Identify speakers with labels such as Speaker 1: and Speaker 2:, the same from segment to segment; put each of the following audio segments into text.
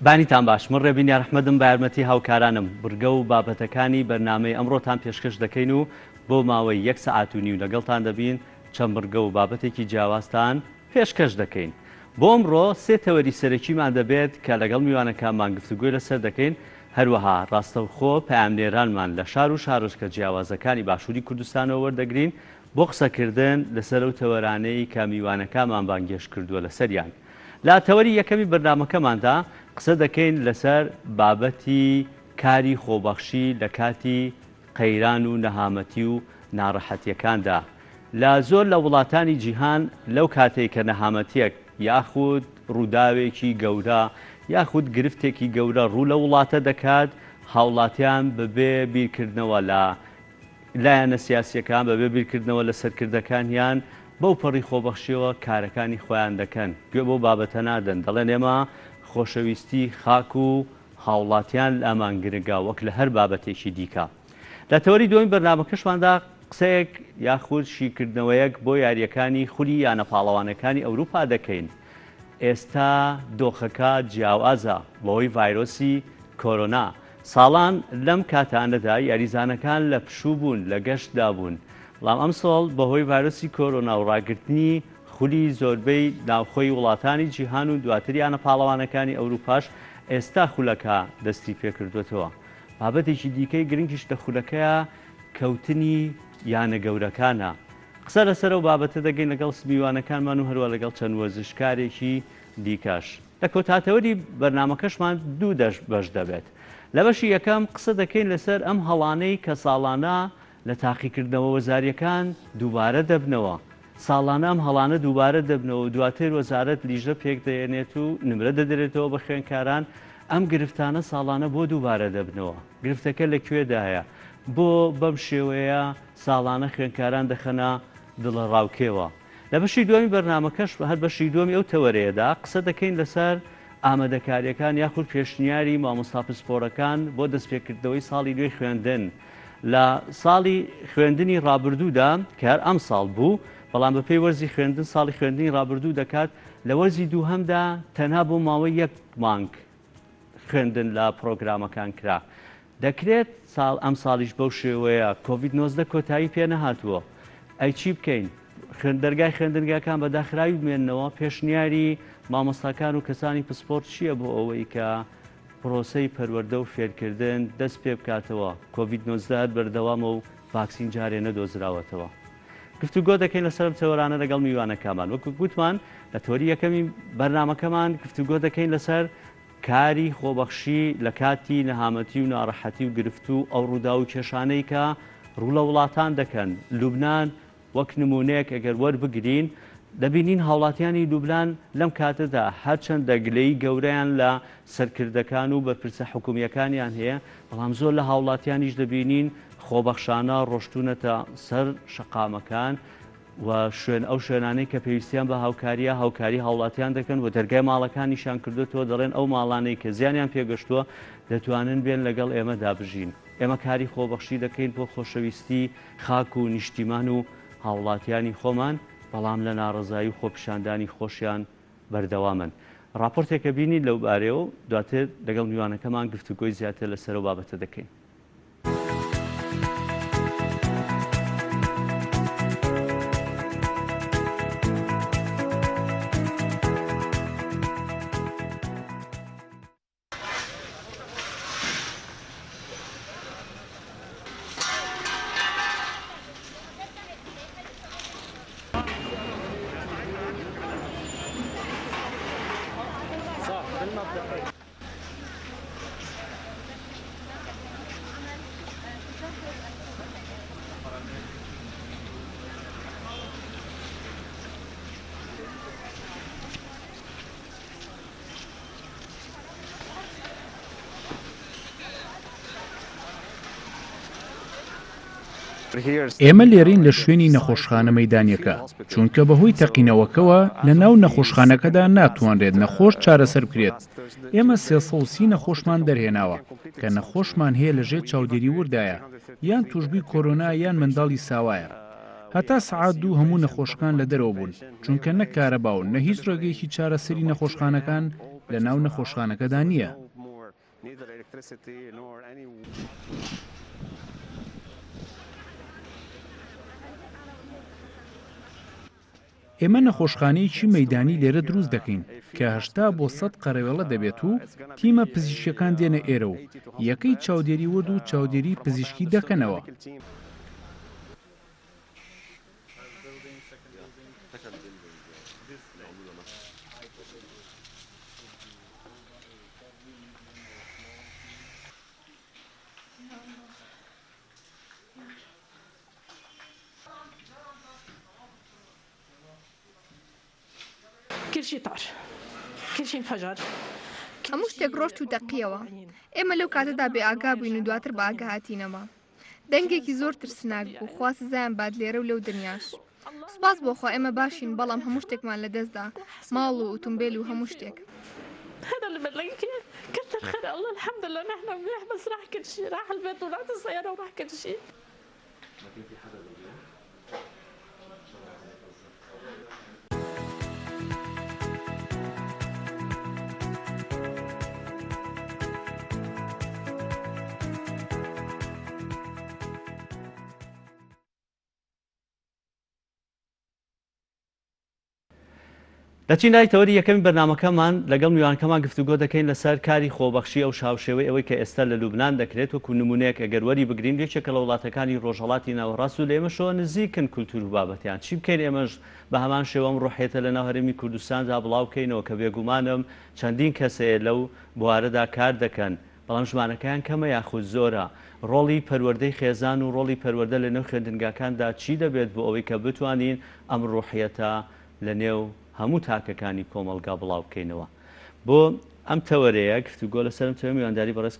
Speaker 1: بانیتان باش من ڕێبین یارەحمەدم بە یارمەتی هاوکارانم بڕگە و بابەتەکانی بەرنامەی ئەمڕۆتان پێشکەش دەکەین و بۆ ماوەی یەک سەعات و نیو لەگەڵتان دەبین چەند بڕگە و بابەتێکی جیاوازتان پێشکەش دەکەین. بۆ ئەمڕۆ سێ تەوەری سەرەکیمان دەبێت کە لەگەڵ میوانەکانمان گفتوگۆی لەسەر دەکەین، هەروەها ڕاستەوخۆ پەیامنێرانمان لە شار و شارۆچکە جیاوازەکانی باشووری کوردستانەوە وەردەگرین بۆ قسەکردن لەسەر ئەو تەوەرانەی کە میوانەکانمان بانگهێشت کردووە لەسەریان. لە تەوەری یەکەمی بەرنامەکەماندا قسە دەکەین لەسەر بابەتی کاری خۆبەخشی لە کاتی قەیران و نەهامەتی و ناڕەحەتیەکاندا لە زۆر لە وڵاتانی جیهان لەو کاتەی کە نەهامەتیەک یاخود ڕووداوێکی گەورە یاخود گرفتێکی گەورە ڕوو لە وڵاتە دەکات هاوڵاتیان بەبێ بیرکردنەوە لە لایەنە سیاسیەکان بەبێ بیرکردنەوە لە سەرکردەکانیان بەو پەڕی خۆبەخشیەوە کارەکانی خۆیان دەکەن گوێ بەو بابەتە نادەن دەڵێن ئێمە خۆشەویستی خاک و هاوڵاتیان لامان گرنگە وەک لە هەر بابەتێکی دیکە. لە تەوەری دووەمی بەرنامەکەشماندا قسەیەک یاخود شیکردنەوەیەک بۆ یارییەکانی خولی یانە پاڵەوانەکانی ئەوروپا دەکەین. ئێستا دۆخەکە جیاوازە بەهۆی ڤایرۆسی کۆرۆنا. ساڵان لەم کاتانەدا یاریزانەکان لە پشوو بوون، لە گەشتدا بوون. بەڵام ئەمساڵ بەهۆی ڤایرۆسی کۆرۆنا و ڕاگرتنی خولی زۆربەی ناوخۆی وڵاتانی جیهان و دواتر یانە پاڵەوانەکانی ئەوروپاش ئێستا خولەکە دەستی پێکردووەتەوە. بابەتێکی دیکەی گرنگیش لە خولەکەیا کەوتنی یانە گەورەکانە. قسە لەسەر ئەو بابەتە دەگەین لەگەڵ میوانەکانمان و هەروا لەگەڵ چەند وەرزشکارێکی دیکەش. لە کۆتاتەوەری بەرنامەکەشمان دوو بەش دەبێت. لە بەشی یەکەم قسە دەکەین لەسەر ئەم هەڵانەی کە ساڵانە لە تاقیکردنەوە وەزارییەکان دووبارە دەبنەوە. ساڵانە ئەم هەڵانە دووبارە دەبنەوە و دواتر وەزارەت لیژنە پێکدەێنێت و نمرە دەدرێتەوە بە خوێندکاران، ئەم گرفتانە ساڵانە بۆ دووبارە دەبنەوە؟ گرفتەکە لە کوێدایە؟ بۆ بەم شێوەیە ساڵانە خوێندکاران دەخەنە دڵەڕاوکێوە؟ لە بەشی دووەمی بەرنامەکەش هەر بەشی دووەمی ئەو تەوەرەیەدا قسە دەکەین لەسەر ئامادەکارییەکان یاخود پێشنیاری مامۆستا پسپۆرەکان بۆ دەستپێکردنەوەی ساڵی نوێی خوێندن لە ساڵی خوێندنی ڕابردوودا کە هەر ئەمساڵ بوو، بەڵام بەپێی وەرزی خوێندن ساڵی خوێندنی ڕابردوو دەکات، لە وەرزی دووهەمدا تەنها بۆ ماوەی یەک مانگ خوێندن لە پڕۆگرامەکان کرا. دەکرێت ساڵ ئەمساڵیش بەو شێوەیە، کۆڤید 19 کۆتایی پێ نەهاتووە، ئەی چی بکەین؟ خوێند دەرگای خوێندنگاکان بە داخراوی بمێننەوە؟ پێشنیاری مامۆستاکان و کەسانی پسپۆڕ چییە بۆ ئەوەی کە پرۆسەی پەروەردە و فێرکردن دەست پێبکاتەوە، کۆڤید 19 هەر بەردەوامە و ڤاکسین جارێ نەدۆزراوەتەوە. گفتوگۆ دەکەین لەسەر ئەم تەوەرانە لەگەڵ میوانەکانمان. وەکو گوتمان لە تەوەری یەکەمی بەرنامەکەمان گفتوگۆ دەکەین لەسەر کاری خۆبەخشی لە کاتی نەهامەتی و ناڕەحەتی و گرفت و ئەو ڕووداو و کێشانەی کە ڕوو لە وڵاتان دەکەن. لوبنان وەک نموونەیەک ئەگەر وەربگرین، دەبینین هاوڵاتیانی لوبنان لەم کاتەدا هەرچەندە گلەیی گەورەیان لە سەرکردەکان و بەرپرسە حکومییەکانیان هەیە، بەڵام زۆر لە هاوڵاتیانیش دەبینین خۆبەخشانە ڕۆشتوونەتە سەر شەقامەکان و شوێن ئەو شوێنانەی کە پێویستیان بە هاوکارییە هاوکاری هاوڵاتیان دەکەن و دەرگای ماڵەکانیشیان کردووەتەوە، دەڵێن ئەو ماڵانەی کە زیانیان پێگەشتووە دەتوانن بێن لەگەڵ ئێمەدا بژین. ئێمە کاری خۆبەخشی دەکەین بۆ خۆشەویستی خاک و نیشتیمان و هاوڵاتیانی خۆمان، بەڵام لە ناڕەزایی و خۆپیشاندانی خۆشیان بەردەوامن. ڕاپۆرتێکە بینین لەو بارەیەوە و دواتر لەگەڵ میوانەکەمان گفتوگۆی زیاتر لەسەر ئەو بابەتە دەکەین.
Speaker 2: ئێمە لێرەین لە شوێنی نەخۆشخانە مەیدانیەکە، چونکە بەهۆی تەقینەوەکەوە لە ناو نەخۆشخانەکەدا ناتوانرێت نەخۆش چارەسەر بکرێت، ئێمە 330 نەخۆشمان دەرهێناوە، کە نەخۆشمان هەیە لەژێر چاودێری وردایە، یان توشبووی کۆرۆنا یان منداڵی ساوایە. هەتا سەعات دوو هەموو نەخۆشەکان لە دەرەوە بوون، چونکە نە کارەبا و نە هیچ ڕێگەیەکی چارەسەری نەخۆشخانەکان. لەناو نەخۆشخانەکەدا نییە. ئێمە نەخۆشخانەیەکی مەیدانی لێرە دروست دەکەین کە 80 بۆ 100 قەرەوێڵە دەبێت و تیمە پزیشکیەکان دێنە ئێرە و یەکەی چاودێری ورد و چاودێری پزیشکی دەکەنەوە.
Speaker 3: هەموو شتێک ڕۆشت و تەقیەوە. ئێمە لەو کاتەدا بێ ئاگا بووین و دواتر بە ئاگا هاتینەوە. دەنگێکی زۆر ترسناک بوو، خوا سزایان بات لێرە و لەو دنیاش. سوپاس بۆ خوا ئێمە باشین، بەڵام هەموو شتێکمان لەدەستدا، ماڵ و ئوتومبێل و هەموو شتێک.
Speaker 1: دەچین لای تەوەری یەکەمی بەرنامەکەمان، لەگەڵ میوانکەمان گفتوگۆ دەکەین لەسەر کاری خۆبەخشی ئەو هاوشێوەی ئەوەی کە ئێستا لە لوبنان دەکرێت، وەکو نمونەیەک ئەگەر وەری بگرین یەکێکە لە وڵاتەکانی ڕۆژهەڵاتی ناوەڕاست و لە ئێمەشەوە نزیکن کولتور و بابەتیان، چی بکەین ئێمەش بە هەمان شێوە ئەم ڕۆحیەتە لەناو هەرێمی کوردستاندا بڵاو بکەینەوە کە بێگومانم چەندین کەس هەیە لەو بوارەدا کار دەکەن بەڵام ژمارەکەیان کەمە یاخود زۆرە؟ ڕۆڵی پەروەردەی خێزان و ڕۆڵی پەروەردە لەنێو خوێندنگاکاندا چی دەبێت بۆ ئەوەی کە بتوانین ئەم ڕوحیەتە لەنێو هەموو تاکەکانی کۆمەڵگا بڵاو بکەینەوە؟ بۆ ئەم تەوەرەیە گفتوگۆ لەسەر ئەم تەوەرە میوانداری بەڕێز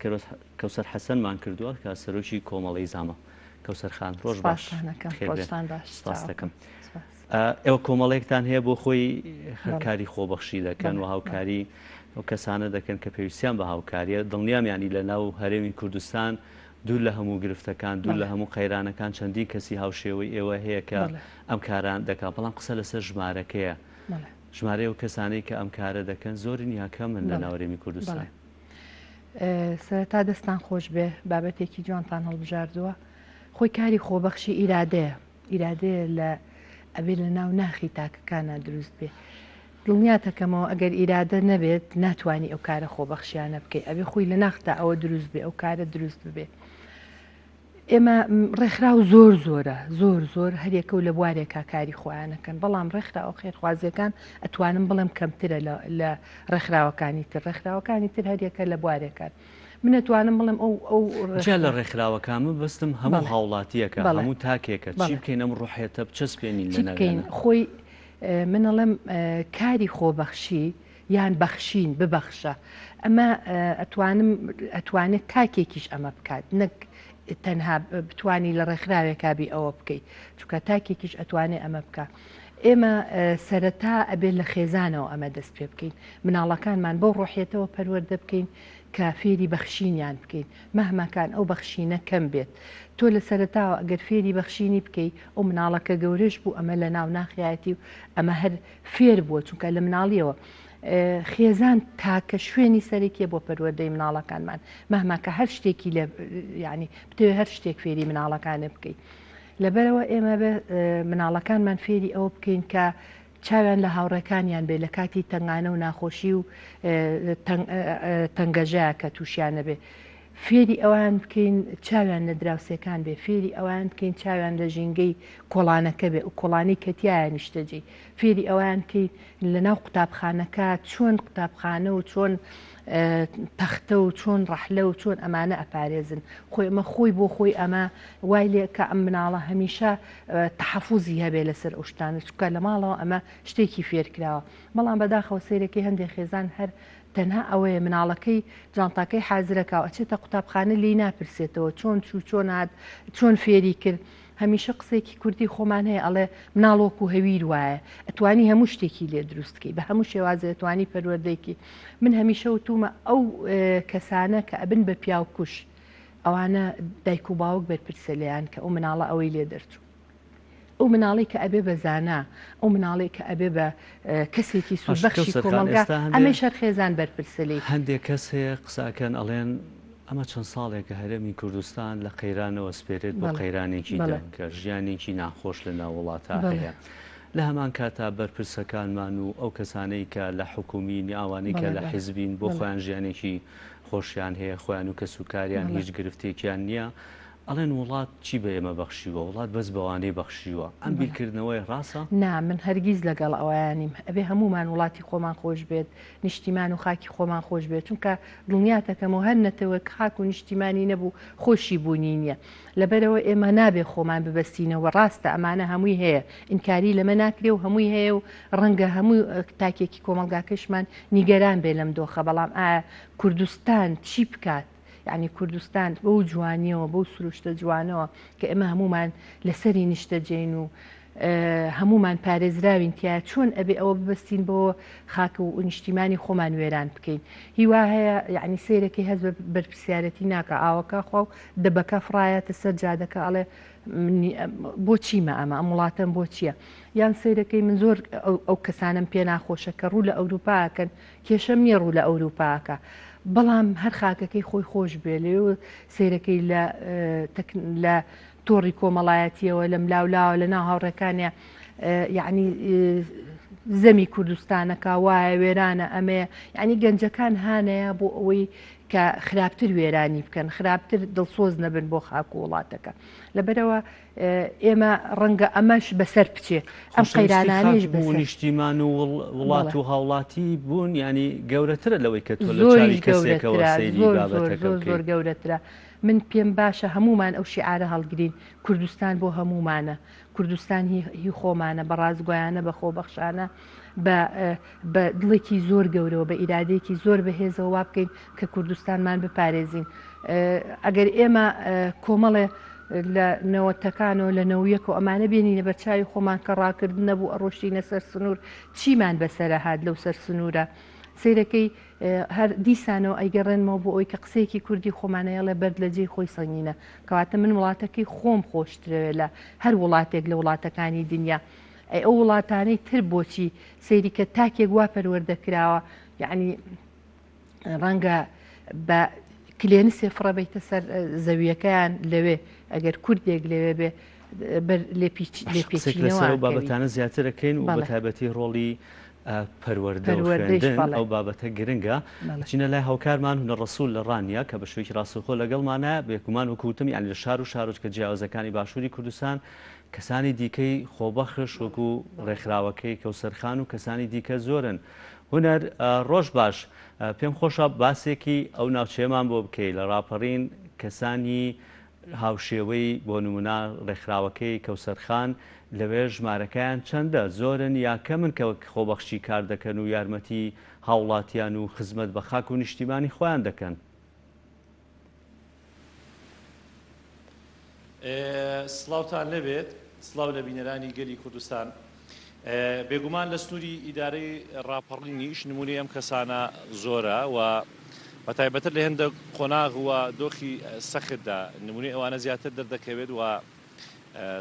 Speaker 1: کەوسەر حەسەنمان کردووە کە سەرۆکی کۆمەڵەی زامە. کەوسەر خان ڕۆژ باش.
Speaker 4: خێربێن.
Speaker 1: سپاست دەکەم. ئێوە کۆمەڵێکتان هەیە بۆ خۆی هەر کاری خۆبەخشی دەکەن و هاوکاری ئەو کەسانە دەکەن کە پێویستیان بە هاوکاریە دڵنیام ینی لە ناو هەرێمی کوردستان دوور لە هەموو گرفتەکان دوور لە هەموو قەیرانەکان چەندین کەسی هاوشێوەی ئێوە هەیە کە ئەم کاران دەکات بەڵام قسە لەسەر ژمارەکەیە ژمارەی ئەو کەسانەی کە ئەم کارە دەکەن زۆرن یا کەمن لە ناو هەرێمی کوردستان؟
Speaker 4: سەرەتا دەستان خۆش بێ بابەتێکی جوانتان هەڵبژاردووە خۆی کاری خۆبەخشی ئیرادەیە ئیرادەیە لە ئەبێ لە ناو ناخی تاکەکانە دروست بێ دڵنیاتەکەمەوە ئەگەر ئیرادە نەبێت ناتوانانی ئەو کارە خۆبەخشیانە بکەی ئەبێ خۆی لە ناختا ئەوە دروست بێ ئەو کارە دروست ببێ ئێمە ڕێکخراو زۆر زۆرە زۆر زۆر هەریەکە و لە بوارێکا کاری خۆیانەکەن بەڵام ڕێکخراوە خێرخوازیەکان ئەتوانم بڵێم کەمترە لە ڕێکخراوەکانی تر ڕێکخراوەکانی تر هەریەکە لە بوارێکان من ئەتوانم بڵێم ئەو ئەو
Speaker 1: جیا لە ڕێکخراوەکان من بەستم هەموو هاوڵاتیەکە هەموو تاکێکە چی بکەین ئەم ڕوحێتە بچەسپێنین
Speaker 4: لە بکەین خۆی من ئەڵێم کاری خۆبەخشی یان بەخشین ببەخشە ئەمە ئەتوانم ئەتوانێت تاکێکیش ئەمە بکات نەک تەنها بتانی لە ڕێکخراوێکا بی ئەوە بکەیت چونکە تاکێکیش ئەتوانێت ئەمە بکە ئێمە سەرەتا ئەبێت لە خێزانەوە ئەمە دەست پێ بکەین مناڵەکانمان بەو ڕۆحێتەوە پەروەردە بکەین کە فێری بەخشینیان بکەین مەهماکان ئەو بەخشینە کەم بێت تۆ لە سەرەتاوە ئەگەر فێری بەخشینی بکەی ئەو مناڵەکە گەورەش بوو ئەمە لە ناو ناخیایەتی و ئەمە هەر فێر بووە چونکە لە مناڵیەوە خێزان تاکە شوێنی سەرەکیە بۆ پەروەردەی مناڵەکانمان مەهما کە هەر شتێکی لە ینی بتەوێ هەر شتێک فێری مناڵەکانە بکەیت لەبەرەوە ئێمە بێ مناڵەکانمان فێری ئەوە بکەین کە چاویان لە هاوڕێکانیان بێ لە کاتی تەنگانە و ناخۆشی و تەنگەژەیە کە تووشیانە بێ فێری ئەوان بکەین چاویان لە دراوسێکان بێ فێری ئەوان بکەین چاویان لە ژینگەی کۆڵانەکە بێ و کۆڵانی کە تیایا نیشتەجێی فێری ئەوان بکەین لە ناو قوتابخانەکە چۆن قوتابخانە و چۆن تەختە و چۆن ڕەحلە و چۆن ئەمانە ئەپارێزن خۆی ئەمە خۆی بۆ خۆی ئەمە وای لێ کە ئەم مناڵە هەمیشە تەحەفوزی هەبێ لەسەر ئەو شتانە چونکە لە ماڵەوە ئەمە شتێکی فێرکراوە بەڵام بەداخەوە سەیرەکەی هەندێک خێزان هەر تەنها ئەوەیە مناڵەکەی جانتاکەی حازرەکا و ئەچێتە قوتابخانە لێی ناپرسێتەوە چۆن چوو چۆن هات چۆن فێری کرد هەمیشە قسەیەکی کوردی خۆمان هەیە ئەڵێ مناڵ وەکو هەویر وایە ئەتوانی هەموو شتێکی لێ دروست کەی بە هەموو شێوازێ ئەتوانی پەروەردەی من هەمیشە وتومە ئەو کەسانە کە ئەبن بە پیاوکوژ ئەوانە دایک و باوک بەرپرسە لێیان کە ئەو مناڵە ئەوەی لێ دەرچوو. ئەو مناڵەی کە ئەبێ بە زانا، ئەو مناڵەی کە ئەبێ بە کەسێکی
Speaker 1: باش
Speaker 4: سوودبەخشی
Speaker 1: کەوسەر خان
Speaker 4: کۆمەڵگا،
Speaker 1: ئێستا هەندێ
Speaker 4: ئەمەیش هەر خێزان بەرپرسە لێی.
Speaker 1: هەندێ کەس هەیە قسە ئەکەن ئەڵێن ئەمە چەند ساڵێکە هەرێمی کوردستان لە قەیرانەوە سپێرێت بۆ
Speaker 4: بەڵێ
Speaker 1: قەیرانێکی
Speaker 4: بەڵێ.
Speaker 1: دەنکە، ژیانێکی ناخۆش لە ناو وڵاتا
Speaker 4: بەڵێ.
Speaker 1: هەیە. لە هەمان کاتا بەرپرسەکانمان و ئەو کەسانەی کە لە حکومین یا ئەوانەی کە
Speaker 4: بەڵێ
Speaker 1: لە
Speaker 4: بەڵێ
Speaker 1: حیزبین بۆ
Speaker 4: بەڵێ.
Speaker 1: خۆیان ژیانێکی خۆشیان هەیە، خۆیان و کەسوکاریان
Speaker 4: بەڵێ.
Speaker 1: هیچ گرفتێکیان نییە. ئەڵێن وڵات چی بە ئێمە بەخشیوە، وڵات بەس بەوانەی بەخشیوە. ئەم
Speaker 4: بەڵێ.
Speaker 1: بیرکردنەوەیە ڕاستە؟
Speaker 4: نا من هەرگیز لەگەڵ ئەوەیا نیم. ئەبێ هەموومان وڵاتی خۆمان خۆش بێت، نیشتیمان و خاکی خۆمان خۆش بێت، چونکە دڵنیاتەکەمەوە هەر نەتەوەک خاک و نیشتیمانی نەبوو خۆشی بوونی نییە. لەبەرئەوە ئێمە نابێ خۆمان ببەستینەوە، ڕاستە ئەمانە هەمووی هەیە، ئینکاری لەمە ناکرێ و هەمووی هەیە و ڕەنگە هەموو تاکێکی کۆمەڵگاکەشمان نیگەران بێ لەم دۆخە، بەڵام ئایا کوردستان چی بکات؟ یانی کوردستان بەو جوانیەوە، بەو سروشتە جوانەوە کە ئێمە هەموومان لەسەری نیشتەجێین و هەموومان پارێزراوین تیا، چۆن ئەبێ ئەوە ببەستین بۆ خاک و نیشتیمانی خۆمان وێران بکەین؟ هیوا هەیە یعنی سەیرەکەی هەست بە بەرپرسیارەتی ناکا، ئاوەکە خوا و دەبەکە فڕایەتە سەر جادەکە ئەڵێ بۆ چیمە ئەمە، ئەم وڵاتەم بۆ چییە؟ یان سەیرەکەی من زۆر ئەو کەسانەم پێ ناخۆشە کە ڕوو لە ئەوروپا ئەکەن، کێشەم نییە ڕوو لە ئەوروپا ئەکا بەڵام هەر خاکەکەی خۆی خۆش بێ لەوێ سەیرەکەی لە لە تۆڕی کۆمەڵایەتیەوە لەم لاولاوە لە ناو هاوڕێکانیا یعنی زەمی کوردستانەکە وایە وێرانە ئەمەیە یعنی گەنجەکان هانەیە بۆ ئەوەی کە خراپتر وێرانی بکەن خراپتر دڵسۆز نەبن بۆ خاک و وڵاتەکە لەبەرەوە ئێمە ڕەنگە ئەمەش بەسەر بچێ ئەم قەیرانانەیش
Speaker 1: بوو نیشتیمان و وڵات و هاوڵاتی بوون ینی گەورەترە لەوەی کە تۆ لە چاوی کەسێکەوە سەیری بابەتەکە بکەی.
Speaker 4: زۆر گەورەترە من پێم باشە هەموومان ئەو شیعارە هەڵگرین کوردستان بۆ هەموومانە کوردستان هی خۆمانە بە ڕاستگۆیانە بە خۆبەخشانە بە بە دڵێکی زۆر گەورەوە بە ئیرادەیەکی زۆر بەهێزەوە وا بکەین کە کوردستانمان بپارێزین ئەگەر ئێمە کۆمەڵێ لە نەوەتەکانەوە لە نەویەکەوە ئەمانە بێنینە بەرچاوی خۆمان کە ڕاکردن نەبوو ئەڕۆشتینە سەر سنوور چیمان بەسەرە هات لەو سەر سنوورە سەیرەکەی هەر دیسانەوە ئەیگەڕێنمەوە بۆ ئەوی کە قسەیەکی کوردی خۆمانەیەڵێ بەرد لە جێی خۆی سەنگینە کەواتە من وڵاتەکەی خۆم خۆشترەوێ لە هەر وڵاتێک لە وڵاتەکانی دنیا ئەی ئەو وڵاتانەی تر بۆچی سەیری کە تاکێک وا پەروەردە کراوە یعنی ڕەنگە بە کلێنسێ فڕە بیتە سەر زەویەکەیان لەوێ ئەگەر کوردێک لەوێ بێ بەر
Speaker 1: لێپێچینەوە و بابەتانە زیاترەکەین و بە تایبەتی ڕۆڵی پەروەردە و خوێندن ئەو بابەتە گرنگە چینە لای هاوکارمان هونەر ڕەسوول لە ڕانیە کە بە شێوەیەکی ڕاستەوخۆ لەگەڵمانە بێگومان وەکو وتم یانی لە شار و شارۆچکە جیاوازەکانی باشووری کوردستان کەسانی دیکەی خۆبەخش وەکو ڕێکخراوەکەی کەوسەر خان و کەسانی دیکە زۆرن. هونەر ڕۆژ باش، پێم خۆشە باسێکی ئەو ناوچەیەمان بۆ بکەی لە ڕاپەڕین کەسانی هاوشێوەی بۆ نمونە ڕێکخراوەکەی کەوسەر خان لەوێ ژمارەکەیان چەندە؟ زۆرن یا کەمن کە وەک خۆبەخشی کار دەکەن و یارمەتی هاوڵاتیان و خزمەت بە خاک و نیشتیمانی خۆیان دەکەن؟
Speaker 5: سڵاوتان لێبێت، سڵاو لە بینەرانی گەلی کوردستان. بێگومان لە سنووری ئیدارەی ڕاپەڕینیش نموونەی ئەم کەسانە زۆرە و بە تایبەتر لە هێندە قۆناغ و دۆخی سەختدا نموونەی ئەوانە زیاتر دەردەکەوێت و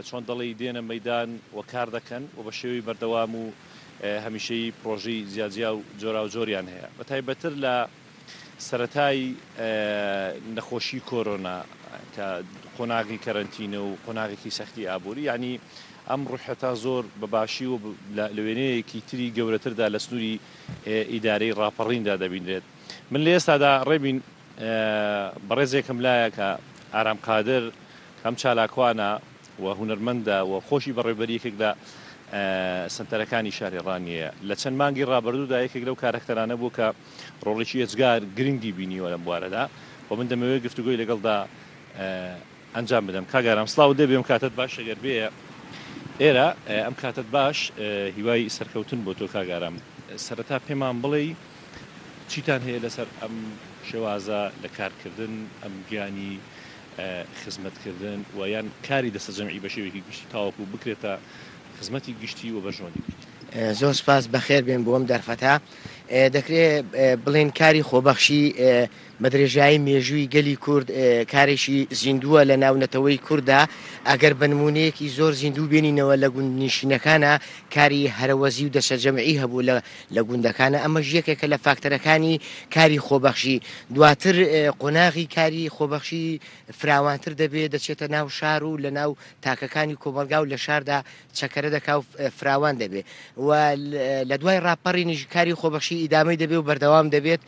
Speaker 5: چۆن دەڵێی دێنە مەیدان و کار دەکەن و بە شێوەی بەردەوام و هەمیشەیی پڕۆژەی جیاجیا و جۆراوجۆریان هەیە بە تایبەتر لە سەرەتای نەخۆشی کۆرۆنا کە قۆناغی کەرەنتینە و قۆناغێکی سەختی ئابووری یعنی ئەم ڕوحەتا زۆر بە باشی و لە وێنەیەکی تری گەورەتردا لە سنووری ئیدارەی ڕاپەڕیندا دەبینرێت من لە ئێستادا ڕێبین بەڕێزێکم لایە کە ئارام قادر هەم چالاکوانە و هونەرمەندە و خۆشی بەڕێوبەری یەکێک لە سەنتەرەکانی شاری ڕانیەیە لە چەند مانگی ڕابردوودا یەکێک لەو کارەکتەرانە بوو کە ڕۆڵێکی ئێجگار گرنگی بینیوە لەم بوارەدا و من دەمەوێت گفتوگۆی لەگەڵدا ئەنجام بدەم. کاک ئارام سڵاوت لێبێ ئەم کاتەت باش ئەگەر بێیە ئێرە ئەم کاتەت باش هیوای سەرکەوتن بۆ تۆ کاک ئارام سەرەتا پێمان بڵێی چیتان هەیە لەسەر ئەم شێوازە لە کارکردن ئەم گیانی خزمەتکردن و یان کاری دەستەجەمعی بە شێوەیەکی گشتی تاوەکو بکرێتە خزمەتی گشتی و بەرژەوەندی گشتی.
Speaker 6: زۆر سوپاس بەخێر بێن بۆ ئەم دەرفەتە. دەکرێ بڵێین کاری خۆبەخشی بە درێژایی مێژووی گەلی کورد کارێکی زیندووە لە ناو نەتەوەی کورددا، ئەگەر بە نموونەیەکی زۆر زیندوو بێنینەوە لە گوندنشینەکانا کاری هەرەوەزی و دەستەجەمعی هەبوو لە لە گوندەکانا ئەمەش یەکێکە لە فاکتەرەکانی کاری خۆبەخشی، دواتر قۆناغی کاری خۆبەخشی فراوانتر دەبێ دەچێتە ناو شار و لە ناو تاکەکانی کۆمەڵگا و لە شاردا چەکەرە دەکا و فراوان دەبێ و لە دوای ڕاپەڕینیش کاری خۆبەخشی ئیدامەی دەبێ و بەردەوام دەبێت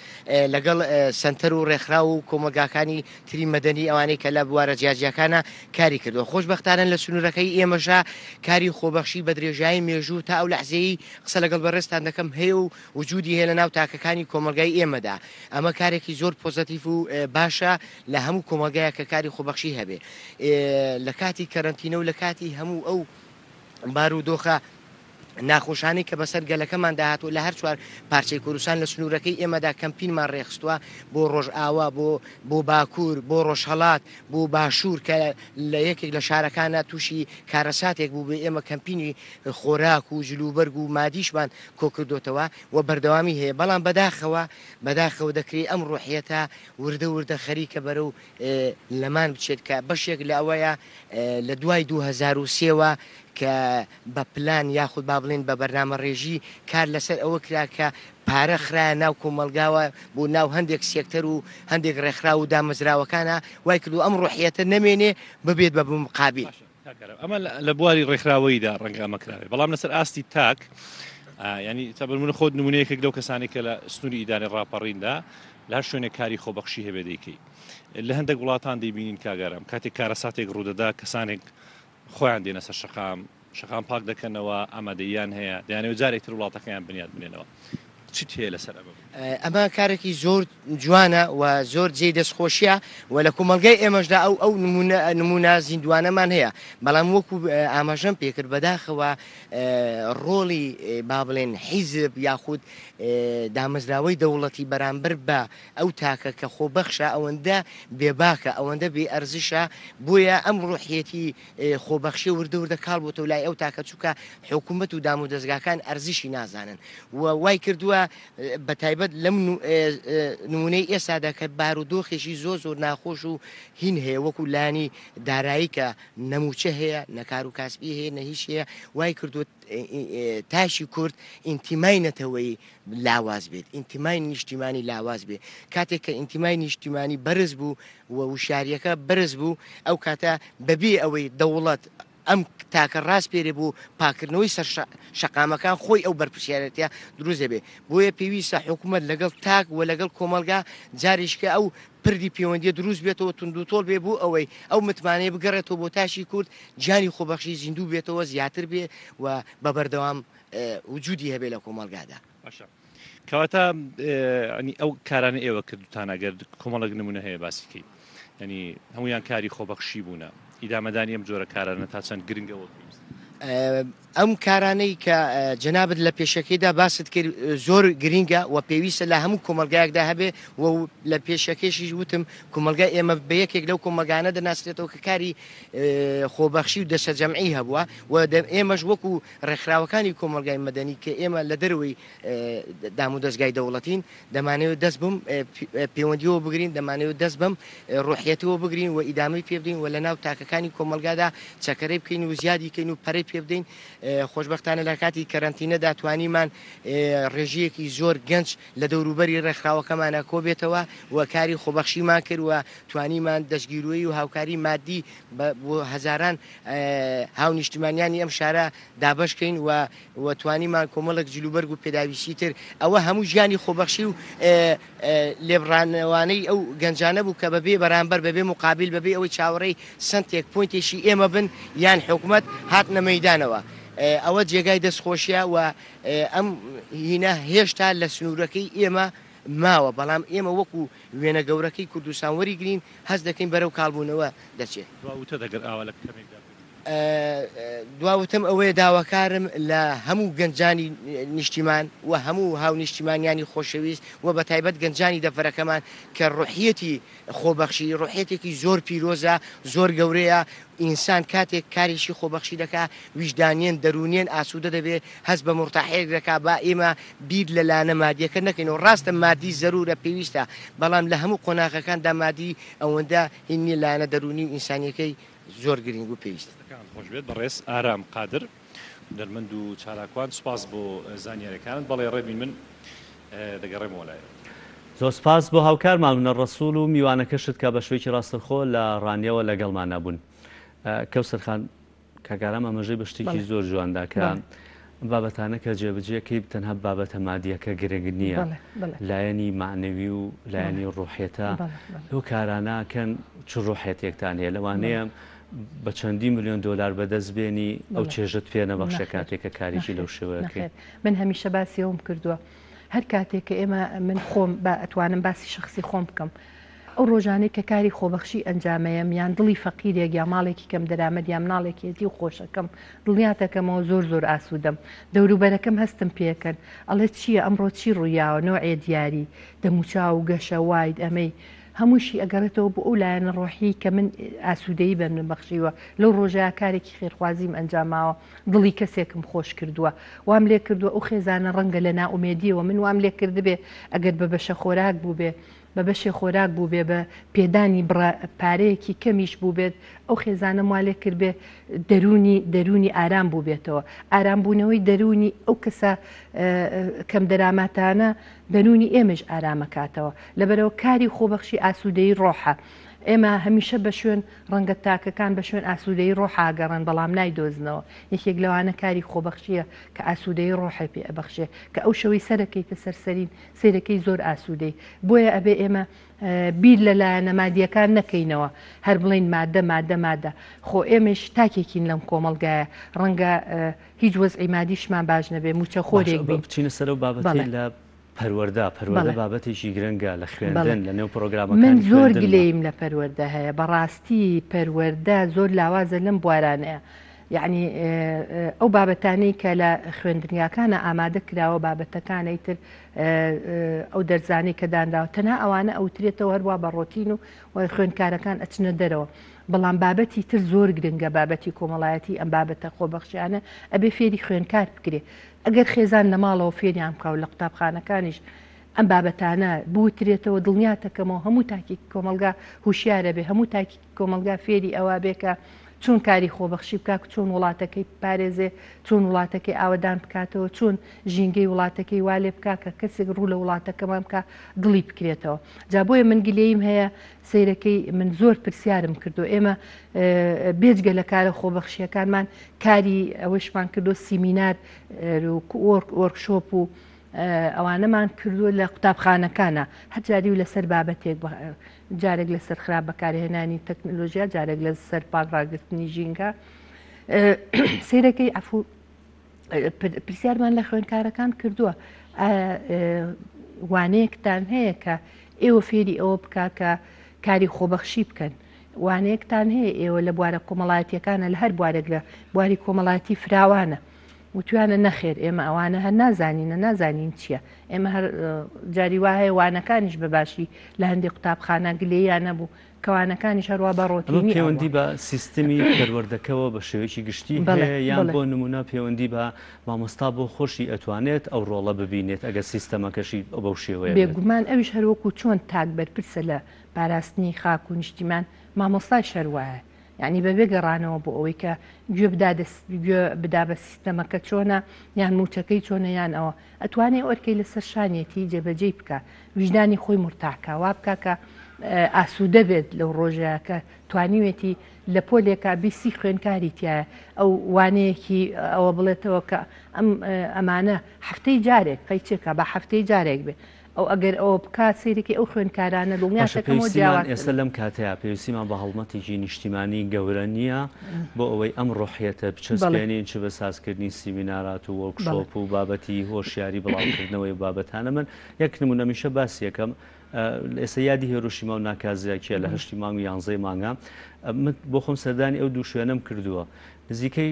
Speaker 6: لەگەڵ سەنتەر و ڕێکخراو و کۆمەڵگاکانی تری مەدەنی ئەوانەی کە لە بوارە جیاجیاکانە کاری کردووە. خۆشبەختانە لە سنوورەکەی ئێمەشا کاری خۆبەخشی بە درێژایی مێژوو تا ئەو لەحزەیەی قسە لەگەڵ بەڕێزتان دەکەم هەیە و وجودی هەیە لە ناو تاکەکانی کۆمەڵگای ئێمەدا. ئەمە کارێکی زۆر پۆزەتیڤ و باشە لە هەموو کۆمەڵگایەک کە کاری خۆبەخشی هەبێ. لە کاتی کەرەنتینە و لە کاتی هەموو ئەو بارودۆخە ناخۆشانەی کە بەسەر گەلەکەماندا هاتووە لە هەر چوار پارچەی کوردستان لە سنوورەکەی ئێمەدا کەمپینمان ڕێکخستووە بۆ ڕۆژئاوا بۆ بۆ باکوور بۆ ڕۆژهەڵات بۆ باشوور کە لە یەکێک لە شارەکانە تووشی کارەساتێک بوو بێ ئێمە کەمپینی خۆراک و جلوبەرگ و مادیشمان کۆکردۆتەوە و بەردەوامی هەیە بەڵام بەداخەوە بەداخەوە دەکرێ ئەم ڕۆحیەتە وردە وردە خەریکە بەرەو لەمان بچێت کە بەشێک لە ئەوەیە لە دوای 2003 وە کە بە پلان یاخود با بڵێین بە بەرنامەڕێژی کار لەسەر ئەوە کرا کە پارە خرایە ناو کۆمەڵگاوە بۆ ناو هەندێک سێکتەر و هەندێک ڕێکخراو و دامەزراوەکانە وای کردووە ئەم ڕۆحیەتە نەمێنێ ببێت بە مقابیل.
Speaker 5: کاک ئارام ئەمە لە بواری ڕێکخراوەییدا ڕەنگە ئەمە کرابێت بەڵام لەسەر ئاستی تاک ینی تا بنمونە خۆت نمونەیەکێک لەو کەسانی کە لە سنووری ئیدارەی ڕاپەڕیندا لە هەر شوێنێک کاری خۆبەخشی هەبێ دەیکەی لە هەندێک وڵاتان دەیبینین کاک ئارام کاتێک کارەساتێک ڕوودەدا کەسانێک خۆیان دێنە سەر شەقام شەقام پاک دەکەنەوە ئامادەییان هەیە دەیانەوێت جارێک تر وڵاتەکەیان بنیات بنێنەوە چیت هەیە لەسەر ئەمە؟
Speaker 6: ئەمە کارێکی زۆر جوانە و زۆر جێی دەستخۆشیە و لە کۆمەڵگای ئێمەشدا ئەو ئەو نمونە نمونە زیندوانەمان هەیە بەڵام وەکو ئاماژەم پێکرد بەداخەوە ڕۆڵی با بڵێن حیزب یاخود دامەزراوەی دەوڵەتی بەرامبەر بە ئەو تاکە کە خۆبەخشە ئەوەندە بێباکە ئەوەندە بێ ئەرزشە بۆیە ئەم ڕۆحیەتی خۆبەخشیە وردە وردە کاڵ بۆتەوە لای ئەو تاکە چونکە حکومەت و دامودەزگاکان ئەرزشی نازانن و وای کردووە بە تایبەت لەم نمونەی ئێستادا کە بارودۆخێکی زۆر زۆر ناخۆش و هین هەیە وەکو لانی دارایی کە نەموچە هەیە نە کار و کاسبی هەیە نە هیچ هەیە وای کردووە تاکی کورد ئینتیمای نەتەوەیی لاواز بێت ئینتیمای نیشتیمانی لاواز بێت کاتێک کە ئینتیمای نیشتیمانی بەرز بوو و وشیاریەکە بەرز بوو ئەو کاتە بەبێ ئەوەی دەوڵەت ئەم تاکە ڕاسپێرێ بۆ پاکردنەوەی سەر شەقامەکان خۆی ئەو بەرپرسیارێتیە دروست دەبێ بۆیە پێویستە حکومەت لەگەڵ تاک و لەگەڵ کۆمەڵگا جاریشکە ئەو پردی پەیوەندیە دروست بێتەوە توندوتۆڵ بێ بۆ ئەوەی ئەو متمانەیە بگەڕێتەوە بۆ تاکی کورد گیانی خۆبەخشی زیندوو بێتەوە زیاتر بێ و بە بەردەوام وجودی هەبێ لە کۆمەڵگادا.
Speaker 5: باشە کەواتە ینی ئەو کارانە ئێوە کردوتانە گەر کۆمەڵێک نمونە هەیە باسی کەی ینی هەمویان کاری خۆبەخشی بوونە ئیدامەدانی ئەم جۆرە کارانە تا چەند گرنگە وەک پێویست؟
Speaker 6: ئەم کارانەی کە جەنابت لە پێشەکەیدا باست کرد زۆر گرینگە و پێویستە لە هەموو کۆمەڵگایەکدا هەبێ و لە پێشەکەیشیش وتم کۆمەڵگای ئێمە بە یەکێک لەو کۆمەڵگانە دەناسرێتەوە کە کاری خۆبەخشی و دەستەجەمعی هەبووە و ئێمەش وەکو ڕێکخراوەکانی کۆمەڵگای مەدەنی کە ئێمە لە دەرەوەی دامودەزگای دەوڵەتین، دەمانەوێت دەست بەم پەیوەندییەوە بگرین، دەمانەوێت دەست بەم ڕۆحیەتەوە بگرین و ئیدامەی پێ بدەین و لە ناو تاکەکانی کۆمەڵگادا چەکەرەی بکەین و زیادی کەین و پەرەی پێ بدەین. خۆشبەختانە لە کاتی کەرەنتینەدا توانیمان ڕێژەیەکی زۆر گەنج لە دەوروبەری ڕێکخراوەکەمانا کۆبێتەوە و کاری خۆبەخشیمان کرد و توانیمان دەستگیرۆیی و هاوکاری مادی بۆ هەزاران هاونیشتمانیانی ئەم شارە دابەش کەین و و توانیمان کۆمەڵێک جلوبەرگ و پێداویستی تر ئەوە هەموو ژیانی خۆبەخشی و لێبڕانەوانەی ئەو گەنجانە بوو کە بەبێ بەرامبەر بەبێ مقابل بەبێ ئەوەی چاوەڕێی سەنتێک پۆینتێکی ئێمە بن یان حکومەت هاتنە مەیدانەوە ئەوە جێگای دەستخۆشیە و ئەم هینە هێشتا لە سنوورەکەی ئێمە ماوە بەڵام ئێمە وەکو وێنە گەورەکەی کوردستان وەریگرین هەست دەکەین بەرەو کاڵبوونەوە دەچێت.
Speaker 5: دوا وتەت ئەگەر ئاوا لە کەمێکدا بگریت.
Speaker 6: دوا وتم ئەوەیە داواکارم لە هەموو گەنجانی نیشتیمان و هەموو هاونیشتیمانیانی خۆشەویست و بە تایبەت گەنجانی دەڤەرەکەمان کە ڕوحیەتی خۆبەخشی ڕوحیەتێکی زۆر پیرۆزە زۆر گەورەیە ئینسان کاتێک کارێکی خۆبەخشی دەکا ویژدانیەن دەروونیەن ئاسوودە دەبێ هەست بە مورتاحیەک دەکا با ئێمە بیر لە لانە مادیەکە نەکەینەوە ڕاستە مادی زەرورە پێویستە بەڵام لە هەموو قۆناغەکاندا مادی ئەوەندە هین نیە لایەنە دەروونی و ئینسانیەکەی زۆر گرینگ و پێویستە.
Speaker 5: دەستەکانت خۆش بێت بەڕێز ئارام قادر هونەرمەند و چالاکوان سوپاس بۆ زانیاریەکانت بەڵێ ڕێبین من دەگەڕێمەوە لای.
Speaker 1: زۆر سوپاس بۆ هاوکارمان هونەر ڕەسوڵ و میوانەکەشت کە بە شێوەیەکی ڕاستەوخۆ لە ڕانیەوە لەگەڵمانا بوون. کەوسەر خان کاک ئارام ئاماژەی بە شتێکی زۆر جوان دا کە ئەم بابەتانە کە جێبەجێکەی تەنها بابەتە مادیەکە گرنگ نییە لایەنی معنەوی و لایەنی ڕوحێتە لەو کاراناکەن چ ڕوحێتێکتان هەیە لەوانەیە بە چەندی میلیۆن دلار بەدەست بێنی ئەو چێژت پێ نەبەخشە کاتێک کە کارێکی لەو شێوەیەکەی
Speaker 4: من هەمیشە باسی ئەوم کردووە هەر کاتێک کە ئێمە من خۆم بە ئەتوانم باسی شخصی خۆم بکەم ئەو ڕۆژانەی کە کاری خۆبەخشی ئەنجامەیەم یان دڵی فەقیرێک یا ماڵێکی کەم دەرامەت یا مناڵێکی یەتیم خۆشەکەم دڵنیاتەکەمەوە زۆر زۆر ئاسوودەم دەوروبەرەکەم هەستم پێکەن ئەڵێ چییە ئەمڕۆ چی ڕوویاوە نۆعێ دیاری دەموچاو و گەشە وایت ئەمەی هەمووشی ئەگەڕێتەوە بۆ ئەو لایەنە ڕۆحیەی کە من ئاسوودەیی بە من بەخشیوە لەو ڕۆژەیا کارێکی خێرخوازیم ئەنجاماوە دڵی کەسێکم خۆش کردووە وام لێ کردووە ئەو خێزانە ڕەنگە لە نائومێدیەوە من وام لێ کردبێ ئەگەر بە بەشە خۆراک بووبێ بە بەشێ خۆراک بووبێ بە پێدانی بڕە پارەیەکی کەمیش بووبێت ئەو خێزانەم وا لێ کردبێ دەروونی دەروونی ئارام بووبێتەوە ئارام بوونەوەی دەروونی ئەو کەسە کەم دەرامەتانە دەروونی ئێمەش ئارامەکاتەوە لەبەرەوە کاری خۆبەخشی ئاسوودەیی ڕۆحە ئێمە هەمیشە بە شوێن ڕەنگە تاکەکان بە شوێن ئاسوودەیی ڕۆحا گەڕێن بەڵام نایدۆزنەوە یەکێک لەوانە کاری خۆبەخشیە کە ئاسوودەیی ڕۆحێ پێ ئەبەخشێ کە ئەو شەوەی سەرەکەیتە سەر سەرین سەیرەکەی زۆر ئاسوودەی بۆیە ئەبێ ئێمە بیر لە لایەنە مادیەکان نەکەینەوە هەر بڵین مادە مادە مادە خۆ ئێمەش تاکێکین لەم کۆمەڵگایە ڕەنگە هیچ وەزعی مادیشمان باش نەبێ موچە خۆرێک بین
Speaker 1: بچینە سەرەوە بابەتی لە پەروەردە پەروەردە بابەتێکی گرنگە لە خوێندن لە نێو پرۆگرامەکانی
Speaker 4: من زۆر گلەییم لە پەروەردە هەیە بەڕاستی پەروەردە زۆر لاوازە لەم بوارانەیە یەعنی ئەو بابەتانەی کە لە خوێندنگاکانە ئامادە کراوە بابەتەکانەی تر ئەو دەرزانەی کە دانراوە تەنها ئەوانە ئەوترێتەوە هەروە بە ڕۆتین و خوێندکارەکان ئەچنە دەرەوە بەڵام بابەتی تر زۆر گرنگە بابەتی کۆمەڵایەتی ئەم بابەتە خۆبەخشیانە ئەبێ فێری خوێندکار بکرێ ئەگەر خێزان لە ماڵەوە فێریان بکە و لە قوتابخانەکانیش ئەم بابەتانە بوترێتەوە دڵنیاتەکەمەوە هەموو تاکێکی کۆمەڵگا هوشیارە بێ هەموو تاکی کۆمەڵگا فێری ئەوە بێ کە چۆن کاری خۆبەخشی بکا چۆن وڵاتەکەی بپارێزێ چۆن وڵاتەکەی ئاوەدان بکاتەوە چۆن ژینگەی وڵاتەکەی وا لێ بکا کە کەسێک ڕوو لە وڵاتەکەمان بکا دڵی بکرێتەوە جا بۆیە من گلەییم هەیە سەیرەکەی من زۆر پرسیارم کردو ئێمە بێجگە لە کارە خۆبەخشیەکانمان کاری ئەوەشمان کردو سیمینار وۆرکشۆپ و ئەوانەمان کردووە لە قوتابخانەکانە هەر جاری و لەسەر بابەتێک جارێک لەسەر خراپ بەکارهێنانی تەکنەلۆژیا جارێک لەسەر پاک ڕاگرتنی ژینگە سەیرەکەی عەفوو پرسیارمان لە خوێندکارەکان کردووە وانەیەکتان هەیە کە ئێوە فێری ئەوە بکە کە کاری خۆبەخشی بکەن وانەیەکتان هەیە ئێوە لە بوارە کۆمەڵایەتیەکانە لە هەر بوارێک لە بواری کۆمەڵایەتی فراوانە وتویانە نەخێر ئێمە ئەوانە هەر نازانینە نازانین چییە ئێمە هەر جاری وا هەیە وانەکانیش بە باشی لە هەندێک قوتابخانە گلەییان نەبوو کە وانەکانیش هەروا بە
Speaker 1: ئەمە
Speaker 4: ڕۆتینی
Speaker 1: پەیوەندی
Speaker 4: ئەڕوا.
Speaker 1: بە سیستمی پەروەردەکەوە بە شێوەیەکی گشتی
Speaker 4: بەڵێ
Speaker 1: هەیە یان
Speaker 4: بەڵێ.
Speaker 1: بۆ نموونە پەیوەندی بە مامۆستا بۆ خۆشی ئەتوانێت ئەو ڕۆڵە ببینێت ئەگەر سیستەمەکەشی بەو شێوەیە بێت؟
Speaker 4: بێگومان ئەویش هەر وەکوو چۆن تاک بەرپرسە لە پاراستنی خاک و نیشتیمان مامۆستایش هەر وایە یانی بەبێ گەڕانەوە بۆ ئەوەی کە گوێ بدا گوێ بدا بە سیستەمەکە چۆنە یان موچەکەی چۆنە یان ئەوە ئەتوانێ ئەو ئەرکەی لەسەر شانیەتی جێبەجێی بکا ویژدانی خۆی مورتاح کا وا بکا کە ئاسوودە بێت لەو ڕۆژەیە کە توانیوێتی لە پۆلێکا بیسی خوێنکاری تایە ئەو وانەیەکی ئەوە بڵێتەوە کە ئەم ئەمانە هەفتەی جارێک قەیچێکە بە هەفتەی جارێک بێ ئەو ئەگەر ئەوە بکات سەیرەکەی ئەو خوێندکارانە دڵنیات
Speaker 1: باشە
Speaker 4: دەکەمەوە
Speaker 1: پێویستیمان
Speaker 4: جیاوازترن.
Speaker 1: ئێستا لەم کاتەیا پێویستیمان بە هەڵمەتێکی نیشتیمانی گەورە نییە بۆ ئەوەی ئەم ڕۆحیەتە
Speaker 4: بەڵێ.
Speaker 1: بچەسپێنین چ بە سازکردنی سیمینارات و
Speaker 4: بەڵێ.
Speaker 1: وۆرکشۆپ و بابەتی هۆشیاری بڵاوکردنەوەی و بابەتانە من یەک نمونە هەمیشە باسی ئەکەم ئێستا یادی هێرۆشیما و ناکازاکیە لە هەشتی مانگ و یانزەی مانگە من بۆ خۆم سەردانی ئەو دوو شوێنەم کردووە. نزیکەی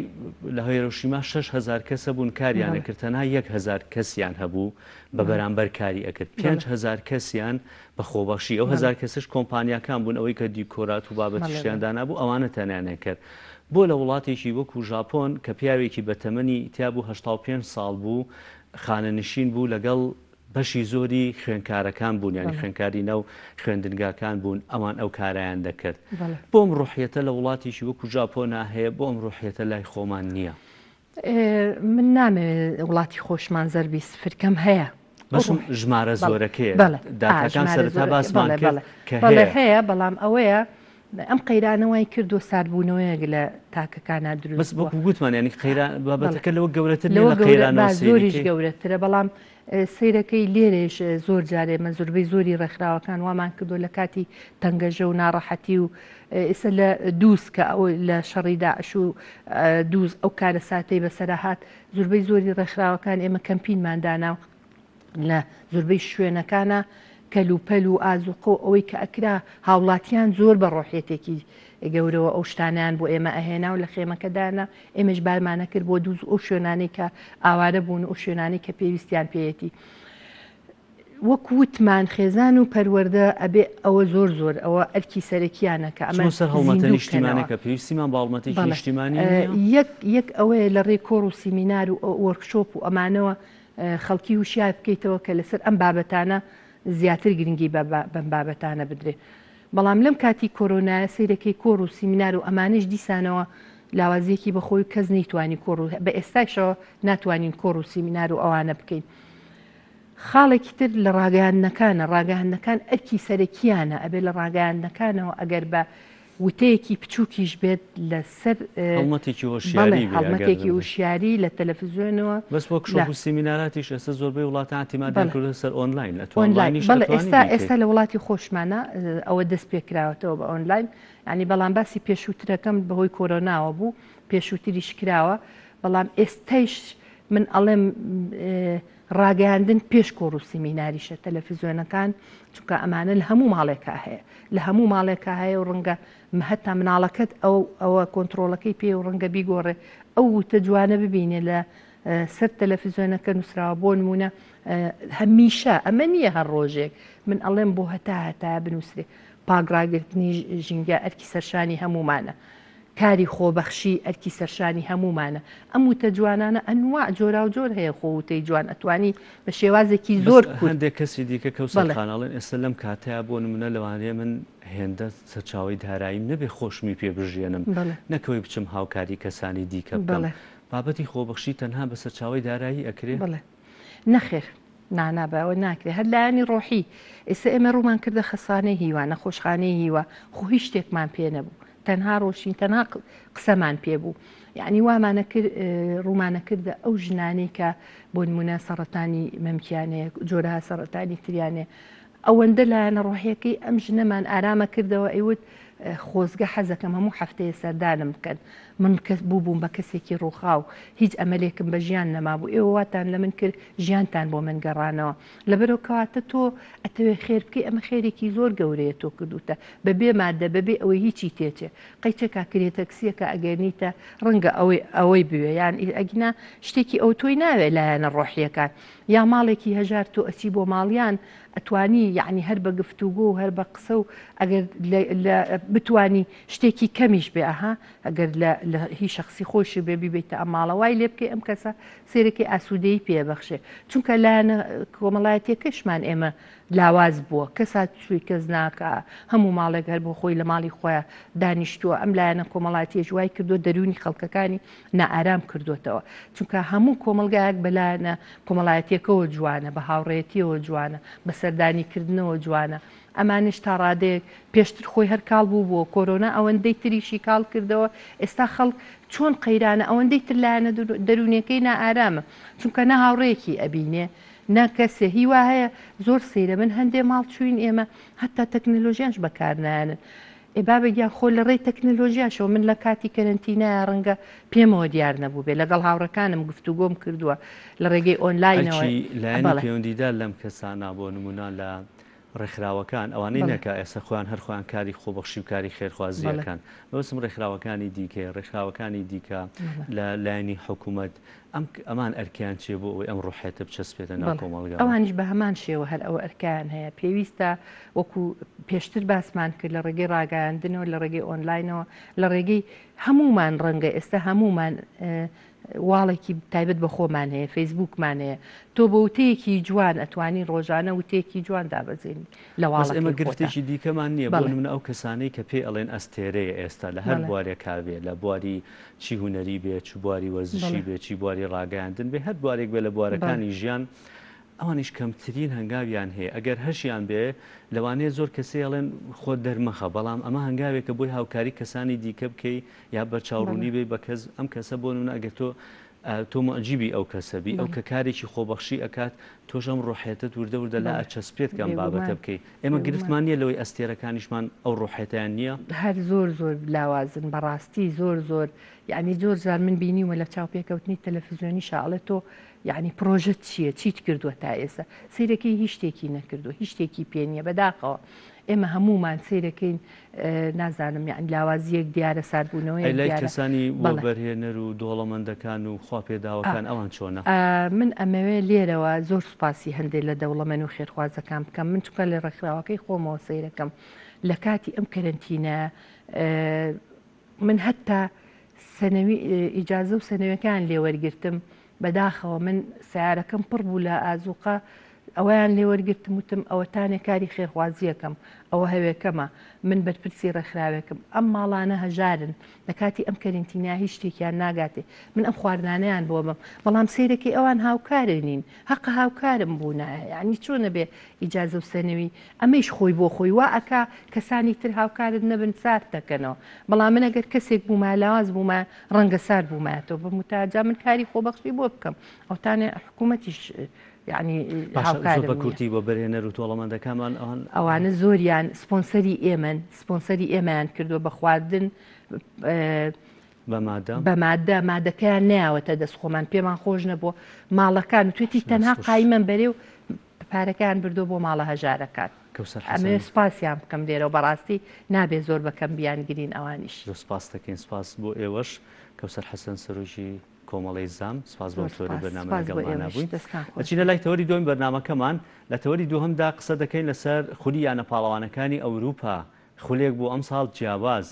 Speaker 1: لە هێرۆشیما 6000 کەس هەبوون کاریان ئەکرد تەنها 1000 کەسیان هەبوو بە بەرامبەر کاری ئەکرد 5000 کەسیان بە خۆبەخشی ئەو هەزار کەسەش کۆمپانیاکان بوون ئەوەی کە دیکۆرات و بابەتی شتیان دانابوو ئەوانە تەنیان ئەکرد بۆ لە وڵاتێکی وەکو ژاپۆن کە پیاوێکی بە تەمەنی تیا بوو 85 ساڵ بوو خانەنشین بوو لەگەڵ بەشی زۆری خوێنکارەکان بوون یانی خوێنکاری ناو خوێندنگاکان بوون ئەوان ئەو کارایان دەکرد بۆ ئەم ڕوحیەتە لە وڵاتێکی وەکو ژاپۆنا هەیە بۆ ئەم ڕوحیەتە لای خۆمان نییە؟
Speaker 4: من نامەوێت وڵاتی خۆشمان زەربی سفر کەم هەیە
Speaker 1: بەشم ژمارە زۆرەکەیە داتاکان سەرەتا باسمان کرد کە هەیە
Speaker 4: هەیە بەڵام ئەوەیە ئەم قەیرانە وای کردو ساردبوونەوەیەک لە تاکەکانە دروست
Speaker 1: بەس وەکو گوتمان ینی قەیران بابەتەکە لەوە گەورەتر لەوە قەیران
Speaker 4: زۆریش گەورەترە بەڵام سەیرەکەی لێرەیش زۆر جار ئێمە زۆربەی زۆری ڕێکخراوەکان وامان کردو لە کاتی تەنگەژە و ناڕەحەتی و ئێستا لە دووز کە ئەو لە شەڕی داعش و دووز ئەو کارەساتەی بەسەرا هات زۆربەی زۆری ڕێکخراوەکان ئێمە کەمپینمان دانا و لە زۆربەی شوێنەکانە کەلوپەل و ئازوقە و ئەوەی کە ئەکرا هاوڵاتیان زۆر بە ڕۆحیەتێکی گەورەوە ئەو شتانەیان بۆ ئێمە ئەهێنا و لە خێمەکە دانا ئێمەش بارمانە کرد بۆ دووز ئەو شوێنانەی کە ئاوارە بوون و ئەو شوێنانەی کە پێویستیان پێیەتی. وەک وتمان خێزان و پەروەردە ئەبێ ئەوە زۆر زۆر ئەوە ئەرکی سەرەکیانە کە ئەمە
Speaker 1: چۆن سەر هەڵمەتە نیشتیمانەکە پێویستیمان بە هەڵمەتێکی نیشتیمانی نییە؟
Speaker 4: یەک یەک ئەوەیە لە ڕێی کۆڕ و سیمینار و وۆرکشۆپ و ئەمانەوە خەڵکی هوشیار بکەیتەوە کە لەسەر ئەم بابەتانە زیاتر گرنگی بەم بابەتانە بدرێ. بەڵام لەم کاتی کۆرۆنایە سەیرەکەی کۆڕ و سیمینار و ئەمانەیش دیسانەوە لاوازیەکی بەخۆی و کەس نەیتوانی کۆڕ و بە ئێستایشەوە ناتوانین کۆڕ و سیمینار و ئەوانە بکەین. خاڵێکی تر لە ڕاگەیاندنەکانە، ڕاگەیاندنەکان ئەرکی سەرەکیانە، ئەبێ لە ڕاگەیاندنەکانەوە ئەگەر بە وتەیەکی بچووکیش بێت لە سەر
Speaker 1: هەڵمەتێکی هۆشیاری
Speaker 4: بێ هەڵمەتێکی هۆشیاری لە تەلەفزیۆنەوە
Speaker 1: بەس وۆرکشۆپ و سیمیناراتیش ئێستا زۆربەی وڵاتان اعتیمادیان کردووە سەر ئۆنلاین ئەتوانین ئۆنلاینیش
Speaker 4: بەڵێ ئێستا ئێستا لە وڵاتی خۆشمانە ئەوە دەست پێکراوەتەوە بە ئۆنلاین یانی بەڵام باسی پێشووترەکەم بەهۆی کۆرۆناوە بوو پێشووتریش کراوە بەڵام ئێستایش من ئەڵێم ڕاگەیاندن پێش کۆڕ و سیمیناریشە تەلەفزیۆنەکان چونکە ئەمانە لە هەموو ماڵێکا هەیە لە هەموو ماڵێکا هەیە و ڕەنگە هەتا مناڵەکەت ئەو ئەوە کۆنتترۆڵەکەی پێ و ڕەنگە بیگۆڕێ ئەو وتە جوانە ببینێ لە سەر تەلەفزیۆنەکە نووسراوە بۆ نمونە هەمیشە ئەمە نییە هەر ڕۆژێک من ئەڵێم بۆ هەتا هەتا بنووسرێ پاکڕاگرتنی ژینگە ئەرکی سەرشانی هەمومانە کاری خۆبەخشی ئەرکی سەرشانی هەموومانە. ئەم وتە جوانانە ئەنواع جۆراوجۆر هەیە خۆ وتەی جوان ئەتوانی بە شێوازێکی
Speaker 1: بەس
Speaker 4: زۆر کورت
Speaker 1: هەندێک کەسی دیکە کەوسەر
Speaker 4: بەڵێ.
Speaker 1: خان ئەڵێن ئێستا لەم کاتەیا بۆ نمونە لەوانەیە من هێندە سەرچاوەی داراییم نەبێ خۆشمی پێ بژیەنم
Speaker 4: بەڵێ.
Speaker 1: نەکەوەی بچم هاوکاری کەسانی دیکە بکەم
Speaker 4: بەڵێ.
Speaker 1: بابەتی خۆبەخشی تەنها بە سەرچاوەی دارایی ئەکرێ؟
Speaker 4: بەڵێ. نەخێر. نا نا بە ئەوە ناکرێ هەر لایەنی ڕۆحی ئێستا ئێمە ڕوومان کردە خەسانەی هیوا نەخۆشخانەی هیوا خۆ هیچ شتێکمان پێ نەبوو تەنها ڕۆشین تەنها قسەمان پێ بوو یعنی وامانە کرد ڕوومانە کردە ئەو ژنانەی کە بۆ نمونە سەڕەتانی مەمکیانەیە جۆرەها سەڕەتانی تریانێ ئەوەندە لایەنە ڕۆحیەکەی ئەم ژنەمان ئارامە کردەوە ئەیوت خۆزگە حەزەکەم هەموو هەفتەیە سەردانم بکەن من کەس بوو بووم بە کەسێکی ڕووخاو هیچ ئەمەلێکم بە ژیان نەمابوو ئێوە واتان لە من کرد ژیانتان بۆ من گەڕانەوە لەبەرەوە کەواتە تۆ ئەتەوێ خێر بکەی ئەمە خێرێکی زۆر گەورەیە تۆ کردوتە بەبێ مادە بەبێ ئەوەی هیچی تێچێ قەیچێکا کرێ تەکسیەکە ئەگەر نیتە ڕەنگە ئەوەی ئەوەی بوێ یان ئەگینا شتێکی ئەو تۆی ناوێ لایەنە ڕۆحیەکان یا ماڵێکی هەژار تۆ ئەچی بۆ ماڵیان ئەتوانی یەعنی هەر بە گفتوگۆ و هەر بە قسە و ئەگەر لە بتوانی شتێکی کەمیش بێ ئەها ئەگەر لە لە هی شەخسی خۆشی بێ بیبیتە ئەم ماڵە وای لێ بکەی ئەم کەسە سێرەکەی ئاسوودەیی پێ بەخشێ چونکە لایەنە کۆمەڵایەتیەکەشمان ئێمە لاواز بووە کەس هاتوچۆی کەس ناکا هەموو ماڵێک هەر بۆ خۆی لە ماڵی خۆیان دانیشتووە ئەم لایەنە کۆمەڵاتیەش وای کردو دەروونی خەڵکەکانی نائارام کردوتەوە چونکە هەموو کۆمەڵگایەک بەلایەنە کۆمەڵایەتیەکەوە جوانە بە هاوڕێتیەوە جوانە بە سەردانیکردنەوە جوانە ئەمانش تا ڕادەیەک پێشتر خۆی هەر کاڵ بوو بووە کۆرۆنا ئەوەندەی تریشی کاڵ کردەوە ئێستا خەڵک چۆن قەیرانە ئەوەندەی تر لایەنە دەروونیەکەی نائارامە چونکە نە هاوڕێیەکی ئەبینێ نە کەسێ هی وا هەیە زۆر سەیرە من هەندێ ماڵ چوین ئێمە هەتا تەکنەلۆژیاش بەکار نایەنن ئێ بابە گیان خۆ لە ڕێی تەکنەلۆژیاشەوە من لە کاتی کەرەنتینایە ڕەنگە پێمەوە دیار نەبووبێ لەگەڵ هاوڕێکانم گفتوگۆم کردووە لە ڕێگەی ئۆنلاینەوە
Speaker 1: ئەرکی لایەنی
Speaker 4: بەڵێ.
Speaker 1: پەیوەندیدار لەم کەسانە بۆ نموونە لە. ڕێکخراوەکان ئەوانەی نەکا ئێستا خۆیان هەر خۆیان کاری خۆبەخشی و کاری خێرخوازی ئەکەن مەبەستم ڕێکخراوەکانی دیکەیە ڕێکخراوەکانی دیکە لە لایەنی حکوومەت ئەم ئەمان ئەرکیان چیە بۆ ئەوەی ئەم ڕوحیەتە بچەسپێتە ناو کۆمەڵگاوە؟
Speaker 4: ئەوانیش بە هەمان شێوە هەر ئەوە ئەرکیان هەیە پێویستە وەکو پێشتر باسمان کرد لە ڕێگەی ڕاگەیاندنەوە لە ڕێگەی ئۆنلاینەوە لە ڕێگەی هەمومان ڕەنگە ئێستا هەمومان واڵێکی تایبەت بە خۆمان هەیە فەیسبووکمان هەیە تۆ بە وتەیەکی جوان ئەتوانی ڕۆژانە وتەیەکی جوان دابەزێنی لە
Speaker 1: بەس ئێمە
Speaker 4: واڵەکەی خۆتا
Speaker 1: گرفتێکی دیکەمان نییە بۆ
Speaker 4: بەڵێ
Speaker 1: نمونە ئەو کەسانەی کە پێی ئەڵێن ئەستێرەیە ئێستا لە هەر
Speaker 4: بەڵێ
Speaker 1: بوارێکا بێ لە بواری چی هونەری بێ چ بواری وەرزشی
Speaker 4: بەڵێ
Speaker 1: بێ چی بواری ڕاگەیاندن بێ هەر بوارێک بێ لە
Speaker 4: بەڵێ
Speaker 1: بوارەکانی ژیان ئەوانیش کەمترین هەنگاویان هەیە ئەگەر هەشیان بێ لەوانەیە زۆر کەسێ ئەڵێن خۆت دەرمەخە بەڵام ئەمە هەنگاوێکە بۆی هاوکاری کەسانی دیکە بکەی یا بەرچاو ڕوونی بی بە کەس ئەم کەسە بۆ نمونە ئەگەر تۆ تۆ موعجیبی ئەو کەسە بی ئەو کە کارێکی خۆبەخشی ئەکات تۆش ئەم ڕۆحێتت وردە وردە لا ئەچەسپێت کە ئەم بابەتە بکەی ئێمە گرفتمان نییە لەوەی ئەستێرەکانیشمان ئەو ڕۆحێتیان نییە؟
Speaker 4: هەر زۆر زۆر لاوازن بەڕاستی زۆر زۆر یعنی زۆر جار من بینیومە لە چاوپێکەوتنی تەلەفزیۆنیشا ئەڵێ تۆ یعنی پرۆژەت چییە چیت کردووە تا ئێستا سەیرەکەی هیچ شتێکی نەکردووە هیچ شتێکی پێ نییە بەداخەوە ئێمە هەموومان سەیرەکەین نازانم یانی لاوازیەک دیارە ساردبوونەوەیەک
Speaker 1: ئەی لای
Speaker 4: دیارە
Speaker 1: کەسانی
Speaker 4: بەڵێ.
Speaker 1: وەبەرهێنەر و دۆڵەمەندەکان و خوا پێداوەکان ئەوان چۆنە؟
Speaker 4: من ئەمەوێ لێرەوە زۆر سوپاسی هەندێ لە دەوڵەمەن و خێرخوازەکان بکەم من چونکە لە ڕێکخراوەکەی خۆمەوە سەیرەکەم لە کاتی ئەم کەرەنتینە من هەتا سەنەوی ئیجازە و سەنەوەکان لێوەرگرتم بەداخەوە من سەیارەکەم پڕ بوو لە ئازوقە ئەوەیان لێ وەرگرتم وتم ئەوەتانێ کاری خێرخوازیەکەم ئەوە هەوێکەمە من بەرپرسی ڕێکخراوێکم ئەم ماڵانە هەژارن لە کاتی ئەم کەرنتینا هیچ شتێکیان ناگاتێ من ئەم خواردنانەیان بۆ بم بەڵام سەیرەکەی ئەوان هاوکارێ نین هەقە هاوکارم بوونایە یعنی چۆنە بێ ئیجازە و سەنەوی ئەمەیش خۆی بۆ خۆی وا ئەکا کەسانی تر هاوکارت نەبن سارد دەکەنەوە بەڵام من ئەگەر کەسێک بوومایە لاواز بوومایە ڕەنگە سارد بوومایەتەوە بم وتایە جا من کاری خۆبەخشی بۆ بکەم ئەوتانێ حکوومەتیش یعنی
Speaker 1: باشە زۆر
Speaker 4: هاوکارم
Speaker 1: بە
Speaker 4: نییە.
Speaker 1: کورتی وەبەرهێنەر و تۆڵەمەندەکانمان ئەوان
Speaker 4: ئەوانە زۆریان سپۆنسەری ئێمەن سپۆنسەری ئێمەیان کردووە بە خواردن
Speaker 1: بە مادە
Speaker 4: بە مادە مادەکەیان نەیاوەتە دەست خۆمان پێمان خۆش نەبووە ماڵەکان وتوێتی تەنها قایمەن بەرێ و پارەکەیان بردووە بۆ ماڵە هەژارەکان.
Speaker 1: کەوسەر حەسەن.
Speaker 4: ئەمەوێ سوپاسیان بکەم لێرەوە بەڕاستی نابێ زۆر بە کەم بیانگرین ئەوانیش.
Speaker 1: زۆر سوپاست دەکەین سوپاس بۆ ئێوەش کەوسەر حەسەن سەرۆکی کۆمەڵەی زام سوپاس بۆ
Speaker 4: زۆر
Speaker 1: تەوەری
Speaker 4: سوپاس
Speaker 1: بەرنامە
Speaker 4: سوپاس بۆ
Speaker 1: لەگەڵمانا
Speaker 4: ئێوەش
Speaker 1: بووین
Speaker 4: دەستان خۆش
Speaker 1: دەچینە
Speaker 4: بێت.
Speaker 1: لای تەوەری دووەمی بەرنامەکەمان لە تەوەری دووهەمدا قسە دەکەین لەسەر خولی یانە پاڵەوانەکانی ئەوروپا خولێک بوو ئەمساڵ جیاواز،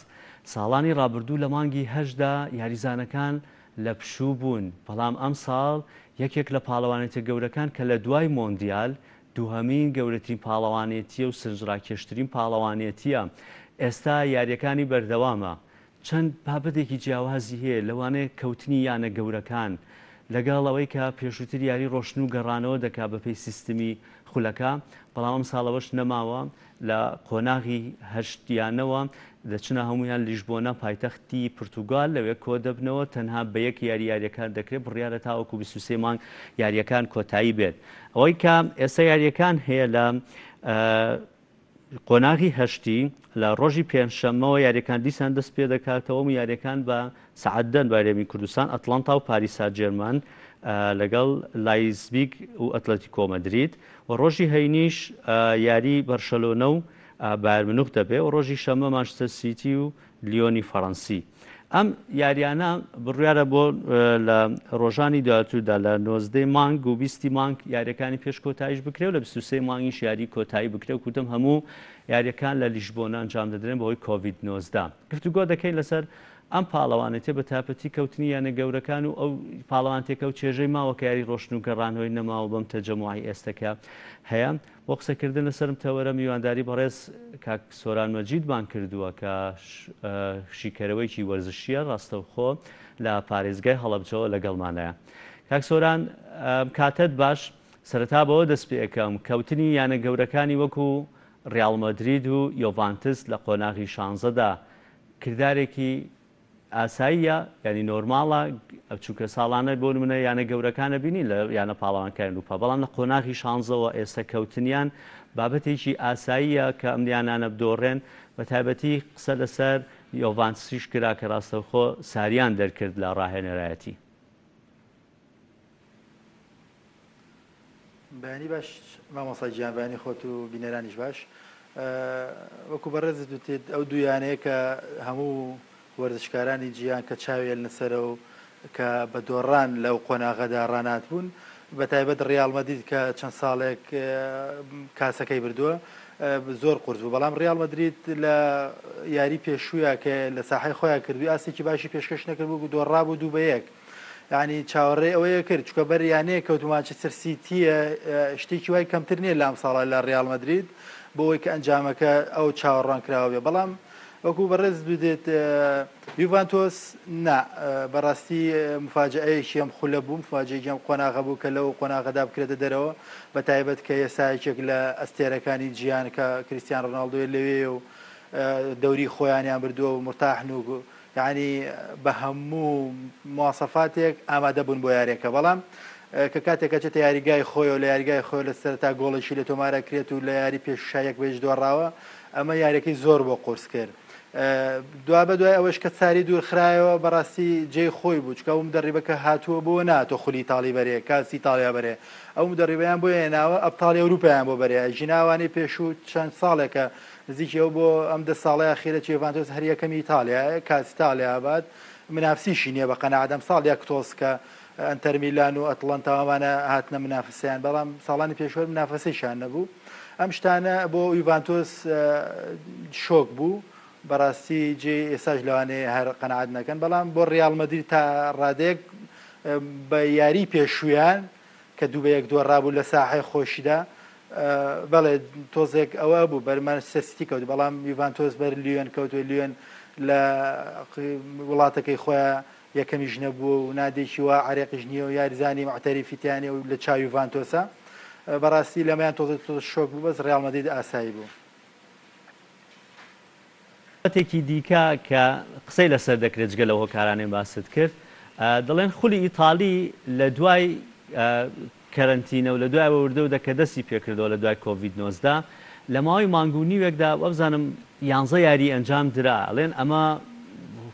Speaker 1: ساڵانی ڕابردوو لە مانگی هەشتدا یاریزانەکان لە پشوو بوون، بەڵام ئەمساڵ یەکێک لە پاڵەوانێتیە گەورەکان کە لە دوای مۆندیال دووهەمین گەورەترین پاڵەوانێتیە و سرنجڕاکێشترین پاڵەوانێتیە، ئێستا یاریەکانی بەردەوامە، چەند بابەتێکی جیاوازی هەیە لەوانەیە کەوتنی یانە گەورەکان لەگەڵ ئەوەی کە پێشووتر یاری ڕۆشتن و گەڕانەوە دەکا بەپێی سیستمی خولەکە، بەڵام ئەمساڵ ئەوەش نەماوە، لە قۆناغی هەشت یانەوە دەچنە هەموویان لیشبۆنە پایتەختی پرتوگال لەوێ کۆدەبنەوە تەنها بە یەک یاری یاریەکان دەکرێت بڕیارە تاوەکو 23 مانگ یاریەکان کۆتایی بێت ئەوەی کە ئێستا یاریەکان هەیە لە قۆناغی هەشتی لە ڕۆژی پێنجشەممەوە یاریەکان دیسان دەست پێ دەکاتەوە و یاریەکان بە سەعات دەن بە هەرێمی کوردستان ئەتلانتا و پاریس سانجێرمان لەگەڵ لایزبیگ و ئەتلەتیکۆ مەدرید و ڕۆژی هەینیش یاری بەرشەلۆنە و بایرن مونخ دەبێ و ڕۆژی شەممە مانچستەر سیتی و لیۆنی فەڕەنسی. ئەم یاریانە بڕیارە بۆ لە ڕۆژانی داهاتوودا لە 19 مانگ و 20 مانگ یاریەکانی پێش کۆتاییش بکرێ و لە 23 مانگیش یاری کۆتایی بکرێ و کوتم هەموو یاریەکان لە لیشبۆنە ئەنجام دەدرێن بەهۆی کۆڤید 19. گفتوگۆ دەکەین لەسەر ئەم پاڵەوانێتیە بە تایبەتی کەوتنی یانە گەورەکان و ئەو پاڵەوانتێکە و چێژەی ماوە کە یاری ڕۆشتن و گەڕانەوەی نەماوە بەم تەجەموعی ئێستەکە هەیە. بۆ قسەکردن لەسەر ئەم تەوەرە میوانداری بەڕێز کاک سۆران مەجیدمان کردووە کە شیکەرەوەیەکی وەرزشیە ڕاستەوخۆ لە پارێزگای هەڵەبجەوە لەگەڵمانایە. کاک سۆران کاتت باش سەرەتا بەوە دەست پێ ئەکەم کەوتنی یانە گەورەکانی وەکو ڕیاڵ مەدرید و یۆڤانتس لە قۆناغی شانزەدا کردارێکی ئاساییە یانی نۆرماڵە چونکە ساڵانە بۆ نمونە یانە گەورەکانە بینین لە یانە پاڵەوانکانی ئەوروپا بەڵام لە قۆناغی شانزەوە ئێستا کەوتنیان بابەتێکی ئاساییە کە ئەم یانانە بدۆڕێن بە تایبەتی قسە لەسەر یۆڤانتسیش کرا کە ڕاستەوخۆ ساریان دەرکرد لە ڕاهێنەرایەتی.
Speaker 7: بەیانی باش مامۆستا گیان بەیانی خۆت و بینەرانیش باش وەکو بەڕێزت وتت ئەو دوو یانەیە کە هەموو وەرزشکارانی جیهان کە چاویان لەسەرە و کە بە دۆڕان لەو قۆناغەدا ڕاناتبوون بە تایبەت ڕیاڵ مەدرید کە چەند ساڵێک کاسەکەی بردووە زۆر قورس بوو بەڵام ڕیاڵ مەدرید لە یاری پێشوویە کە لە ساحەی خۆیان کردووی ئاستێکی باشی پێشکەش نەکردبوو و دۆڕابوو دوو بە یەک یانی چاوەڕێی ئەوەیە کرد چونکە بەر یانەیەک کەوت و مانچستەر سیتیە شتێکی وای کەمتر نییە لام ساڵە لە ڕیاڵ مەدرید بۆ ئەوەی کە ئەنجامەکە ئەو چاوەڕوان کراوە بێ بەڵام وەکو بەڕێز دێت یوڤانتۆس نا بەڕاستی مفاجئەیەکی ئەم خولە بوو مفاجئەیەکی ئەم قۆناغە بوو کە لەو قۆناغەدا بکرێتە دەرەوە بە تایبەت کە ئێستا یەکێک لە ئەستێرەکانی جیهان کە کریستیان ڕۆناڵدۆیە لەوێیە و دەوری خۆیانیان بردووە و مرتاحن و یەعنی بە هەموو مواسەفاتێک ئامادە بوون بۆ یاریەکە بەڵام کە کاتێک ئەچێتە یاریگای خۆیەوە لە یاریگای خۆی لە سەرەتا گۆڵێکی لێ تۆمار ئەکرێت و لە یاری پێشوشا یەک بە هیچ دۆڕاوە ئەمە یاریەکەی زۆر بۆ قورس کرد دوا بە دوای ئەوەش کە ساری دوور خرایەوە بەڕاستی جێی خۆی بوو چکە ئەو مدەڕیبە کە هاتووە بۆ ناتۆ خولی ئیتاڵی بەرێ کاسی ئیتاڵیا بەرێ ئەو مدەڕیبەیان بۆ هێناوە ئەبتاڵی ئەوروپایان بۆ بەرێ ژیناوانەی پێشوو چەند ساڵێکە نزیکی ئەو بۆ ئەم دە ساڵەی ئەخیرە چیڤانتۆس هەر یەکەمی ئیتاڵیایە، کاس ئیتاڵیا ئەبات، منافسیشی نیە بە قەناعەت ئەمساڵ یەک تۆز کە ئەنتەر میلان و ئەتڵەنتا و ئەمانە هاتنە منافسەیان بەڵام ساڵانی پێشوەر منافەسەیشیان نەبوو ئەم شتانە بۆ یوڤانتۆس شۆک بوو بەڕاستی جێی ئێساش لەوانەیە هەر قەناعەت نەکەن بەڵام بۆ ڕیاڵ مەدرید تا ڕادەیەک بە یاری پێشوویان کە دوو بە یەک دۆڕابوو لە ساحەی خۆشیدا بەڵێ تۆزێک ئەوە بوو بەر مانچستەر سیتی کەوت بەڵام یوڤانتۆس بەر لیۆن کەوت و لیۆن لە وڵاتەکەی خۆیان یەکەمیش نەبووە و نادێکی وا عەرێقیش نییە و یاریزانی معتەریفی تیا نییە و لە چاو یوڤانتۆسە بەڕاستی لەمەیان تۆزێک تۆزێک شۆک بوو بەس ڕیاڵ مەدرید ئاسایی بوو.
Speaker 1: بابەتێکی دیکە کە قسەی لەسەر دەکرێت جگە لەو هۆکارانەی باست کرد، دەڵێن خولی ئیتالی لە دوای کەرەنتینە و لە دوای ئەوە وردە وردە کە دەستی پێکردەوە لە دوای کۆڤید 19 لە ماوەی مانگ و نیوێکدا وابزانم یانزە یاری ئەنجام درا، ئەڵێن ئەمە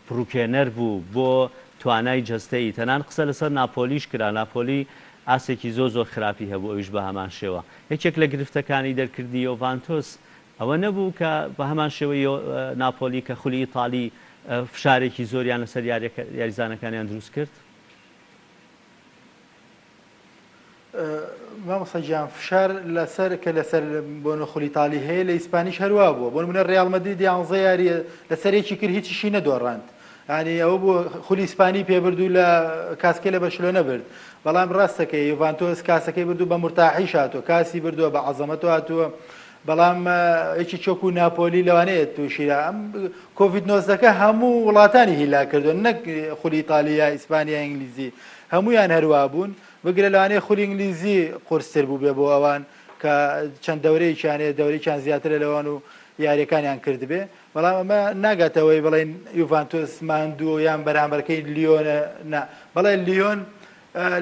Speaker 1: پڕوکێنەر بوو بۆ توانای جەستەیی، تەنان قسە لەسەر ناپۆلیش کرا، ناپۆلی ئاستێکی زۆر زۆر خراپی هەبوو ئەویش بە هەمان شێوە. یەکێک لە گرفتەکانی دەرکردنی یۆڤانتۆس ئەوە نەبوو کە بە هەمان شێوەی ناپۆلی کە خولی ئیتالی فشارێکی زۆریان لەسەر یاریزانەکانیان دروست کرد؟
Speaker 7: مامۆستا گیان فشار لەسەر کە لەسەر بۆنە خولی ئیتالی هەیە لە ئیسپانیش هەروا بووە بۆ نمونە ڕیاڵ مەدرید یانزە یاریە لەسەر یەکی کرد هیچیشی نەدۆڕاند یعنی ئەوە بوو خولی ئیسپانی پێبرد و لە کاسکەی لە بەرشلۆنە برد بەڵام ڕاستەکەی یوڤانتۆس کاسەکەی برد و بە مورتاحیش هاتووە کاسی بردووە بە عەزەمەتەوە هاتووە بەڵام یەکێکی وەکو ناپۆلی لەوانەیە تووشی ئەم کۆڤید نۆزدەکە هەموو وڵاتانی هیلا کردووە نەک خولی ئیتالیا ئیسپانیا ئینگلیزی هەمویان هەروا بوون بگرە لەوانەیە خولی ئینگلیزی قورستر بوو بێ بۆ ئەوان کە چەند دەورەیەکیان هەیە دەورێکیان زیاترە لەوان و یاریەکانیان کردبێ بەڵام ئەمە ناگاتەوەی بڵێن یوڤانتۆس ماندوو یان بەرامبەرەکەی لیۆنە نا بەڵێ لیۆن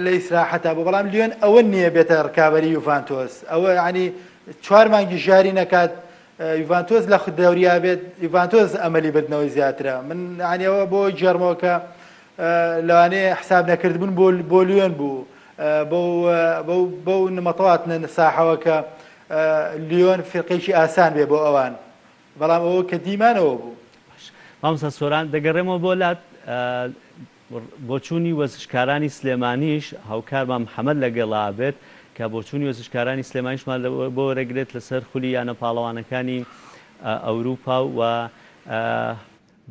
Speaker 7: لە ئیسراحەتا بوو بەڵام لیۆن ئەوە نییە بێتە ڕکابەری یوڤانتۆس ئەوە ینی چوار مانگی ژاری نەکات یوڤانتۆس لە خود دەوریا بێت یوڤانتۆس ئەمەلی بردنەوەی زیاترە من ینیەوە بۆ گێڕمەوە کە لەوانەیە حساب نەکردبوون بۆ بۆ لیۆن بوو بەو بەو نمەتەواتنە ساحەوە کە لیۆن فرقێکی ئاسان بێ بۆ ئەوان بەڵام ئەوە کە دیمانەوە بوو.
Speaker 1: مامۆستا سۆران دەگەڕێمەوە بۆ لات بۆچوونی وەرزشکارانی سلێمانیش هاوکارمان محەمەد لەگەڵا بێت کە بۆچوونی وەرزشکارانی سلێمانیشمان بۆ وەرەگرێت لەسەر خولی یانە پاڵەوانەکانی ئەوروپا و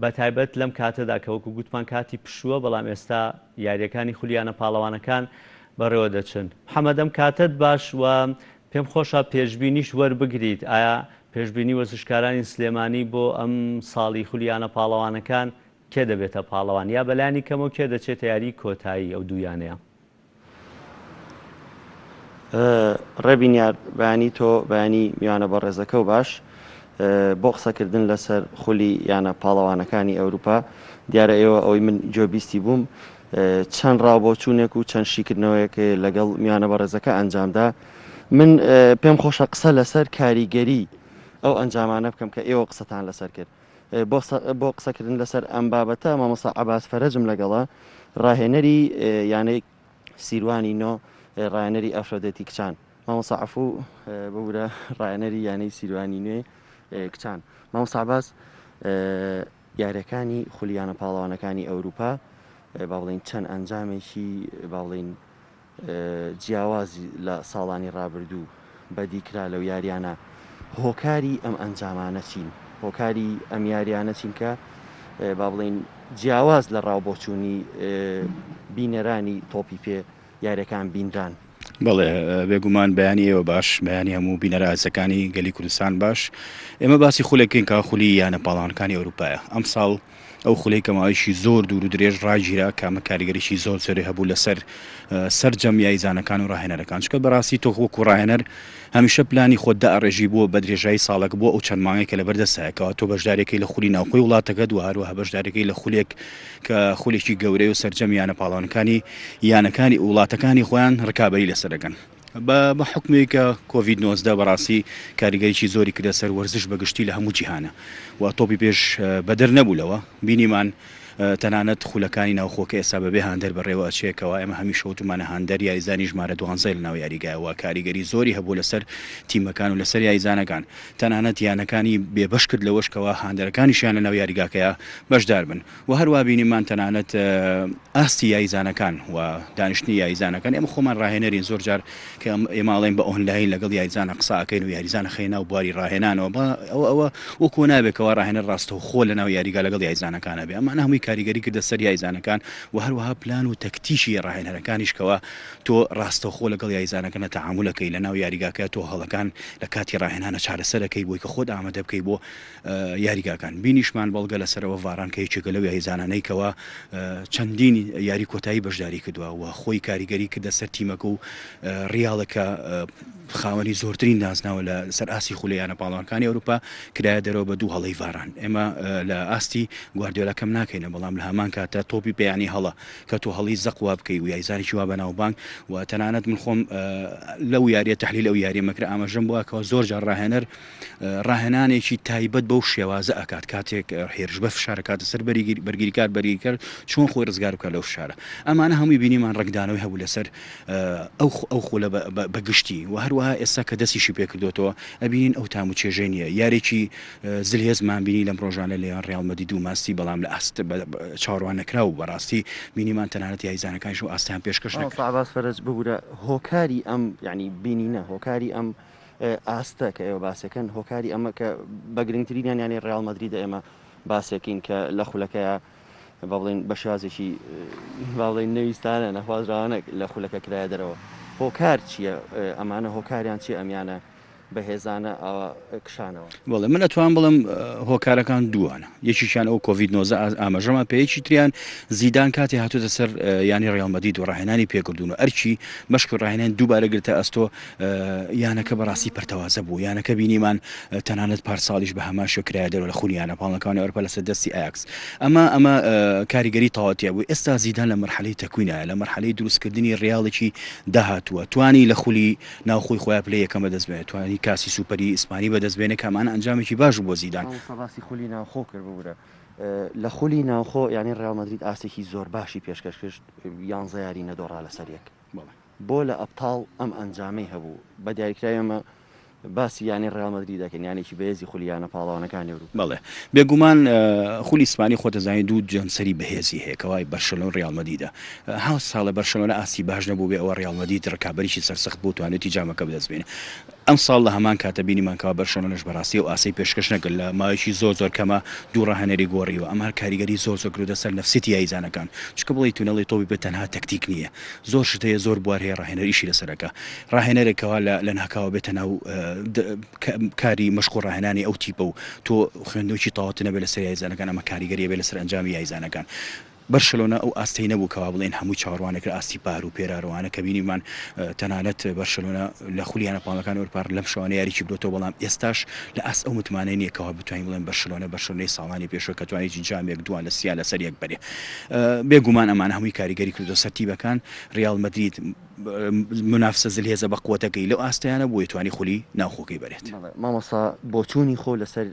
Speaker 1: بە تایبەت لەم کاتەدا کە وەکو گوتمان کاتی پشووە بەڵام ئێستا یاریەکانی خولی یانە پاڵەوانەکان بەڕێوە دەچن. محەمەد ئەم کاتەت باش و پێم خۆشە پێشبینیش وەربگریت ئایا پێشبینی وەرزشکارانی سلێمانی بۆ ئەم ساڵی خولی یانە پاڵەوانەکان کێ دەبێتە پاڵەوان یا بەلانی کەمەوە کێ دەچێتە یاریی کۆتایی ئەو دوو یانەیە؟
Speaker 8: ڕێبینیار بەیانی تۆ بەیانی میوانە بەڕێزەکە و باش بۆ قسەکردن لەسەر خولی یانە پاڵەوانەکانی ئەوروپا دیارە ئێوە ئەوەی من گوێبیستی بووم چەند ڕاوبۆچوونێک و چەند شیکردنەوەیەک لەگەڵ میوانە بەڕێزەکە ئەنجامدا من پێم خۆشە قسە لەسەر کاریگەری ئەو ئەنجامانە بکەم کە ئێوە قسەتان لەسەر کرد بۆ قسەکردن لەسەر ئەم بابەتە مامۆستا عەباس فەرەجم لەگەڵە ڕاهێنەری یانەی سیروانی نۆ ڕاهێنەری ئەفرۆدێتی کچان. مامۆستا عەفو ببورە ڕاهێنەری یانەی سیروانی نوێ کچان. مامۆستا عەباس یاریەکانی خولی یانە پاڵەوانەکانی ئەوروپا با بڵێین چەند ئەنجامێکی با بڵێین جیاوازی لە ساڵانی ڕابردوو بەدی کرا لەو یاریانە هۆکاری ئەم ئەنجامانە چین؟ هۆکاری ئەم یاریانە چین کە با بڵێین جیاواز لە ڕاوبۆچوونی بینەرانی تۆپی پێ یاریەکان بینران؟
Speaker 5: بەڵێ بێگومان بەیانی ئێوە باش بەیانی هەموو بینەرە ئازیزەکانی گەلی کوردستان باش ئێمە باسی خولێکین کە خولی یانە پاڵەوانەکانی ئەوروپایە ئەمساڵ ئەو خولەی کە ماوەیەکی زۆر دوور و درێژ ڕاگیرا کە ئەمە کاریگەریی زۆر زۆری هەبوو لەسەر سەرجەم یاریزانەکان و ڕاهێنەرەکان چونکە بەڕاستی تۆ وەکو ڕاهێنەر هەمیشە پلانی خۆت دائەڕێژی بۆ بە درێژایی ساڵەک بۆ ئەو چەند مانگەی کە لەبەر دەستایە کەوا تۆ بەشداریەکەی لە خولی ناوخۆی وڵاتەکەت و هەروەها بەشداریەکەی لە خولێک کە خولێکی گەورەیە و سەرجەم یانە پاڵەوانەکانی یانەکانی وڵاتەکانی خۆیان ڕکابەری لەسەر دەکەن. بە بە حوکمێک کە کۆڤید 19 بەڕاستی کاریگەریی زۆری کردە سەر وەرزش بە گشتی لە هەموو جیهانە و تۆپی پێش بەدەر نەبوو لەوە بینیمان تەنانەت خولەکانی ناوخۆ کە ئێستا بەبێ هاندەر بەڕێوە ئەچێ کەوا ئێمە هەمیشە وتومانە هاندەر یاریزانی ژمارە دوانزەیە لەناو یاریگایە و کاریگەری زۆری هەبوو لەسەر تیمەکان و لەسەر یاریزانەکان تەنانەت یانەکانی بێبەش کرد لەوەش کەوا هاندەرەکانیشیان لەناو یاریگاکەیا بەشدار بن. وە هەروا بینیمان تەنانەت ئاستی یاریزانەکان و دانیشتنی یاریزانەکان ئێمە خۆمان ڕاهێنەرین زۆر جار کە ئێمە ئەڵێن بە ئۆنلاین لەگەڵ یاریزانە قسە ئەکەین و یاریزان ئەخەینە ناو بواری ڕاهێنانەوە بە ئەوە ئەوە وەکوو نابێت کەوا ڕاهێنەر ڕاستەوخۆ لە ناو یاریگا لەگەڵ یاریزانەکان هەبێ ئەمانە هەمووی کاریگەری کردە سەر یاریزانەکان و هەروەها پلان و تەکتیکی ڕاهێنەرەکانیش کەوا تۆ ڕاستەوخۆ لەگەڵ یاریزانەکەنە تەعامول ئەکەی لە ناو یاریگاکە تۆ هەڵەکان لە کاتی ڕاهێنانە چارەسەر ئەکەی بۆی کە خۆت ئامادە بکەی بۆ یاریگاکان. بینیشمان بەڵگە لەسەر ئەوە ڤاران کە یەکێکە لەو یاریزانانەی کەوا چەندین یاری کۆتایی بەشداری کردووە و خۆی کاریگەری کردە سەر تیمەکە و ڕیاڵە کە خاوەنی زۆرترین نازناوە لە سەر ئاستی خولە یانە پاڵەوانەکانی ئەوروپا کرایە دەرەوە بە دوو هەڵەی ڤاران. ئێمە لە ئاستی گواردیۆلا کەم ناکەینە بەڵام لە هەمان کاتە تۆپی پێیانی هەڵە کە تۆ هەڵی زەق وا بکەی و یاریزانێکی وا بەناوبانگ و تەنانەت من خۆم لەو یاریە تحلیل ئەو یاریە مەکرا ئاماژەم بووە کەوا زۆر جار ڕاهێنەر ڕاهێنانێکی تایبەت بەو شێوازە ئەکات کاتێک هێرشبەر فشار ئەکاتە سەر بەرگریکار بەرگریکار چۆن خۆی ڕزگار بکات لەو فشارە ئەمانە هەمووی بینیمان ڕەنگدانەوەی هەبوو لەسەر ئەو ئەو خولە بە گشتی و هەروەها ئێستا کە دەستیشی پێکردوێتەوە ئەبینین ئەو تام و چێژەی نییە یارێکی زلهێزمان بینی لەم ڕۆژانە لێیان ڕیاڵ مەدرید و ماستی بەڵام لە ئاست چاوەڕوان نەکراو بەڕاستی بینیمان تەنانەت یاریزانەکانیش و ئاستیان پێشکەش نەکرد.
Speaker 8: مامۆستا عەباس فەرەج ببورە هۆکاری ئەم یانی بینینە هۆکاری ئەم ئاستە کە ئێوە باسەکەن هۆکاری ئەمە کە بە گرنگترینیان یانەی ڕیاڵ مەدریدە ئێمە باسێکین کە لە خولەکەیە با بڵێین بە شێوازێکی با بڵێین نەویستانە نەخوازراوانە لە خولەکە کرایە دەرەوە هۆکار چییە ئەمانە هۆکاریان چییە ئەمیانە بەهێزانە ئاوا کشانەوە؟
Speaker 5: بەڵێ من ئەتوان بڵێم هۆکارەکان دووانە یەکێکیان ئەو کۆڤید 19 ئاماژەمان پێ یەکی تریان زیدان کاتێ هاتووتە سەر یانی ڕیاڵ مەدرید و ڕاهێنانی پێکردوون و ئەرکی مەشق و ڕاهێنان دووبارە گرتە ئەستۆ یانەکە بەڕاستی پەرتەوازە بوو یانەکە بینیمان تەنانەت پارساڵیش بە هەمان شێوە کرایە دەرەوە لە خولی یانە پاڵنەکانی ئەوروپا لەسەر دەستی ئایاکس ئەمە ئەمە کاریگەری تەواوەتی بوو ئێستا زیدان لە مەرحەلەی تەکوینایە لە مەرحەلەی دروستکردنی ڕیاڵێکی داهاتووە توانی لە خولی ناوخۆی خۆیان پلەی یەکەم بەدەست بێنێت توانی کاسی سوپەری ئیسپانی بەدەست بێنێت کە ئەمانە ئەنجامێکی باش بوو بۆ زیدان.
Speaker 8: مامۆستا باسی خولی ناوخۆ کرد ببورە لە خولی ناوخۆ یانەی ڕیاڵ مەدرید ئاستێکی زۆر باشی پێشکەش کرد یانزە یاری نەدۆڕا لەسەر یەک
Speaker 5: بەڵێ.
Speaker 8: بۆ لە ئەبتاڵ ئەم ئەنجامەی هەبوو؟ بە دیاریکراوی ئێمە باسی یانەی ڕیاڵ مەدرید دەکەین، یانەیەکی بەهێزی خولی یانە پاڵەوانەکانی ئەوروپا.
Speaker 5: بەڵێ بێگومان خولی ئیسپانی خۆت دەزانی دوو جەمسەری بەهێزی هەیە کەوا بەرشەلۆنە و ڕیاڵ مەدریدە. هاو ساڵە بەرشەلۆنە ئاستی باش نەبوو بێ ئەوە ڕیاڵ مەدرید ڕکابەریی سەرسەخت بوو توانیویەتی جامەکە بەدەست بێنێ. ئەمساڵ لە هەمان کاتە بینیمان کەوا بەرشەلۆنەش بەڕاستی ئەو ئاستەی پێشکەش نەکرد لە ماوەیەکی زۆر زۆر کەمە دوو ڕاهێنەری گۆڕیوە ئەمە هەر کاریگەری زۆر زۆر کردۆتە سەر نەفسیەتی یاریزانەکان چونکە بڵێی تونێڵی تۆپی پێ تەنها تەکتیک نییە زۆر شت هەیە زۆر بوار هەیە ڕاهێنەر ئیشی لەسەر ئەکا ڕاهێنەرێک کەوا لە لەناکاوە بێتە ناو کاری مەشق و ڕاهێنانی ئەو تیپە و تۆ خوێندنەوەکی تەواوت نەبێت لەسەر یاریزانەکان ئەمە کاریگەری ئەبێت لەسەر ئەنجامی یاریزانەکان بەرشەلۆنە ئەو ئاستەی نەبوو کەوا بڵێین هەمووی چاوەڕوانەکرا ئاستی پار و پێرارەوانە کە بینیمان تەنانەت بەرشەلۆنە لە خولی یانە پاڵەکانی ئەوروپا لەم شەوانە یاریی بردۆتەوە بەڵام ئێستاش لە ئاست ئەو متمانەی نییە کەوا بتوانین بڵێن بەرشەلۆنە بەرشەلۆنەی ساڵانی پێشووە کە توانیی جامێک دووان لە سیان لەسەر یەک بەرێ بێگومان ئەمانە هەمووی کاریگەری کردووە سەر تیبەکان ریال مەدرید منافسە زلهێزە بە قوتەکەی لەو ئاستیانە بۆیە توانی خولی ناوخۆکەی بەرێت.
Speaker 8: مامۆستا بۆچوونی خۆ لەسەر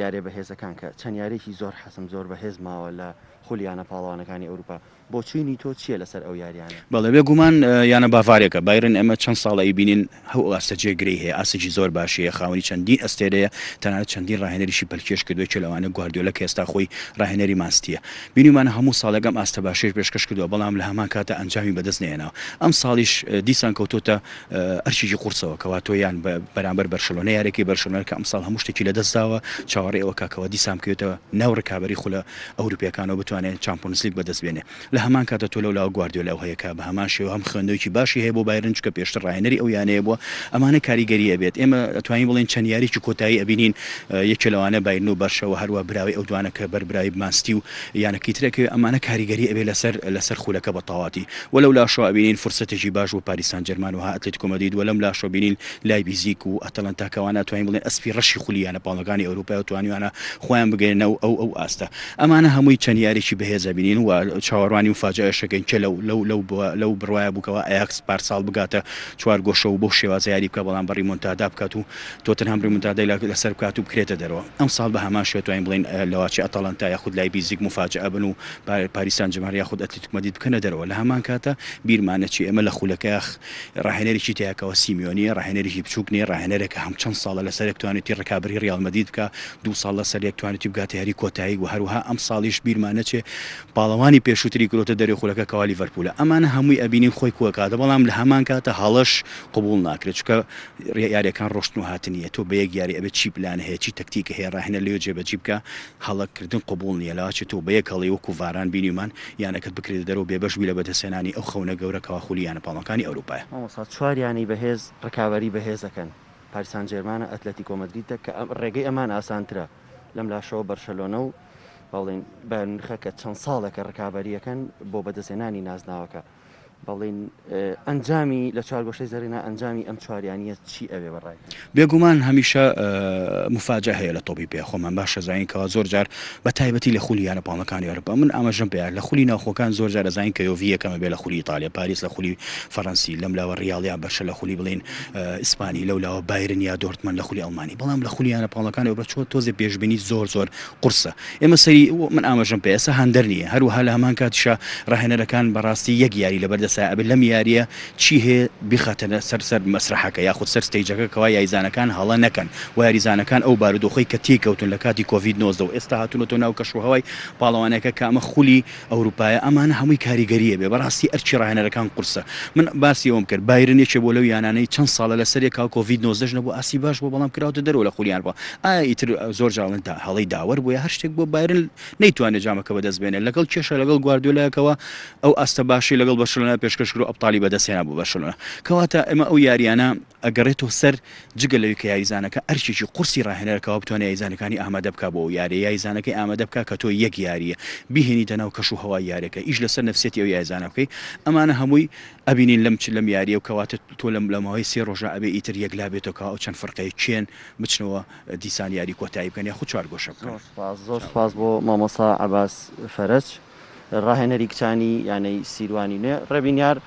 Speaker 8: یاریە بەهێزەکان کە چەند یاریەکی زۆر حەسم زۆر بەهێز ماوە لە خولی یانە پاڵەوانەکانی ئەوروپا. بۆچوونی تۆ چییە لەسەر ئەو یاریانە؟
Speaker 9: بەڵێ بێگومان یانە باڤاریەکە بایرن ئێمە چەند ساڵە ئەیبینین ئەو ئاستە جێگرەی هەیە ئاستێکی زۆر باشی هەیە خاوەنی چەندین ئەستێرەیە تەنانەت چەندین ڕاهێنەریشی پەلکێش کردووە یەکێ لەوانە گواردیۆلە کە ئێستا خۆی ڕاهێنەری مانستیە بینیومانە هەموو ساڵێک ئەم ئاستە باشەیش پێشکەش کردووە بەڵام لە هەمان کاتا ئەنجامی بەدەست نەهێناوە ئەمساڵیش دیسان کەوتۆتە ئەرکێکی قورسەوە کەوا تۆ یان بەرامبەر بەرشەلۆنە یاریەکەی بەرشەلۆنە کە ئەمساڵ هەموو شتێکی لەدەست داوە چاوەڕێی ئەوە کا کەوا دیسان بکەوێتە ناو ڕکابەری خولە ئەوروپیەکانەوە بتوانێت چامپۆنزلیگ بەدەست بێنێ لە هەمان کاتە تۆ لەولاوە گواردیۆلا هەیە کە بە هەمان شێوە هەم خوێندنەوەیەکی باشی هەیە بۆ بایرن چونکە پێشتر ڕاهێنەری ئەو یانەیە بووە ئەمانە کاریگەری ئەبێت ئێمە ئەتوانین بڵێین چەند یاریی کۆتایی ئەبینین یەکێ لەوانە بایرن و بەرشە و هەروە براوەی ئەو دوانە کە بەر براوی مانستی و یانەکەی تر ئەکەوێ ئەمانە کاریگەری ئەبێ لەسەر لەسەر خولەکە بە تەواتی وە لەو لاشەوە ئەبینین فرسەتێکی باش بۆ پاریس سان جێرمان وەها ئەتلەتیکۆ مەدرید وە لەم لاشەوە بینین لایبیزیک و ئەتەلەنتا کە ئەوانە ئەتوانین بڵێین ئەسپی ڕەشی خولی یانە پاڵەکانی ئەوروپایە و توانیویانە خۆیان بگەیەننە ئەو ئەو ئەو ئاستە ئەمانە هەمووی چەند یاریی بەهێز ئەبینین و چاوەڕوانی موفاجەئەش ئەکەین کێ لەو لەو لەو لەو بڕوایە بوو کەوا ئەیاکس پارساڵ بگاتە چوارگۆشە و بەو شێوازە یاری بکا بەڵام بە ڕیمۆنتادا بکات و تۆتنهام ڕیمۆنتادای لەسەر بکات و بکرێتە دەرەوە ئەمساڵ بە هەمان شێوە توانین بڵێین لەواچێ ئەتەڵەنتا یاخود لایبیزیگ موفاجەئە بن و پاریس سان جێرمان یاخود ئەتلەتیکۆ مەدرید بکەنە دەرەوە لە هەمان کاتا بیرمان نەچێ ئێمە لە خولەکەیا ڕاهێنەرێکی تیایە کەوا سیمیۆنیە ڕاهێنەرێکی بچوک نیە ڕاهێنەرێکە هەم چەند ساڵە لەسەر یەک توانێتی ڕکابەری ڕیاڵ مەدرید بکا دوو ساڵ لەسەر یەک توانێتی بگاتە یاری کۆتایی و هەروەها ئەمساڵیش بیرمان نەچێ پاڵەوانی پێشووتری کرۆتە دەرێ خولەکە کەوا لیڤەرپوولە ئەمانە هەمووی ئەبینین خۆی کۆکاتە بەڵام لە هەمان کاتە هەڵەش قبوڵ ناکرێت چونکە یاریەکان ڕۆشتن و هاتن نیە تۆ بە یەک یاری ئەبێت چی پلان هەیە چی تەکتیک هەیە ڕاهێنەر لەوێ جێبەجی بکا هەڵە کردن قبوڵ نیە لەواچێ تۆ بە یەک هەڵەی وەکو ڤاران بینیومان یانەکەت بکرێتە دەرەوە بێبەش بووی لە بەدەستهێنانی ئەو خەونە گەورە کەوا خولی یانە پاڵەوانەکانی ئەوروپایە.
Speaker 8: مامۆستا چوار یانەی بەهێز ڕکابەری بەهێز ئەکەن پاریس سان جێرمانە ئەتلەتیکۆ مەدریدە کە ڕێگەی ئەمان ئاسانترە لەم لاشەوە بەرشەلۆنە و با بڵێین بایرن میونخە کە چەند ساڵێکە ڕکابەریەکەن بۆ بەدەستهێنانی نازناوەکە بەڵێن ئەنجامی لە چوارگۆشەی زەرینە ئەنجامی ئەم چواریانە چی ئەوێ بەڕای؟
Speaker 9: بێگومان هەمیشە موفاجە هەیە لە تۆپی پێ خۆمان باش ئەزانین کەوا زۆر جار بە تایبەتی لە خولی یانە پاڵەکانی ئەوروپا من ئاماژەم پێیا لە خولی ناوخۆکان زۆر جار ئەزانین کە یۆڤی یەکەمە بێ لە خولی ئیتالیا پاریس لە خولی فەرەنسی لەم لاوە ڕیاڵ یا بەرشە لە خولی بڵێین ئیسپانی لەو لاوە بایرن یا دۆرتمەند لە خولی ئەڵمانی بەڵام لە خولی یانە پاڵەکانی ئەوروپا چۆ تۆزێ پێشبینی زۆر زۆر قورسە ئێمە سەری من ئاماژەم پێ ئێستا هاندەر نییە هەروەها لە هەمان کاتیشا ڕاهێنەرەکان بەڕاستی یەک یاری لەبەر دەسایە ئەبێ لەم یارییە چی هەیە بیخاتە سەر سەر مەسرەحەکە یاخود سەر ستەیجەکە کەوا یایزانەکان هەڵە نەکەن و یاریزانەکان ئەو بارودۆخەی کە تێی کەوتون لە کاتی کۆڤید 19 و ئێستا هاتونەتەوە ناو کەش و هەوای پاڵەوانەکە کە ئەمە خولی ئەوروپایە ئەمانە هەمووی کاریگەری ئەبێ بەڕاستی ئەرکی ڕاهێنەرەکان قورسە من باسی ئەوەم کرد بایرن یەکێ بووە لەو یانانەی چەند ساڵە لەسەر یەک کۆڤید 19 نەبوو ئاستی باش بوو بەڵام کراوەتە دەرەوە لە خولی ئەوروپا ئایا ئیتر زۆر جار ئەڵێن هەڵەی داوەر بوو یا هەر شتێک بووە بایرن نەیتوانێت جامەکە بەدەست بێنێت لەگەڵ کێشە لەگەڵ گواردیۆلایەکەوە ئەو ئاستە باشەی لەگەڵ بەرشلۆنە پێشکەش کرد و ئەبتالی بەدەستهێنا بۆ بەرشلۆنە. کەواتە ئێمە ئەو یارییانە ئەگەڕێتەوە سەر جگە لەوەی کە یاریزانەکە ئەرکێکی قورسی ڕاهێنەرە کەوا بتوانێت یاریزانەکانی ئامادە بکا بۆ ئەو یارییە، یاریزانەکەی ئامادە بکا کە تۆ یەک یارییە بیهێنیتە ناو کەش و هەوای یاریەکە، ئیش لەسەر نەفسیەتی ئەو یاریزانە بکەی، ئەمانە هەمووی ئەبینین لەم لەم یارییە و کەواتە تۆ لەم لە ماوەی سێ ڕۆژا ئەبێ ئیتر یەکلا بێتەوە کەوا ئەو چەند فرقەیە کێن بچنەوە دیسان یاری کۆتایی بکەن یاخود چوارگۆشە بکەن.
Speaker 8: زۆر سوپاس زۆر سوپاس بۆ مامۆستا عەباس فەرەج. ڕاهێنەری کچانی یانەی سیروانی نوێ ڕێبینیار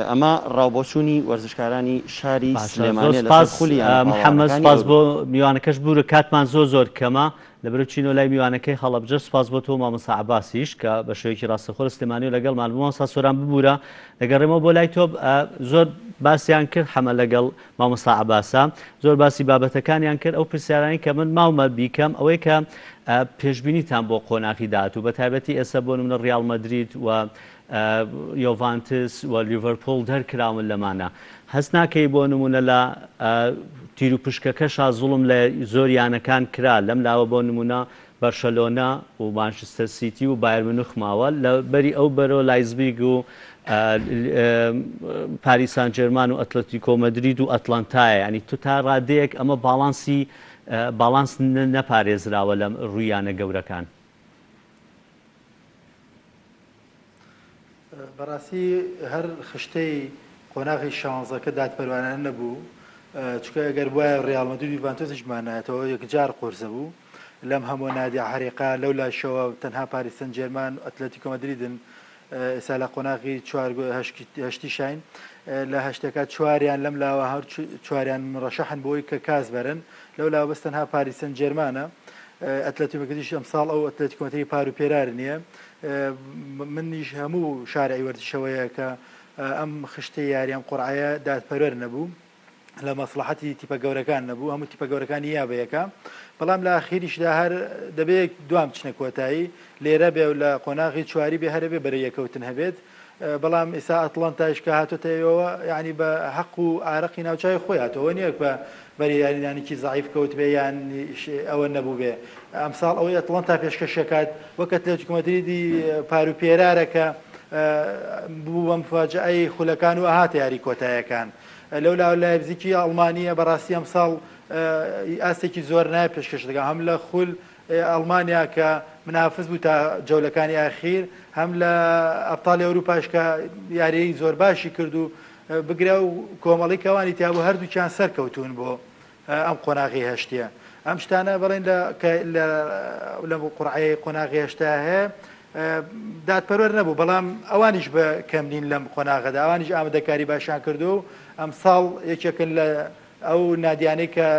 Speaker 8: ئەمە ڕاوبۆچوونی وەرزشکارانی شاری
Speaker 1: باشە زۆر
Speaker 8: سلێمانیە لەسەر
Speaker 1: سپاس
Speaker 8: خولی یانە
Speaker 1: محەممەد
Speaker 8: پاڵەوانەکانی
Speaker 1: سپاس بۆ
Speaker 8: ئەوروپا.
Speaker 1: میوانەکەش بورە کاتمان زۆر زۆر کەمە لەبەرو چینۆ لای میوانەکەی هەڵەبجە سپاس بۆ تۆ مامۆستا عەباسیش کە بە شێوەیەکی ڕاستەخۆ لە سلێمانیەوە لەگەڵمان بوو مامۆستا سۆران ببورە دەگەڕێمەوە بۆ لای تۆ زۆر باسیان کرد حەمە لەگەڵ مامۆستا عەباسە زۆر باسی بابەتەکانیان کرد ئەو پرسیارانەی کە من ماومە بیکەم ئەوەی کە پێشبینیتان بۆ قۆناغی داهاتوو بە تایبەتی ئێستا بۆ نمونە ڕیاڵ مەدرید و یۆڤانتس و لیڤەرپوڵ دەرکراون لەمانە هەست ناکەی بۆ نمونە لە تیروپشکەکەشا زوڵم لە زۆر یانەکان کرا لەم لاوە بۆ نمونە بەرشەلۆنە و مانچستەر سیتی و بایرن میونخ ماوە، لە بەری ئەو بەرەوە لایزبیگ و پاریس سان جێرمان و ئەتلەتیکۆ مەدرید و ئەتلەنتایە، یانی تۆ تا ڕادەیەک ئەمە باڵانسی باڵانس نەپارێزراوە لە ڕووی یانە گەورەکان.
Speaker 7: بەڕاستی هەر خشتەی قۆناغی شانزەکە دادپەروانانە نەبوو، چونکە ئەگەر بوایە ڕیاڵ مەدرید و یوڤانتۆسیش بمانایەتەوە یەکجار قورسە بوو لەم هەموو نادی عەریقە، لەو لاشەوە تەنها پاریس سان جێرمان و ئەتلەتیکۆ مەدریدن ئێستا لە قۆناغی چوار هەشتیشاین لە هەشتەکە چواریان لەم لاوە هەر چواریان مڕەشەحن بۆی کە کاس بەرن لەو لاوە بەس تەنها پاریس سان جێرمانە ئەتلەتیکۆ مەدریدیش ئەمساڵ ئەو ئەتلەتیکۆ مەدریدی پار و پێرار نییە. منیش هەموو شارعی وەرزشەوەیە کە ئەم خشتەی یاری ئەم قورعەیە دادپەروەر نەبوو لە مەسڵەحەتی تیپە گەورەکان نەبوو هەموو تیپە گەورەکانی یا بە یەکە بەڵام لە ئاخیریشدا هەر دەبێ دوام بچنە کۆتایی لێرە بێ و لە قۆناغی چواری بێ هەرەبێ بەرە یەکەوتن هەبێت بەڵام ئیسا ئەتڵەنتایش کە هاتۆتە ئێوەوە یانی بە هەق و ئارەقی ناوچوی خۆی هاتەوە نییە بە بەری یاریزانێکی زەعیف کەوتبێ یان ئەوە نەبووبێ ئەمساڵ ئەوەی ئەتڵەنتا پێشکەشەکات وەک ئەتلەتیکۆ مەدریدی پار و پێرارە کە بوو بە مفاجئەی خولەکان و ئەهاتە یاری کۆتایەکان لەو لاوە لایبزیکی ئەڵمانیە بەڕاستی ئەمساڵ ئاستێکی زۆر نایە پێشکەش دەکات هەم لە خول ئەڵمانیا کە منافس بوو تا جەولەکانی ئاخیر هەم لە ئەبتاڵی ئەوروپاش کە یاریی زۆر باشی کرد و بگرە و کۆمەڵی کەوانی تیابوو هەردووکیان سەرکەوتوون بۆ ئەم قۆناغی هەشتیە ئەم شتانە بڵێن لە لە قورعەی قۆناغی هەشتا هەیە دادپەروەر نەبوو بەڵام ئەوانیش بە کەم نین لەم قۆناغەدا ئەوانیش ئامادەکاری باشیان کردو و ئەمساڵ یەکێکن لە ئەو نادیانەی کە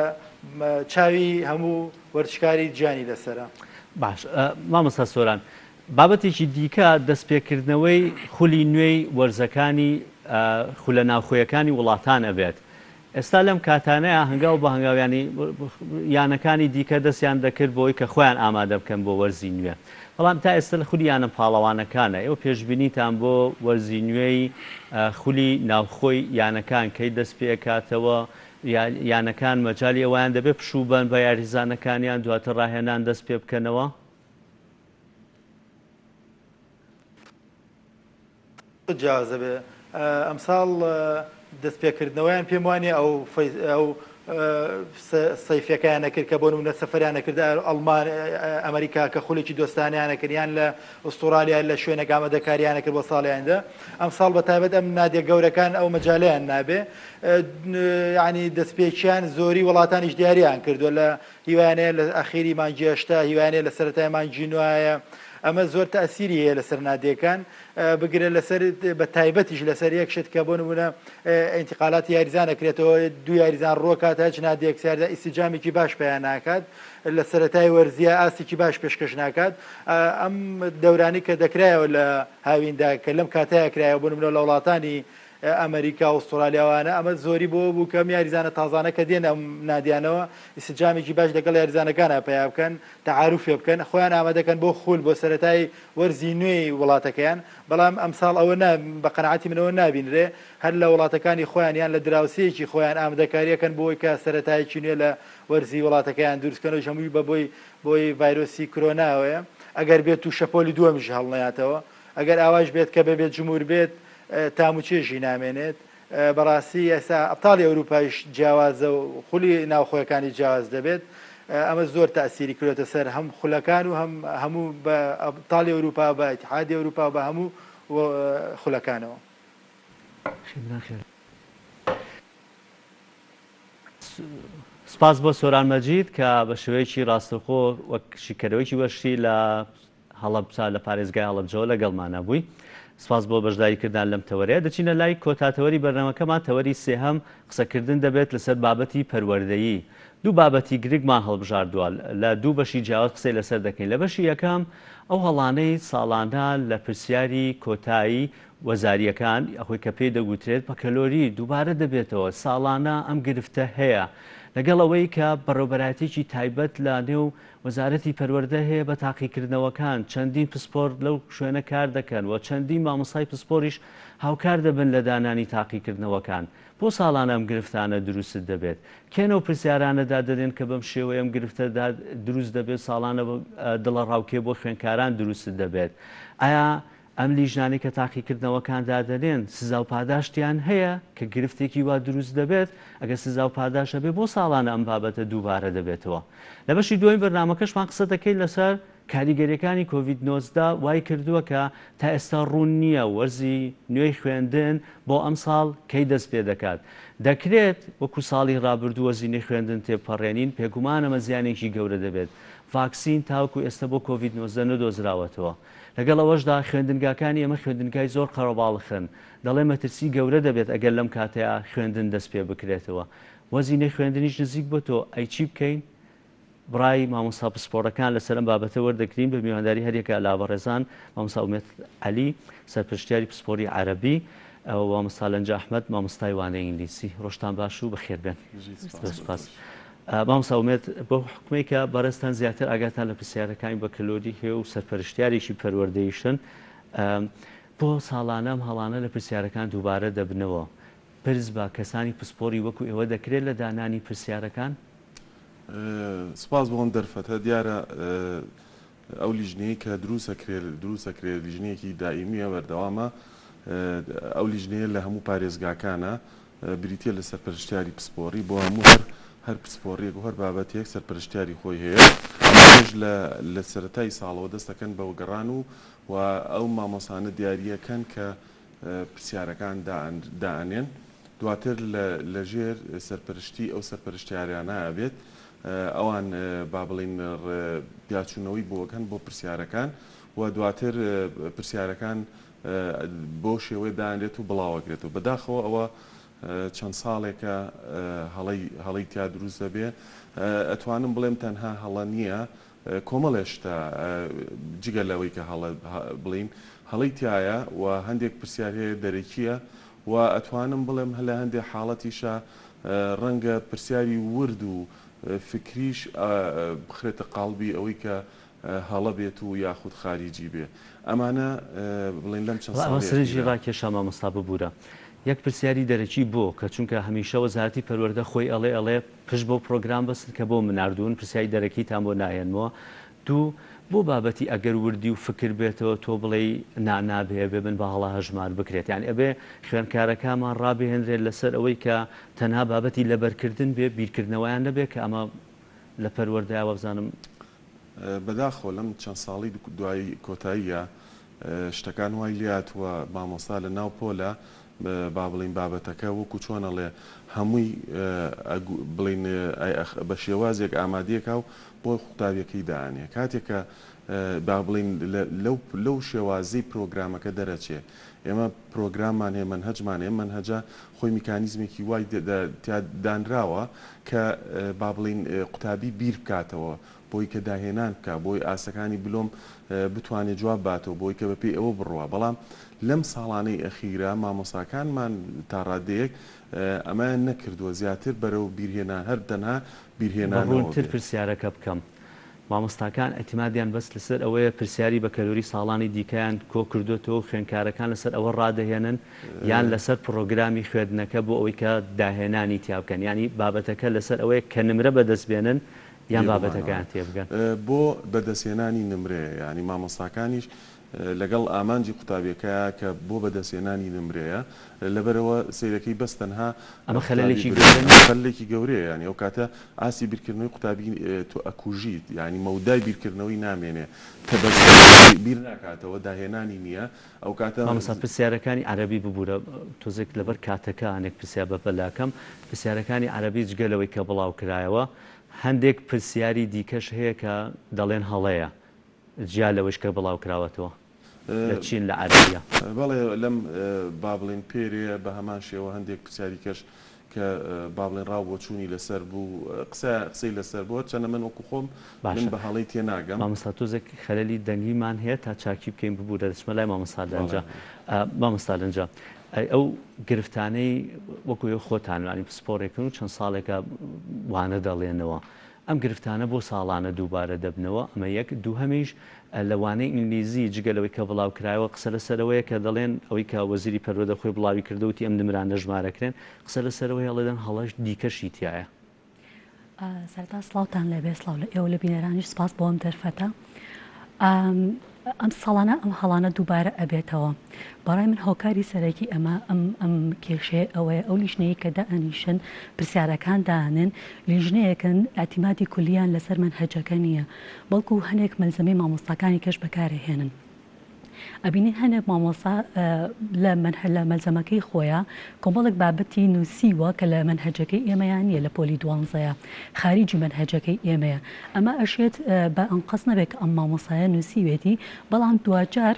Speaker 7: چاوی هەموو وەرزشکاری جیهانی لەسەرە.
Speaker 1: باش مامۆستا سۆران بابەتێکی دیکە دەستپێکردنەوەی خولی نوێی وەرزەکانی خولە ناوخۆیەکانی وڵاتان ئەبێت ئێستا لەم کاتانەیا هەنگاو بە هەنگاو یانی یانەکانی دیکە دەستیان دەکرد بۆی کە خۆیان ئامادە بکەن بۆ وەرزی نوێ بەڵام تا ئێستا لە خولی یانە پاڵەوانەکانە ئێوە پێشبینیتان بۆ وەرزی نوێی خولی ناوخۆی یانەکان کەی دەست پێکاتەوە یانەکان مەجالی ئەویان دەبێت پشوو بەن بە یاریزانەکانیان دواتر ڕاهێنان دەست پێ بکەنەوە؟
Speaker 7: جیاواز دەبێت ئەمساڵ دەستپێکردنەوەیان پێم وانیە ئەو ئەو سەیفەکەیان نەکرد کە بۆ نمونە سەفەریان نەکرد ئەڵمان ئەمریکا کە خولێکی دۆستانیان نەکرد یان لە ئوسترالیا لە شوێنێک ئامادەکاریان نەکرد بۆ ساڵی ئایندە ئەمساڵ بە تایبەت ئەم نادیە گەورەکان ئەو مەجالیان نابێ یعنی دەستپێکیان زۆری وڵاتانیش دیاریان کردووە لە هیوایانەیە لە ئەخیری مانگی هەشتا هیوایانەیە لە سەرەتای مانگی نوایە ئەمە زۆر تەئسیری هەیە لەسەر نادیەکان بگرە لەسەر بە تایبەتیش لەسەر یەک شت کە بۆ نمونە ئینتقالاتی یاریزان ئەکرێتەوە دوو یاریزان ڕۆکات هەچ نادیەک سیاردا ئیسجامێکی باش پیا ناکات لە سەرەتای وەرزیە ئاستێکی باش پێشکەش ناکات ئەم دەورانی کە دەکرایەوە لە هاویندا کە لەم کاتەیە کرایەوە بۆ نمونە لە وڵاتانی ئەمریکا و ئوسترالیا وانە ئەمە زۆری بۆ بوو کە ئەم یاریزانە تازانە کە دێن ئەم نادیانەوە ئیسجامێکی باش لەگەڵ یاریزانەکانە پیا بکەن تەعاروفێ بکەن خۆیان ئامادەکەن بۆ خول بۆ سەرەتای وەرزی نوێی وڵاتەکەیان، بەڵام ئەمساڵ ئەوە نا بە قەناعەتی من ئەوە نابینرێ، هەر لە وڵاتەکانی خۆیان یان لە دراوسێیەکی خۆیان ئامادەکاری ئەکەن بۆ ئەوەی کە سەرەتایەکی نوێ لە وەرزی وڵاتەکەیان دروست کەن، ئەویش هەمووی بە بۆی بۆی ڤایرۆسی کرۆناوەیە، ئەگەر بێت و شەپۆلی دووەمیش هەڵنەیاتەوە، ئەگەر ئاوایش بێت کە بەبێ جموور بێت تام و چێژی نامێنێت. بەڕاستی ئێستا ئەبتاڵی ئەوروپایش جیاوازە و خولی ناوخۆیەکانی جیاواز دەبێت ئەمە زۆر تەئسیری کردۆتە سەر هەم خولەکان و هەم هەموو بە ئەبتاڵی ئەوروپا بە ئیتحادی ئەوروپا بە هەموو خولەکانەوە.
Speaker 1: سوپاس بۆ سۆران مەجید کە بە شێوەیەکی ڕاستەوخۆ وەک شیکەرەوەیەکی وەرشی لە هەڵەبجە لە پارێزگای هەڵەبجەوە لەگەڵمانە بووی. سپاس بۆ بەشداری کردان لەم تەوەرەیە. دەچینە لای کۆتا تەوەری بەرنامەکەمان، تەوەری سێهەم قسەکردن دەبێت لەسەر بابەتی پەروەردەیی. دوو بابەتی گرنگمان هەڵبژاردووە، لە دوو بەشی جیاواز قسەی لەسەر دەکەین. لە بەشی یەکەم ئەو هەڵانەی ساڵانە لە پرسیاری کۆتایی وەزارییەکان، ئەوەی کە پێی دەگوترێت بەکەلۆری، دووبارە دەبێتەوە. ساڵانە ئەم گرفتە هەیە. لەگەڵ ئەوەی کە بەڕێوەبەرایەتیەکی تایبەت لە نێو وەزارەتی پەروەردە هەیە بە تاقیکردنەوەکان، چەندین پسپۆر لەو شوێنە کار دەکەن و چەندین مامۆستای پسپۆریش هاوکار دەبن لە دانانی تاقیکردنەوەکان. بۆ ساڵانە ئەم گرفتانە دروست دەبێت؟ کێن ئەو پرسیارانە دادەنێن کە بەم شێوەیە ئەم گرفتە دروست دەبێت ساڵانە دڵەڕاوکێ بۆ خوێندکاران دروست دەبێت؟ ئایا ئەم لیژنانەی کە تاقیکردنەوەکان دادەنێن سزا و پاداشتیان هەیە کە گرفتێکی وا دروست دەبێت؟ ئەگەر سزا و پاداشت هەبێت بۆ ساڵانە ئەم بابەتە دووبارە دەبێتەوە؟ لە بەشی دووەمی بەرنامەکەشمان قسە دەکەین لەسەر کاریگەریەکانی کۆڤید 19 وای کردووە کە تا ئێستا ڕوون نییە وەرزی نوێی خوێندن بۆ ئەمساڵ کەی دەست پێ دەکات. دەکرێت وەکو ساڵی ڕابردوو وەرزی نوێی خوێندن تێبپەڕێنین، بێگومان ئەمە زیانێکی گەورە دەبێت. ڤاکسین تاوەکو ئێستا بۆ کۆڤید 19 نەدۆزراوەتەوە. لەگەڵ ئەوەشدا خوێندنگاکانی ئێمە خوێندنگای زۆر قەرەباڵخن، دەڵێ مەترسی گەورە دەبێت ئەگەر لەم کاتەیا خوێندن دەست پێ بکرێتەوە. وەزینەی خوێندنیش نزیک بۆتەوە، ئەی چی بکەین؟ ڕای مامۆستا پسپۆڕەکان لەسەر ئەم بابەتە وەردەگرین بە میوانداری هەریەکە لە بەڕێزان مامۆستا ئومێد عەلی سەرپەرشتیاری پسپۆری عەرەبی و مامۆستا لەنجە ئەحمەد مامۆستای وانەی ئینگلیزی. ڕۆژتان باش و بەخێر بێن. زۆر سوپاس. مامۆستا ئومێد بەو حوکمەی کە بەڕێزتان زیاتر ئاگاتان لە پرسیارەکانی بەکەلۆری هەیە و سەرپەرشتیارێکی پەروەردەیشن بۆ ساڵانە ئەم هەڵانە لە پرسیارەکان دووبارە دەبنەوە پرس بە کەسانی پسپۆری وەکو ئێوە دەکرێت لە دانانی پرسیارەکان؟
Speaker 10: سوپاس بۆ ئەم دەرفەتە، دیارە ئەو لیژنەیەی کە دروست ئەکرێت دروست ئەکرێت لیژنەیەکی دائیمیە بەردەوامە، ئەو لیژنەیە لە هەموو پارێزگاکانە بریتیە لە سەرپەرشتیاری پسپۆڕی بۆ هەموو هەر هەر پسپۆڕیەک و هەر بابەتێک سەرپەرشتیاری خۆی هەیە، ئەمانەش لە لە سەرەتای ساڵەوە دەست دەکەن بە گەڕان و و ئەو مامۆستانە دیارییەکەن کە پرسیارەکان دائەنێن دواتر لە ژێر سەرپەرشتی ئەو سەرپەرشتیارانە ئەبێت ئەوان با بڵێین پیاچوونەوەی بۆ ئەکەن بۆ پرسیارەکان و دواتر پرسیارەکان بەو شێوەیە دانرێت و بڵاوەکرێتەوە بەداخەوە ئەوە چەند ساڵێکە هەڵەی هەڵەی تیا دروست دەبێ ئەتوانم بڵێم تەنها هەڵە نییە کۆمەڵێ شتە جگە لەوەی کە هەڵە بڵێین هەڵەی تیایە و هەندێک پرسیار هەیە دەرەکییە و ئەتوانم بڵێم لە هەندێک حاڵەتیشا ڕەنگە پرسیاری ورد و فکریش بخرێتە قاڵبی ئەوەی کە هەڵە بێت و یاخود خاریجی بێ. ئەمانە بڵێین لەم چەند
Speaker 1: وەڵا ئەوە
Speaker 10: ساڵەی
Speaker 1: سەرنجی
Speaker 10: ئەخیرا.
Speaker 1: ڕاکێشا مامۆستا ببورە یەک پرسیاری دەرەکی بۆ کە چونکە هەمیشە وەزارەتی پەروەردە خۆی ئەڵێ ئەڵێ پشت بەو پڕۆگرام بەستن کە بۆم ناردوون پرسیاری دەرەکیتان بۆ ناهێنمەوە دوو بۆ بابەتی ئەگەر وردی و فکر بێتەوە تۆ بڵێی نا نابێ ئەبێ من بە هەڵە هەژمار بکرێت یانی ئەبێ خوێندکارەکامان ڕابهێنرێت لەسەر ئەوەی کە تەنها بابەتی لەبەرکردن بێ بیرکردنەوەیان نەبێ کە ئەمە لە پەروەردەیا وابزانم
Speaker 10: بەداخەوە لەم چەند ساڵەی دوایی کۆتاییە شتەکان وای لێهاتووە مامۆستا لە ناو پۆلە با بڵێین بابەتەکە وەکو چۆن ئەڵێ هەمووی بڵێین بە شێوازێک ئامادەیەکا و بۆ قوتابیەکەی دائەنێ کاتێک کە با بڵێین لەو لەو شێوازەی پرۆگرامەکە دەرەچێ ئێمە پرۆگراممان هەیە مەنهەجمان هەیە مەنهەجە خۆی میکانیزمێکی وای تیا دانراوە کە با بڵێین قوتابی بیر بکاتەوە بۆی کە داهێنان بکا، بۆی ئاستەکانی بلۆم بتوانێ جواب باتەوە، بۆی کە بەپێی ئەوە بڕوا. بەڵام لەم ساڵانەی ئەخیرا مامۆستاکانمان تا ڕادەیەک ئەمەیان نەکردووە، زیاتر بەرەو بیرهێنان، هەر تەنها
Speaker 1: بە
Speaker 10: بیرهێنانەوە
Speaker 1: ڕوونتر
Speaker 10: بێ.
Speaker 1: پرسیارەکە بکەم، مامۆستاکان ئیعتیمادیان بەس لەسەر ئەوەیە پرسیاری بەکەلۆری ساڵانی دیکەیان کۆکردۆتەوە و خوێندکارەکان لەسەر ئەوە ڕادەهێنن یان لەسەر پڕۆگرامی خوێندنەکە بۆ ئەوەی کە داهێنانی تیا بکەن؟ یانی بابەتەکە لەسەر ئەوەیە کە نمرە بەدەست بێنن یان
Speaker 10: بێگومان
Speaker 1: بابەتەکەیان تێبگەن.
Speaker 10: بۆ بەدەستهێنانی نمرەیە یانی مامۆستاکانیش لەگەڵ ئامانجی قوتابیەکەیە کە بۆ بەدەستهێنانی نمرەیە لەبەرئەوە سەیرەکەی بەس تەنها
Speaker 1: ئەمە
Speaker 10: قوتابی
Speaker 1: خەلەلێکی
Speaker 10: برێ
Speaker 1: گەورە نیە؟
Speaker 10: خەللێکی گەورەیە یانی ئەو کاتە ئاستی بیرکردنەوەی قوتابی تۆ ئەکوژیت یانی مەودای بیرکردنەوەی نامێنێ کە بەس بیر ناکاتەوە داهێنانی نیە ئەو کاتە
Speaker 1: مامۆستا پرسیارەکانی عەرەبی ببورە تۆزێک لەبەر کاتەکە هەنێک پرسیار بەپەلەکەم پرسیارەکانی عەرەبی جگە لەوەی کە بڵاو کرایەوە هەندێک پرسیاری دیکەش هەیە کە دەڵێن هەڵەیە جیا لەوەیش کە بڵاو کراوەتەوە لە چین لە عەرەبیە.
Speaker 10: بەڵێ لەم با بڵێین پێرێیە بە هەمان شێوە هەندێک پرسیاری کەش کە با بڵێین ڕاو بۆچوونی لەسەر بوو قسە قسەی لەسەر بوو هەرچەندە من وەکو خۆم من
Speaker 1: باشە
Speaker 10: بە هەڵەی تێناگەم.
Speaker 1: مامۆستا تۆزێک خەلەلی دەنگیمان هەیە تا چاکی بکەین ببورە دەچمە لای مامۆستا
Speaker 10: بەڵێ.
Speaker 1: لەنجە مامۆستا لەنجە ئەی ئەو گرفتانەی وەکو ئێوە خۆتان یانی پسپۆرێکن و چەند ساڵێکە وانە دەڵێنەوە ئەم گرفتانە بۆ ساڵانە دووبارە دەبنەوە ئەمە یەک دووهەمیش لە وانەی ئینگلیزی جگە لەوەی کە بڵاو کرایەوە قسە لەسەر ئەوەیە کە دەڵێن ئەوەی کە وەزیری پەروەردە خۆی بڵاوی کردەوە وتی ئەم نمرانە ژمارەکرێن قسە لەسەر ئەوەیە ئەڵێن هەڵەش دیکەشی تیایە.
Speaker 11: سەرەتا سڵاوتان لێبێ سڵاو لە ئێوە لە بینەرانیش سپاس بۆ ئەم دەرفەتە ئەم ساڵانە ئەم هەڵانە دووبارە ئەبێتەوە بەڕای من هۆکاری سەرەکی ئەمە ئەم ئەم کێشەیە ئەوەیە ئەو لیژنەیە کە دائەنیشن پرسیارەکان دانن لیژنەیەکن ئیعتیمادی کولیان لەسەر مەنهەجەکە نییە بەڵکو هەنێک مەلزەمەی مامۆستاکانی کەش بەکارەهێنن ئەبینین هەنێک مامۆستا لە مەنهە لە مەلزەمەکەی خۆیا کۆمەڵێک بابەتی نووسیوە کە لە مەنهەجەکەی ئێمەیا نییە لە پۆلی دوانزەیە خاریجی مەنهەجەکەی ئێمەیە ئەمە ئەشێت بە ئەنقەست نەبێت کە ئەم مامۆستایە نووسیوێتی بەڵام دواجار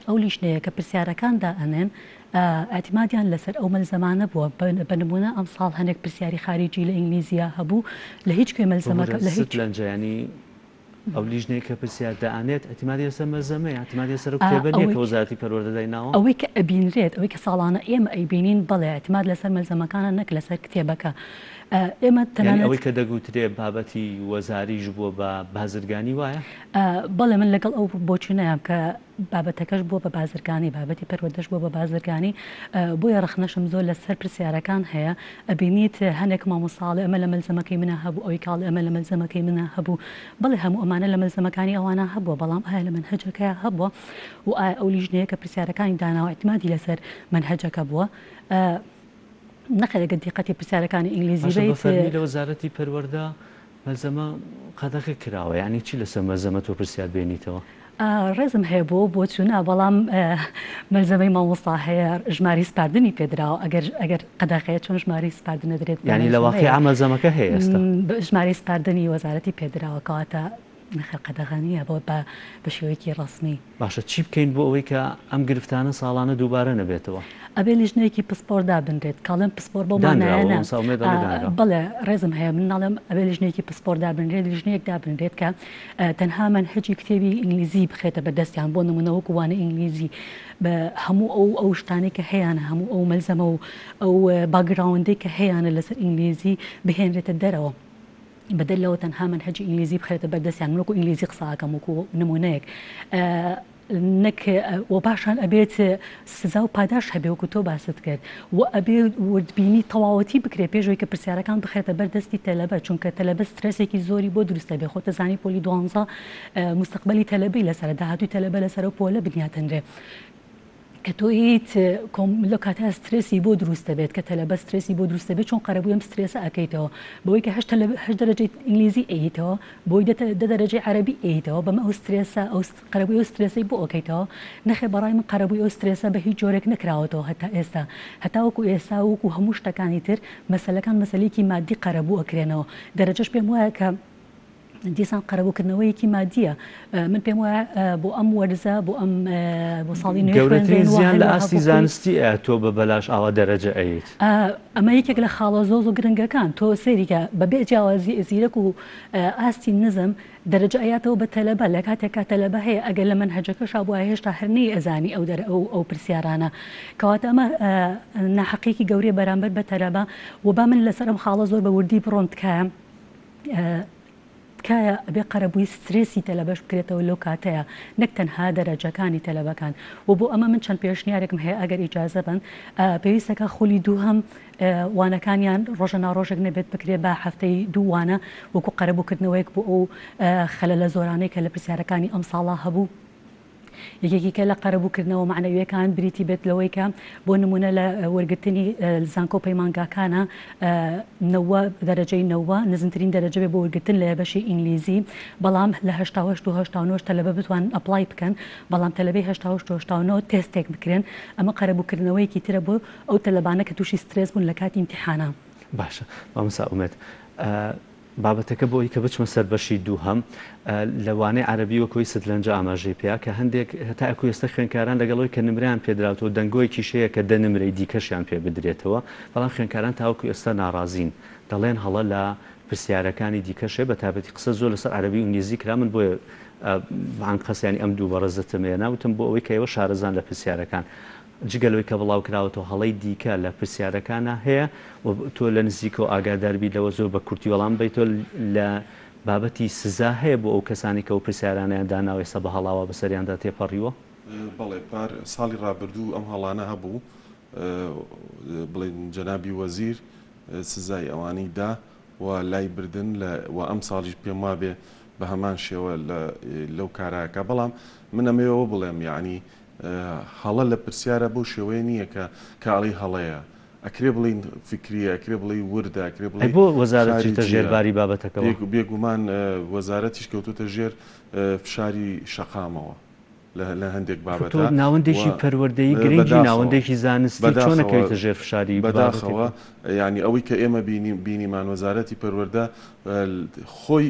Speaker 11: ئەو لیژنەیە کە پرسیارەکان دائەنێن. ئیعتیمادیان لەسەر ئەو مەلزەمانە بووە بە نموونە ئەمساڵ هەنێک پرسیاری خاریجی لە ئینگلیزیا هەبوو لە هیچ کوێ مەلزەمەکە لە هیچ
Speaker 1: لەنجە یانی ئەو لیژنەی کە پرسیار دائەنێت ئیعتیمادی لەسەر مەلزەمەیە ئیعتیمادی لەسەر ئەو کتێبە نییە کە وەزارەتی پەروەردە دایناوە؟
Speaker 11: ئەوەی کە ئەبینرێت ئەوەی کە ساڵانە ئێمە ئەیبینین بەڵێ ئیعتیماد لەسەر مەلزەمەکانە نەک لەسەر کتێبەکە ئێمە
Speaker 1: یانی تەنانەت ئەوەی کە دەگوترێ بابەتی وەزاریش بووە بە بازرگانی وایە؟
Speaker 11: بەڵێ من لەگەڵ ئەو بۆچوونەیام کە بابەتەکەش بووە بە بازرگانی، بابەتی پەروەردەش بووە بە بازرگانی، بۆیە ڕەخنەشم زۆر لە سەر پرسیارەکان هەیە، ئەبینیت هەنێک مامۆستا ئەڵێ ئەمە لە مەلزەمەکەی منا هەبوو، ئەوی کە ئەڵێ ئەمە لە مەلزەمەکەی منا هەبوو، بەڵێ هەموو ئەمانە لە مەلزەمەکانی ئەوانە هەبووە، بەڵام ئایا لە مەنهەجەکەیا هەبووە و ئایا ئەو لیژنەیە کە پرسیارەکانی داناوە ئیعتیمادی لەسەر مەنهەجەکە بووە؟ نەخێر ئەگەر دیقەتی پرسیارەکانی ئینگلیزی
Speaker 1: باشە بە
Speaker 11: بەیت.
Speaker 1: فەرمی لە وەزارەتی پەروەردە مەلزەمە قەدەغە کراوە یانی چی لەسەر مەلزەمە تۆ پرسیار بێنیتەوە؟
Speaker 11: ڕێزم هەیە بۆ ئەو بۆچوونە بەڵام مەلزەمەی مامۆستا هەیە ژمارەی سپاردنی پێدراوە ئەگەر ئەگەر قەدەغەیە چۆن ژمارەی سپاردن ئەدرێت بە
Speaker 1: یانی لە
Speaker 11: مەلزەمەیەک
Speaker 1: واقیع مەلزەمەکە هەیە ئێستا؟
Speaker 11: ژمارەی سپاردنی وەزارەتی پێدراوە کەواتە نەخێر قەدەغە نییە بۆ بە بە شێوەیەکی ڕەسمی.
Speaker 1: باشە چی بکەین بۆ ئەوەی کە ئەم گرفتانە ساڵانە دووبارە نەبێتەوە؟
Speaker 11: ئەبێ لیژنەیەکی پسپۆر دابنرێت، کە ئەڵێم پسپۆر بەو
Speaker 1: دانراوە
Speaker 11: مانایە نا،
Speaker 1: مامۆستا ئومێد ئەڵێ دانراوە.
Speaker 11: بەڵێ ڕێزم هەیە، من ناڵێم ئەبێ لیژنەیەکی پسپۆر دابنرێت، لیژنەیەک دابنرێت کە تەنها مەنهەجی کتێبی ئینگلیزی بخرێتە بەردەستیان، بۆ نموونە وەکو وانەی ئینگلیزی بە هەموو ئەو ئەو شتانەی کە هەیانە، هەموو ئەو مەلزەمە و ئەو باکگراوندەی کە هەیانە لەسەر ئینگلیزی بهێنرێتە دەرەوە. بەدەر لەوە تەنها مەنهەجی ئینگلیزی بخرێتە بەردەستیان من وەکو ئینگلیزی قسە ئەکەم وەکو نمونەیەک نەک و پاشان ئەبێت سزا و پاداش هەبێ وەکو تۆ باست کرد و ئەبێ وردبینی تەواوەتی بکرێ پێشەوەی کە پرسیارەکان بخرێتە بەر دەستی تەلەبە چونکە تەلەبە سترێسێکی زۆری بۆ دروستە بێ خۆتە زانی پۆلی دوانزە مستقبلی تەلەبەی لەسەرە داهاتووی تەلەبە لەسەرە پۆلە بنیاتەنرێ کە تۆ یت کۆم لەو کاتە سترێسی بۆ دروست دەبێت کە تەلەبە سترێسی بۆ دروست دەبێت چۆن قەرەبووی ئەم سترێسە ئەکەیتەوە بەوەی کە هەشت تەلەبە هەشت دەرەجەی ئینگلیزی ئەیتەوە بۆی دە دە دەرەجەی عەرەبی ئەیتەوە بەمە ئەو سترێسە ئەو قەرەبووی ئەو سترێسەی بۆ ئەکەیتەوە نەخێ بەڕای من قەرەبووی ئەو سترێسە بە هیچ جۆرێک نەکراوەتەوە هەتا ئێستا هەتاوەکو ئێستا وەکو هەموو شتەکانی تر مەسەلەکان مەسەلەیەکی مادی قەرەبوو ئەکرێنەوە دەرەجەش پێم وایە کە دیسان قەرەبووکردنەوەیەکی مادییە. من پێم وایە بۆ ئەم وەرزە بۆ ئەم بۆ ساڵی نوێی
Speaker 1: گەورەترین
Speaker 11: خوێندن وا
Speaker 1: زیان لە
Speaker 11: هەروەها
Speaker 1: ئاستی
Speaker 11: بۆ خۆی
Speaker 1: زانستی ئە تۆ بە بەلاش ئاوا دەرەجە ئەیت.
Speaker 11: ئەمە یەکێک لە خاڵە زۆر زۆر گرنگەکان تۆ سەیری کە بە بێ جیاوازی زیرەک و ئاستی نزم دەرەجە ئەیاتەوە بە تەلەبە لە کاتێکا تەلەبە هەیە ئەگەر لە مەنهەجەکەشا بوایە هێشتا هەر نەیئەزانی ئەو دەر ئەو ئەو پرسیارانە کەواتە ئەمە ناحەقیەکی گەورەیە بەرامبەر بە تەلەبە و با من لەسەر ئەم خاڵە زۆر بە وردی بڕۆم تکایە تکایە ئەبێ قەرەبووی سترێسی تەلەبەش بکرێتەوە لەو کاتەیا نەک تەنها دەرەجەکانی تەلەبەکان و بۆ ئەمە من چەند پێشنیارێکم هەیە ئەگەر ئیجازە بەن پێویستەکە خولی دووهەم وانەکانیان ڕۆژە ناڕۆژێک نەبێت بکرێت بە هەفتەی دوو وانە وەکو قەرەبووکردنەوەیەک بۆ ئەو خەلەلە زۆرانەی کە لە پرسیارەکانی ئەمساڵا هەبوو. یەکێکی کە لە قەرەبووکردنەوە مەعنەوییەکان بریتی بێت لەوەی کە بۆ نموونە لە وەرگرتنی زانکۆ و پەیمانگاکانە نەوە دەرەجەی نەوە نزمترین دەرەجە بێ بۆ وەرگرتن لە بەشی ئینگلیزی بەڵام لە 88 و 89 تەلەبە بتوانن apply بکەن بەڵام تەلەبەی 88 و 89 تێستێک بکرێن ئەمە قەرەبووکردنەوەیەکی ترە بۆ ئەو تەلەبانە کە تووشی سترێس بوون لە کاتی ئیمتیحانا.
Speaker 1: باشە مامۆستا ئومێد بابەتەکە بۆ ئەوی کە بچمە سەر بەشی دووهەم لە وانەی عەرەبی وەک ئەوی ستلەنجە ئاماژەی پێیا کە هەندێک هەتا ئەکو ئێستا خوێندکاران لەگەڵ ئەوی کە نمرەیان پێدراوتەوە دەنگۆیەکیش هەیە کە دە نمرەی دیکەشیان پێ بدرێتەوە بەڵام خوێندکاران تاوەکو ئێستا ناڕازین دەڵێن هەڵە لە پرسیارەکانی دیکەش هەیە بە تایبەتی قسە زۆر لەسەر عەرەبی و ئینگلیزی کرا من بۆیە بە ئەنقەست یانی ئەم دوو بەڕێزەتم هێنا وتم بۆ ئەوەی کە ئێوە شارەزان لە پرسیارەکان جگە لەوەی کە بڵاوکراوەتەوە هەڵەی دیکە لە پرسیارەکانا هەیە و تۆ لە نزیکەوە ئاگادار بیت لەوە زۆر بە کورتی وەڵام بەیتەوە لە بابەتی سزا هەیە بۆ ئەو کەسانەی کە ئەو پرسیارانەیان داناوە ئێستا بە هەڵاوە بەسەریاندا تێپەڕیوە؟
Speaker 10: بەڵێ پار ساڵی ڕابردوو ئەم هەڵانە هەبوو بڵێن جەنابی وەزیر سزای ئەوانەی دا و لای بردن لە و ئەمساڵیش پێم وابێ بە هەمان شێوە لە لەو کارە ئەکا بەڵام من ئەمەوێ ئەوە بڵێم یەعنی هەڵە لە پرسیارا بەو شێوەیە نییە کە کە ئەڵێی هەڵەیە. ئەکرێ بڵێین فیکرییە، ئەکرێ بڵێی وردە، ئەکرێ
Speaker 1: ئەی
Speaker 10: بڵێی
Speaker 1: بۆ وەزارەت چیتە ژێر
Speaker 10: خاریجییە.
Speaker 1: باری بابەتەکەوە؟
Speaker 10: بێگومان وەزارەتیش کەوتۆتە ژێر فشاری شەقامەوە. لە هەندێک
Speaker 1: تۆ
Speaker 10: بابەتە و
Speaker 1: ناوەندێکی پەروەردەیی گرنگی،
Speaker 10: بەداخەوە
Speaker 1: ناوەندێکی زانستی چۆن
Speaker 10: بەداخەوە
Speaker 1: ئەکەویتە ژێر فشاری بابەتێک؟
Speaker 10: بەداخەوە یانی ئەوەی کە ئێمە بینی بینیمان وەزارەتی پەروەردە خۆی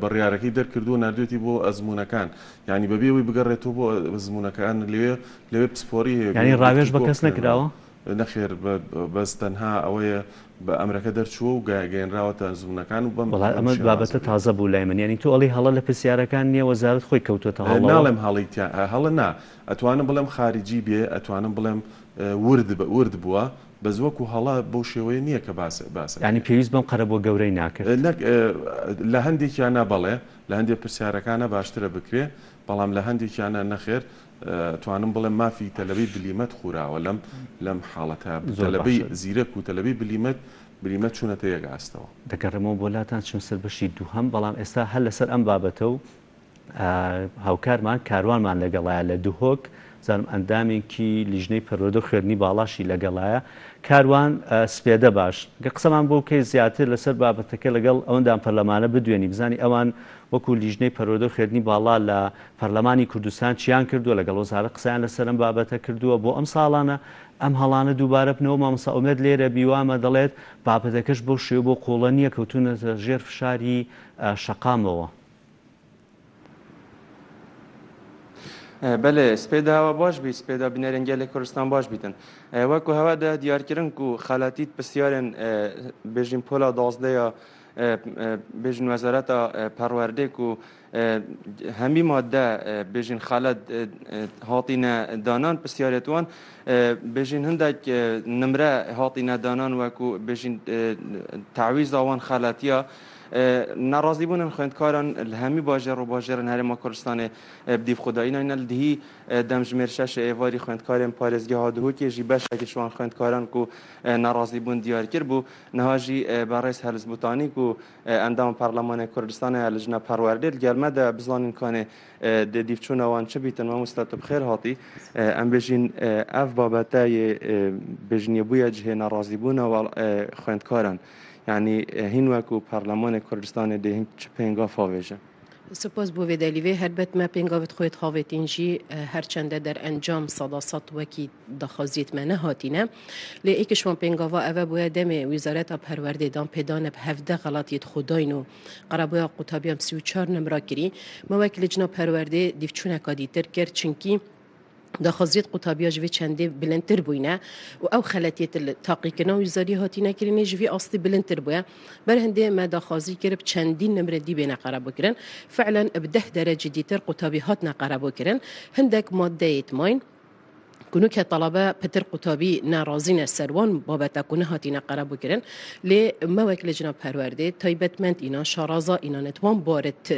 Speaker 10: بڕیارەکەی دەرکردووە ناردوێتی بۆ ئەزموونەکان یانی بەبێ ئەوەی بگەڕێتەوە بۆ ئەزموونەکان لەوێ لەوێ پسپۆری هەیە
Speaker 1: یانی ڕاوێژ بە
Speaker 10: گفتوگۆ
Speaker 1: کەس
Speaker 10: بکرێنەوە.
Speaker 1: نەکراوە؟
Speaker 10: نەخێر بەس تەنها ئەوەیە بە ئەمرەکە دەرچووە و گەیەنراوەتە ئەزموونەکان و بەم
Speaker 1: وەڵا
Speaker 10: بەم
Speaker 1: ئەمە
Speaker 10: شێوازە
Speaker 1: بابەتە
Speaker 10: بێت.
Speaker 1: تازە بوو لای من یانی تۆ ئەڵێی هەڵە لە پرسیارەکان نییە وەزارەت خۆی کەوتۆتە هەڵەوە؟
Speaker 10: ناڵێم هەڵەی تیا هەڵە نا ئەتوانم بڵێم خاریجی بێ ئەتوانم بڵێم ورد ورد بووە بەس وەکو هەڵە بەو شێوەیە نییە کە باس
Speaker 1: یانی
Speaker 10: باسەکرێ.
Speaker 1: پێویست بەم قەرەبووە گەورەی ناکرد؟
Speaker 10: نەک لە هەندێکیانا بەڵێ لە هەندێ پرسیارەکانا باشترە بکرێ بەڵام لە هەندێکیانا نەخێر ئەتوانم بڵێم مافی تەلەبەی بلیمەت خوراوە لەم لەم حاڵەتە
Speaker 1: زۆر
Speaker 10: تەلەبەی
Speaker 1: باشە.
Speaker 10: زیرەک و تەلەبەی بلیمەت بلیمەت چوونەتە یەک ئاستەوە.
Speaker 1: دەگەڕێمەوە بۆ لاتان چم سەر بەشی دووهەم بەڵام ئێستا هەر لەسەر ئەم بابەتە و هاوکارمان کاروانمان لەگەڵایە لە دهۆک زانم ئەندامێکی لیژنەی پەروەردە و خوێندنی باڵاشی لەگەڵایە کاروان سپێدە باش گە قسەمان بۆ بکەی زیاتر لەسەر بابەتەکە لەگەڵ ئەوەندام پەرلەمانە بدوێنی بزانی ئەوان وەکو لیژنەی پەروەردە و خوێندنی باڵا لە پەرلەمانی کوردستان چیان کردووە لەگەڵ وەزارەت قسەیان لەسەر ئەم بابەتە کردووە بۆ ئەم ساڵانە ئەم هەڵانە دووبارە بنەوە مامۆستا ئومێد لێرە بیوامە دەڵێت بابەتەکەش بەو شێوە بۆ قوڵە نییە کەوتونەتە ژێر فشاری شەقامەوە.
Speaker 12: بەلێ سپێدە هەوا باش بیت سپێدە بینەرێن گەلێ کوردستان باش بیتن وەکو هەوا دە دیارکردن کو خەلەتیت پرسیارێن بێژین پۆلا دازدەیە بێژین وەزارەتا پەروەردێ کو هەمی مادە بێژین خەلەت هاتینە دانان پرسیارێت وان بێژین هندێک نمرە هاتینە دانان وەکو بێژین تەعویزا وان خەلەتیە ناڕازیبوونن خوێندکاران لە هەمی باژێڕ و باژێڕن هەرێما کوردستانێ بدیف خوداییناینە لە دهی دەمژمێر شەش ئێواری خوێندکارێن پارێزگەها دهۆکێ ژی بەشێک ژ وان خوێندکاران کو ناڕازیبوون دیار کرد بوو نها ژی بەڕێز هەلس بوتانی کو ئەندام پەرلەمانێ کوردستانێ لجنە پەروەردێ لگەل مە دە بزانین کانێ دێ دیف چوونە وان چ بیتن مامۆستا تو بخێر هاتی ئەم بێژین ئەڤ بابەتە یێ بێژین یێ بوویە جهێ ناڕازیبوونە خوێندکاران یانی هین وەکو پەرلەمانێ کوردستانێ دێ هین چ پێنگاف هاوێژن؟
Speaker 13: سپاس بۆ vê delîvê. Helbet me pêngavê xwe havêtîn jî herçende derencam seda sed wekî daxwaziyê me nehatîne. Lê êk ji wan pêngava ev e bûye demê Wîzareta Perwerdê dan pêdane bi 17 xelatiyê xwe dayîn û qerebûya qutabiyan bi 34 nimra kirî. Me wek licna perwerdê dîvçûneka dîtir kir çinkî daxwaziyê qutabiya ji vê çendê bilindtir bûyne û ew xeletiyê li taqîkirina wîzariyê hatîne kirinê ji vî astî bilindtir bûye. Ber hindê me daxwazî kir bi çendîn nimrê dî bêne qerebûkirin. Fi'len bi deh derecê dîtir qutabî hatine qerebûkirin. Hindek maddeyê mayîn ku nûke talebe pitir qutabî nerazîne ser wan babeta ku nehatîne qerebûkirin. Lê me wek licna perwerdê taybetmend înan şaraza înan ê wan barit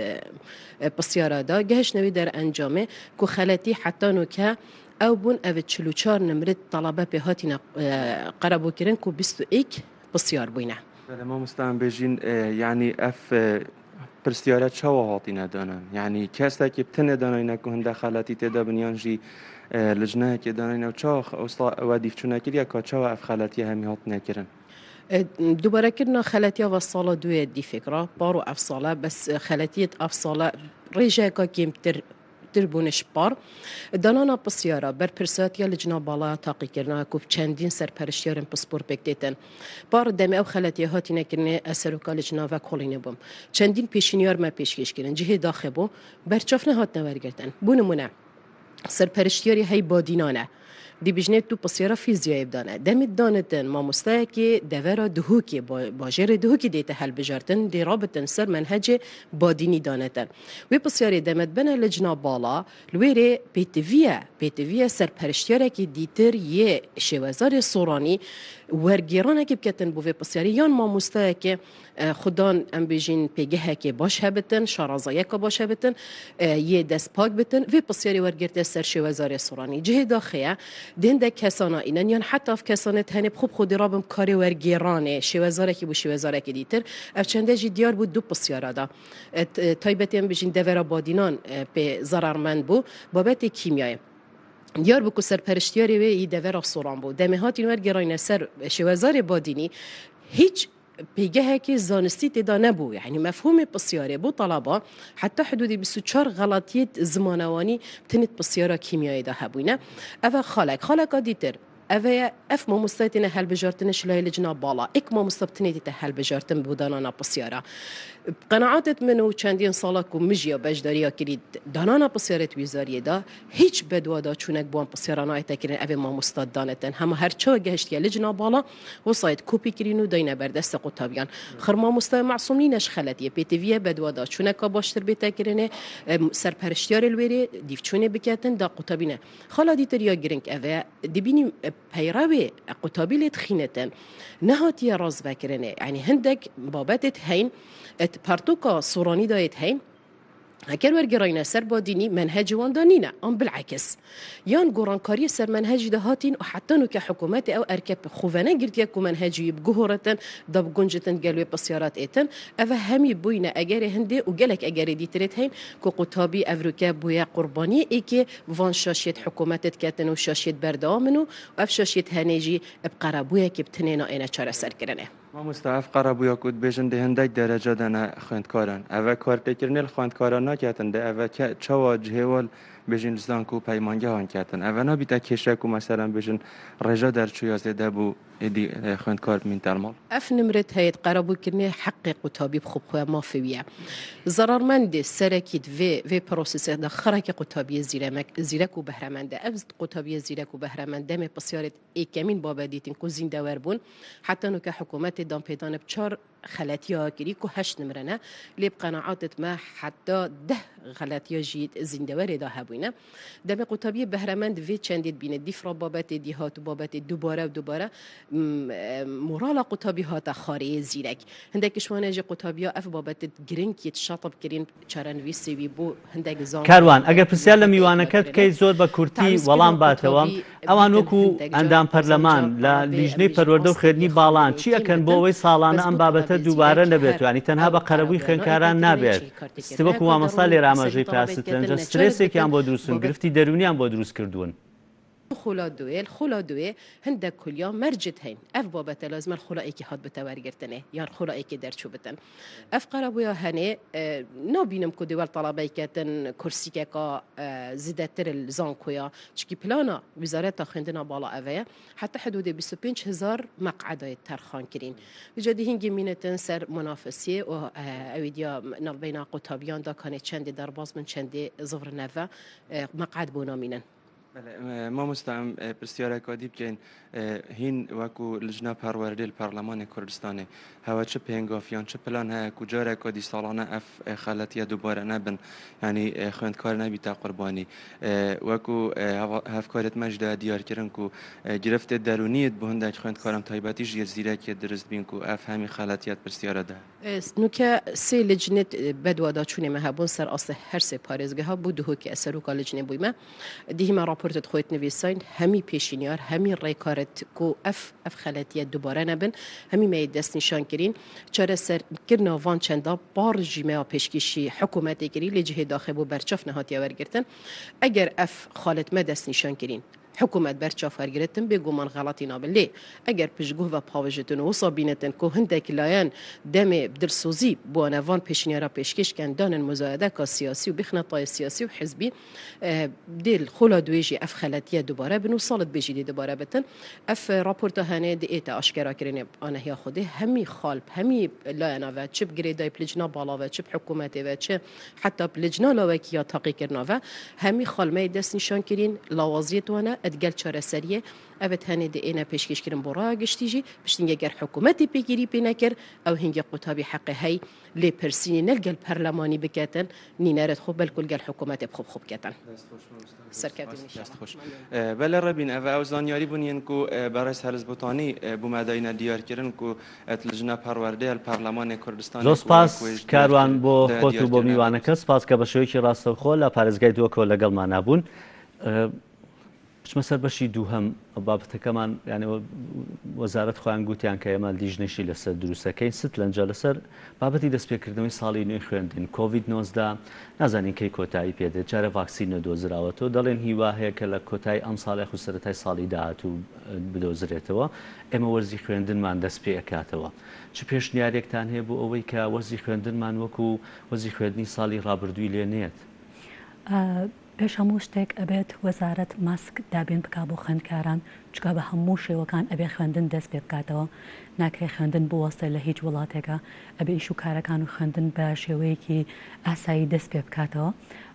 Speaker 13: Pirsiyara da gehiştine wî derencamê ku xeletî heta nûke ew bûn ev 44 nimrit talebe pê hatîne qerebûkirin ku 21 pirsiyar bûyne.
Speaker 12: Belê mamosta em bêjîn yanî ev pirsiyare çawa hatîne danan? Yanî kesekê bi tenê danayne ku hinde xeletî tê de bin yan jî lijneyekê danayne û çawa wisa we dîvçûne kiriye ka çawa ev xeletiye hemî hatine kirin?
Speaker 13: Dûbarekirina xeletiya ve sala duyê dîfêk re par û ev sale bes xeletiyê ev sale rêjeyeka kêmtir tir bûne ji par. Danana pirsiyara berpirsiyatiya licna balaya taqîkirina ku bi çendîn serperiştiyarên pispor pêk têtin. Par demê ew xeletiye hatîne kirinê ez seroka licna vekolînê bûm. Çendîn pêşîniyar me pêşkêş kirin. Cihê daxê bû berçav nehatine wergirtin. Bû nimûne. Serperiştiyarê hey badînan e. Dibîjnê tu pirsiyara fîzyayê bidane. Demê danitin mamosteyekê devera Dihokê bajêrê Dihokê dê te hilbijartin dê rabitin ser menhecê badînî danetin. Wê pirsiyarê deme dibine licna bala li wê rê pêtiviye pêtiviye serperiştiyarekî dîtir yê şêwezarê soranî wergêranekê biketin bo vê pirsiyarê yan mamosteyekê Xudan em bêjîn pêgehekê baş hebitin, şarazayeka baş hebitin, yê dest pak bitin, vê pirsiyarê wergirtiye ser şêwezarê Soranî. Cihê daxê ye, di hindek kesana înen yan heta ev kesanê tenê bi xwe bi xwe dê rabin bi karê wergêranê şêwezarekî bo şêwezarekî dîtir. Ev çende jî diyar bû du pirsiyara da. Taybetî em bêjîn devera Badînan pê zerarmend bû. Babetê kîmyayê. Diyar bû ku serperiştiyarê wê yî devera Soran bû. Demê hatîn wergêrayne ser şêwezarê Badînî hîç. پێگەهێکی زانستی تێدا نەبوو یعنی مەفهومی پرسیارێ بۆ تەڵەبە حتا حدودی 24 غەڵەتیت زمانەوانی تنت پرسیارا کیمیاییدا هەبووینە ئەvە خاڵێک خاڵێکا دیتر ئەڤەیە ئەف مامۆستای تێنە هەلبژارتنە شلای لجنا باڵا ئێک مامۆستا بتنێ تێتە هەلبژارتن بۆ دانانا پرسیارا قەناعاتت من و چەندین ساڵە کو مژیا بەشداریا کری دانانا پرسیارت ویزاریێ دا هیچ بەدوادا چوونەک بۆ ئەم پرسیارا نایەتە کرن ئەڤێ مامۆستا دانێتن هەمە هەر چەوە گەهشتیە لجنا باڵا وسایت کۆپی کرین و داینە بەردەست قوتابیان خر مامۆستای مەعسوم نینەش خەلەتیە پێتڤیە بەدوادا چوونەکا باشتر بێتە کرنێ سەرپەرشتیارێ لوێرێ دیفچوونێ بکەتن دا قوتابینە خاڵا دیتر یا گرنگ ئەڤە دبینی پەیڕەوێ قوتابی لێ دخینتن نەهاتیە ڕاست ڤەکرنێ یعنی هندێک بابەتێت هەین ئت پەرتوکا سۆرانی دایت هەین ئەگەر وەرگێڕینە سەر بادینی مەنهەجی واندا نینە ئەم بالعکس یان گۆڕانکاریە سەر مەنهەجی دا هاتین و حتا نوکە حکوومەتی ئەو ئەرکە خوڤەنە گرتیە کو مەنهەجی بگوهڕتن دا بگونجتن گەلوێ پرسیارات ئێتن ئەڤە هەمی بوینە ئەگەرێ هندێ و گەلەک ئەگەرێ دیترێت هەین کو قوتابی ئەڤروکە بویە قوربانیە ئێکێ ڤان شاشیەت حکوومەتت کەتن و شاشیەت بەردەوامن و ئەڤ شاشیەت هەنێ ژی ب قەرەبوویەکی ب تنێ نائێنە چارەسەر کرنێ.
Speaker 12: مامۆستا ئەڤ قەرەبوویا کو دبێژن دێ هندەک دەرەجە دەنە خوێندکاران ئەڤە کارتێکردنێ ل خوەندکاران ناکەتن دێ ئەڤە کە چاوا جهێوال بێژین ل زانکۆ و پەیمانگەهان کەتن ئەڤە نابیتە کێشە کو مەسەلەن بێژن ڕێژە دەرچوویا زێدە بوو ئێدی خوێندکار بمینتە ماڵ.
Speaker 13: ئەف نمرەت هەیەت قەرەبووکردنێ حەقێ قوتابی بخو بخوە مافێ ویە. زەڕەرمەندێ سەرەکیت ڤێ ڤێ پرۆسسێ دا خڕەکێ قوتابیێ زیرەمەک زیرەک و بەهرەمەندە. ئەڤ قوتابیێ زیرەک و بەهرەمەند دەمێ پرسیارێت ئێکەمین بابە دیتن کو زیندەوەر بوون حەتا نوکە حکوومەتێ دانپێدانە ب چار خەلەتیا کری کو هەشت نمرەنە لێ ب قەناعاتت مە حەتا دە غەلەتیا ژی زیندەوەرێ دا هەبووینە. دەمێ قوتابیێ بەهرەمەند ڤێ چەندێ دبینێ دیفرا بابەتێ دی هات و بابەتێ دوبارە و دوبارە مورالا قوتابی هاتە خارێ زیرەک هندێکش وانە ژی قوتابیا ئەف بابەتت گرنگ یت شەتب کرین چارەنویسێ وی بۆ هندێک زانکۆ
Speaker 1: کاروان ئەگەر پرسیار لە
Speaker 13: پەیمانگە
Speaker 1: میوانەکەت
Speaker 13: کرنێ
Speaker 1: بکەیت زۆر بە کورتی
Speaker 13: تەعویز
Speaker 1: وەڵام
Speaker 13: کرنا
Speaker 1: باتەوە
Speaker 13: قوتابی
Speaker 1: ئەوان
Speaker 13: بیتن
Speaker 1: وەکو
Speaker 13: هندێک جار
Speaker 1: ئەندام
Speaker 13: قازانجا
Speaker 1: پەرلەمان لە
Speaker 13: طلبێ
Speaker 1: لیژنەی
Speaker 13: ئەم بێژن
Speaker 1: پەروەردە و
Speaker 13: ئاستێ
Speaker 1: خوێندنی
Speaker 13: یێ
Speaker 1: باڵان
Speaker 13: خوێندنەوەی
Speaker 1: چی
Speaker 13: کێم
Speaker 1: ئەکەن بۆ
Speaker 13: بتن
Speaker 1: ئەوەی ساڵانە
Speaker 13: بەس
Speaker 1: ئەم
Speaker 13: بۆ
Speaker 1: بابەتە
Speaker 13: طلبێ
Speaker 1: دووبارە
Speaker 13: زیرەک
Speaker 1: نەبێت
Speaker 13: هەر
Speaker 1: یانی تەنها
Speaker 13: ئەو
Speaker 1: بە قەرەبووی
Speaker 13: قەرەبووە
Speaker 1: خوێندکاران
Speaker 13: نائێتە کرنێ
Speaker 1: نابێت
Speaker 13: چی کارتێ
Speaker 1: ست وەکو
Speaker 13: کرنێ
Speaker 1: مامۆستا
Speaker 13: دەڕوون
Speaker 1: لێرە
Speaker 13: سەری
Speaker 1: ئاماژەی پێ
Speaker 13: طلبێت
Speaker 1: سترەنجە
Speaker 13: کەتن نەچارت
Speaker 1: سترێسێکیان
Speaker 13: بتن
Speaker 1: بۆ دروستن
Speaker 13: بابەت
Speaker 1: گرفتی دەروونیان بۆ دروست کردوون.
Speaker 13: خولا دوێ خولا دوێ هندەک کولیا مەرجت هەین ئەف بابەتە لازمە خولا ئێکی هات بتە وەرگرتنێ یان خولا ئێکی دەرچوو بتن ئەف قەرەبوویا هەنێ نابینم کو دێوەل تەڵەبەی کەتن کورسیکەکا زیدەتر زانکۆیا چکی پلانا وزارەتا خوێندنا باڵا ئەڤەیە حتا حدودێ 25 هزار مەقعەدایت تەرخان کرین وجا دی هینگی مینتن سەر منافسیێ و ئەوی دیا ناوبەینا قوتابیان دا کانێ چەندێ دەرباز بن چەندێ زڤر نەڤە مەقعەد بۆ نامینن.
Speaker 12: مامۆستا ئەم پرسیارێکا دی بکەین هین وەکو لجنە پەروەردەی لە پەرلەمانی کوردستانێ هەوە چ پێنگاف یان چ پلان هەیە کو جارێکا دی ساڵانە ئەف خەلەتیە دووبارە نەبن یعنی خوێندکار نەبیتە قوربانی وەکو هەڤکارێت مەش دا دیارکردن کو گرفتێ دەرونیت بۆ هەندێک خوێندکارم تایبەتیش یە زیرەکیە درست بین کو ئەف هەمی خەلەتیەت پرسیارە دە
Speaker 13: نوکە سێ لجنێت بەدواداچوونێ مە هەبوون سەر ئاست هەر سێ پارێزگەها بوو دهۆکی ئە سەرۆکا لجنێ بوویمە دیهیمە ڕاپۆرتت خۆیت نویساین هەمی پێشینیار هەمی ڕێکارت کو ئەف ئەف خەلەتیە دوبارە نەبن هەمی مەی دەستنیشان کرین چارەسەر کرنا ڤان چەندا پاڕ ژیمەیا پێشکیشی حکوومەتێ کری لێ جهێ داخێ بۆ بەرچاف نەهاتیە وەرگرتن ئەگەر ئەف خالت مە دەستنیشان کرین حکومەت بەر چاف وەرگرتن بێ گومان غەڵەتی نابن لێ ئەگەر پشتگوه ڤە پاوژتن و وسا بینتن کو هندەک لایەن دەمێ دلسوزی بوانە ڤان پێشنیارا پێشکێش کەن دانن مزایدە کا سیاسی و بخنە تایە سیاسی و حزبی دێ خولا دوێژی ئەف خەلەتیە دوبارە بن و ساڵت بێژی دێ دوبارە بتن ئەف راپۆرتا هەنێ دێ ئێتە ئاشکەرا کرنێ ئانەهیا خودێ هەمی خال هەمی لایەنا ڤە چ بگرێدای پلجنا باڵا ڤە چ حکومەتێ ڤە چ حەتا لجنا لاوەکی یا تاقیکردناڤە هەمی خالمەی دەست نیشان کرین لاوازیەت وانە ئەدگەل چارەسەریە ئەڤت هەنێ دێ ئێنە پێشکێش کرن بۆ ڕایا گشتی ژی پشتینگە گەر حکومەتی پێگیری پێ نەکرد ئەو هینگێ قوتابی حەقێ هەی لێ پرسینی نە لگەل پەرلەمانی بکەتن نینەرت خۆ بەلکو لگەل حکومەتێ بخۆ بخۆ بکەتن. سەرکەوتن
Speaker 12: دەست ئینشاءاللە. خۆش. بەلێ ڕەبین ئەڤە ئەو زانیاری بوون ین کو بەڕێز هەرز بۆتانی بوو مە داینە دیار کرن کو ئەت لجنە پەروەردەیە لە پەرلەمانێ کوردستانێ
Speaker 1: زۆر
Speaker 12: کو
Speaker 1: سپاس
Speaker 12: وەک وێژ دیار
Speaker 1: کاروان
Speaker 12: کرد
Speaker 1: بۆ
Speaker 12: دایە
Speaker 1: خۆت و
Speaker 12: دیار
Speaker 1: بۆ
Speaker 12: کرن ئەڤە
Speaker 1: میوانەکەت سپاس کە بە شێوەیەکی ڕاستەوخۆ لە پارێزگای دهۆکەوە لەگەڵمانا بوون. بچمە سەر بەشی دووهەم بابەتەکەمان یانی وەزارەت خۆیان گوتیان کە ئێمە لیژنەشی لەسەر دروستەکەین ست لەنجە لەسەر بابەتی دەستپێکردنەوەی ساڵی نوێی خوێندن کۆڤید 19 نازانین کەی کۆتایی پێدێت جارە ڤاکسین نەدۆزراوەتەوە دەڵێن هیوا هەیە کە لە کۆتایی ئەم ساڵ یاخود سەرەتای ساڵی داهاتوو بدۆزرێتەوە ئێمە وەرزی خوێندنمان دەست پێ ئەکاتەوە چ پێشنیارێکتان هەیە بۆ ئەوەی کە وەرزی خوێندنمان وەکو وەرزی خوێندنی ساڵی ڕابردووی لێ نێت؟
Speaker 11: پێش هەموو شتێک ئەبێت وەزارەت ماسک دابین بکا بۆ خوێندکاران چونکە بە هەموو شێوەکان ئەبێ خوێندن دەست پێ بکاتەوە ناکرێ خوێندن بوەستێ لە هیچ وڵاتێکا ئەبێ ئیش و کارەکان و خوێندن بە شێوەیەکی ئاسایی دەست پێ بکاتەوە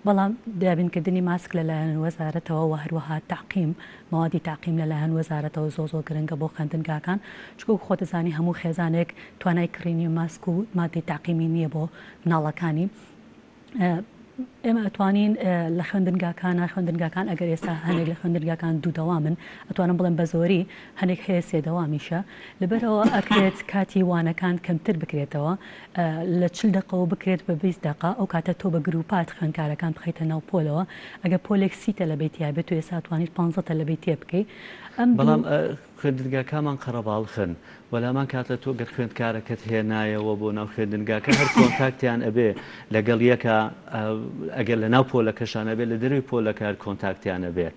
Speaker 11: بەڵام دابین کردنی ماسک لە لایەن وەزارەتەوە وە هەروەها تەعقیم مەوادی تەعقیم لە لایەن وەزارەتەوە زۆر زۆر گرنگە بۆ خوێندنگاکان چونکە وەک خۆت ئەزانی هەموو خێزانێک توانای کڕینی ماسک و مادەی تەعقیمی نییە بۆ مناڵەکانی. ئێمە ئەتوانین لە خوێندنگاکانە خوێندنگاکان ئەگەر ئێستا هەنێک لە خوێندنگاکان دوو دەوامن ئەتوانم بڵێم بە زۆری هەنێک هەیە سێ دەوامیشە لەبەرەوە ئەکرێت کاتی وانەکان کەمتر بکرێتەوە لە چل دەقەوە بکرێت بە 20 دەقە ئەو کاتە تۆ بە گروپات خوێندکارەکان بخەیتە ناو پۆلەوە ئەگەر پۆلێک سی تەلەبەی تیا بێت تۆ ئێستا توانیت 15 تەلەبەی تێ بکەی ئەم
Speaker 1: بەڵام خوێندنگاکامان قەرەباڵخن وە لەهەمان کاتە تۆ گەر خوێندکارەکەت هێنایەوە بۆ ناو خوێندنگاکە هەر کۆنتاکتیان ئەبێ لەگەڵ یەکا ئەگەر لە ناو پۆلەکەشان ئەبێ لە دەرەوەی پۆلەکە هەر کۆنتاکتیان ئەبێ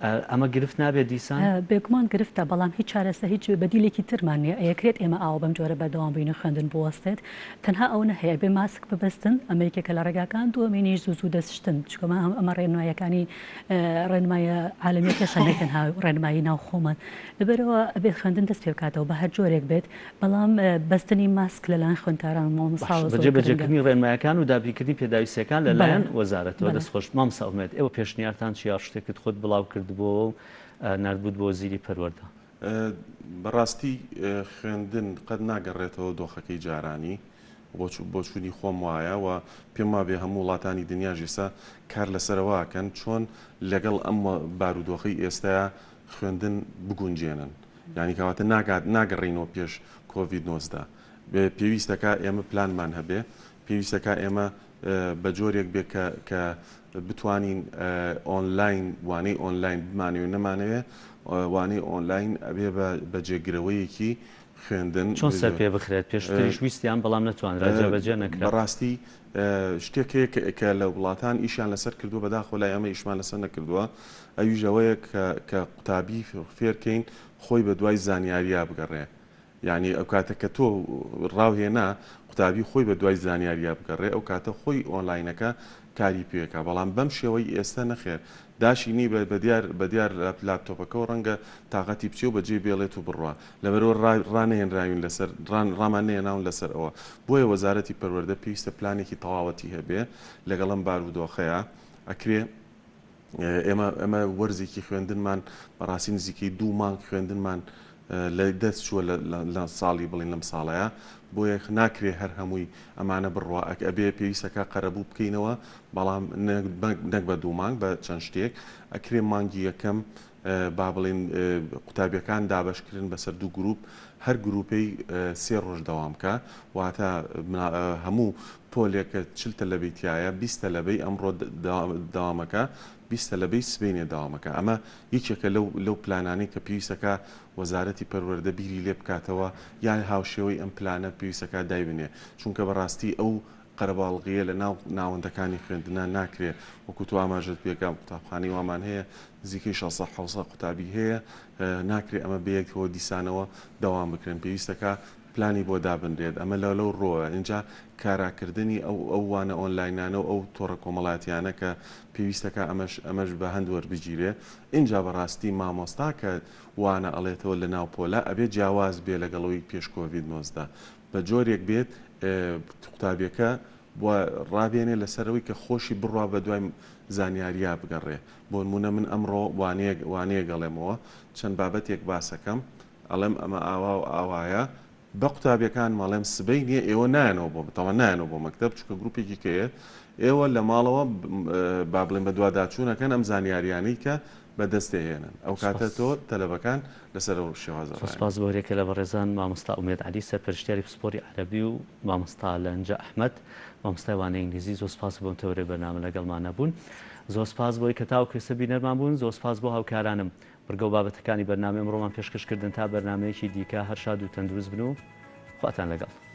Speaker 1: ئەمە گرفت نابێت دیسان؟
Speaker 11: بێگومان گرفتە بەڵام هیچ چارەسە هیچ بەدیلێکی ترمان نیە ئەیەکرێت ئێمە ئاوا بەم جۆرە بەردەوام بین و خوێندن بوەستێت تەنها ئەونە هەیە ئەبێ ماسک ببەستن ئەمە یەکێکە لە ڕێگاکان دووەمینیش زوو زوو دەست شتن چونکە ئەمە ڕێنماییەکانی ڕێنمایە عالەمیەکەشە نەک تەنها ڕێنمایی ناو خۆمان لەبەرئەوە ئەبێت خوێندن دەست پێبکاتەوە بە هەر جۆرێک بێت بەڵام بەستنی ماسک لەلایەن خوێندکاران و
Speaker 1: مامۆستاوە
Speaker 11: باشە
Speaker 1: زۆر بە
Speaker 11: گرنگە.
Speaker 1: جێبەجێکردنی ڕێنمایەکان و دابینکردنی پێداویستیەکان لەلایەن
Speaker 11: بەڵێ
Speaker 1: وەزارەتەوە.
Speaker 11: بەڵێ.
Speaker 1: دەست خۆش مامۆستا ئومێد ئێوە پێشنیارتان چیە شتێکت خۆت بڵاو کردبۆوە و ناردبووت بۆ وەزیری پەروەردە؟
Speaker 10: بەڕاستی خوێندن قەت ناگەڕێتەوە دۆخەکەی جارانی بۆچوونی خۆم وایە و پێم وابێ هەموو وڵاتانی دنیاش ئێستا کار لەسەر ئەوە ئەکەن چۆن لەگەڵ ئەم بارودۆخەی ئێستایا خوێندن بگونجێنن یانی کەواتە ناگات ناگەڕێینەوە پێش کۆڤید 19 پێویستەکە ئێمە پلانمان هەبێ پێویستەکە ئێمە بە جۆرێک بێ کە کە بتوانین ئۆنلاین وانەی ئۆنلاین بمانەوێ نەمانەوێ وانەی ئۆنلاین ئەبێ بە جێگرەوەیەکی خوێندن.
Speaker 1: چۆن سەرپێ بخرێت؟ پێشتریش ویستیان بەڵام نەتوانرا، جێبەجێ نەکرا.
Speaker 10: بەڕاستی شتێک هەیە کە لە وڵاتان ئیشیان لەسەر کردووە، بەداخەوە لای ئێمە ئیشمان لەسەر نەکردووە، ئەویش ئەوەیە کە قوتابی فێرکەین خۆی بەدوای زانیاریا بگەڕێ. یانی ئەو کاتە کە تۆ ڕاو هێنا قوتابی خۆی بە دوای زانیاریا بگەڕێ ئەو کاتە خۆی ئۆنلاینەکە کاری پێکا بەڵام بەم شێوەی ئێستا نەخێر داشی نی بە دیار بە دیار لاپتۆپەکەوە ڕەنگە تاقەتی بچێ و بەجێی بێڵێت و بڕوا لەبەرئەوە ڕانەهێنراوین لەسەر ڕامان نەهێناون لەسەر ئەوە بۆیە وەزارەتی پەروەردە پێویستە پلانێکی تەواوەتی هەبێ لەگەڵ ئەم بارودۆخەیا ئەکرێ ئێمە ئەمە وەرزێکی خوێندنمان بەڕاستی نزیکەی دوو مانگ خوێندنمان لە دەست چووە لە ساڵی بڵین لەم ساڵەیە بۆیە ناکرێ هەر هەمووی ئەمانە بڕوا ئەک ئەبێ پێویستەکە قەرەبوو بکەینەوە بەڵام نەک بە دوو مانگ بە چەند شتێک ئەکرێ مانگی یەکەم با بڵین قوتابیەکان دابەشکردن بەسەر دوو گروپ هەر گروپەی سێ ڕۆژ دەوام کە واتە هەموو پۆلێک کە 40 تەلەبەی تایە 20 تەلەبەی ئەمڕۆ دەوامەکە 20 تەلەبەی سبەینێ دەوامەکە ئەمە یەکێکە لەو لەو پلانانەی کە پێویستەکە وەزارەتی پەروەردە بیری لێ بکاتەوە یان هاوشێوەی ئەم پلانە پێویستەکە دایبنێ چونکە بەڕاستی ئەو قەرەباڵغییە لە ناو ناوەندەکانی خوێندنا ناکرێ، وەکو تۆ ئاماژەت پێکا قوتابخانەی وامان هەیە نزیکەی شەسەد حەوسەد قوتابی هەیە، ناکرێ ئەمە بەیەکەوە دیسانەوە دەوام بکرێن، پێویستەکا پلانی بۆ دابنرێت، ئەمە لە لەو ڕووەوە، ئینجا کاراکردنی ئەو ئەو وانە ئۆنلاینانە و ئەو تۆڕە کۆمەڵاتیانە کە پێویستەکا ئەمەش ئەمەش بە هەند وەربگیرێ، ئینجا بەڕاستی مامۆستا کە وانە ئەڵێتەوە لە ناو پۆلا ئەبێ جیاواز بێ لەگەڵ ئەوی پێش کۆڤید 19. بە جۆرێک بێت قوتابیەکە ڕابێنێ لەسەر ئەوەی کە خۆشی بڕوا بە دوای زانیاریا بگەڕێ بۆنمونە من ئەمڕۆ وانەیەک وانەیەک ئەڵێمەوە چەند بابەتێک باسەکەم ئەڵێم ئەمە ئاوا و ئاوایە بە قوتابیەکانم ئەڵێم سبەی نییە ئێوە نایەنەوە بۆ تەوان نایەنەوە بۆ مەکتەب چونکە گروپێکی کەیە ئێوە لە ماڵەوە با بڵێن بە دواداچوونەکەن ئەم زانیاریانەی کە بەدەستێ هێنن ئەو کاتە تۆ تەلەبەکان لەسەر ئەو شێوازە
Speaker 1: زۆر سپاس بۆ هەریەکە لە بەڕێزان مامۆستا ئومێد عەلی سەرپەرشتیاری پسپۆری عەرەبی و مامۆستا لەنجە ئەحمەد مامۆستای وانەی ئینگلیزی زۆر سپاس بۆم تەوەرەی بەرنامە لەگەڵمانە بوون زۆر سپاس بۆی کە تاوەکو ئێستا بینەرمان بوون زۆر سپاس بۆ هاوکارانم بڕگە و بابەتەکانی بەرنامەی ئەمڕۆمان پێشکەش کردن تا بەرنامەیەکی دیکە هەر شاد و تەندروست بن و خواتان لەگەڵ.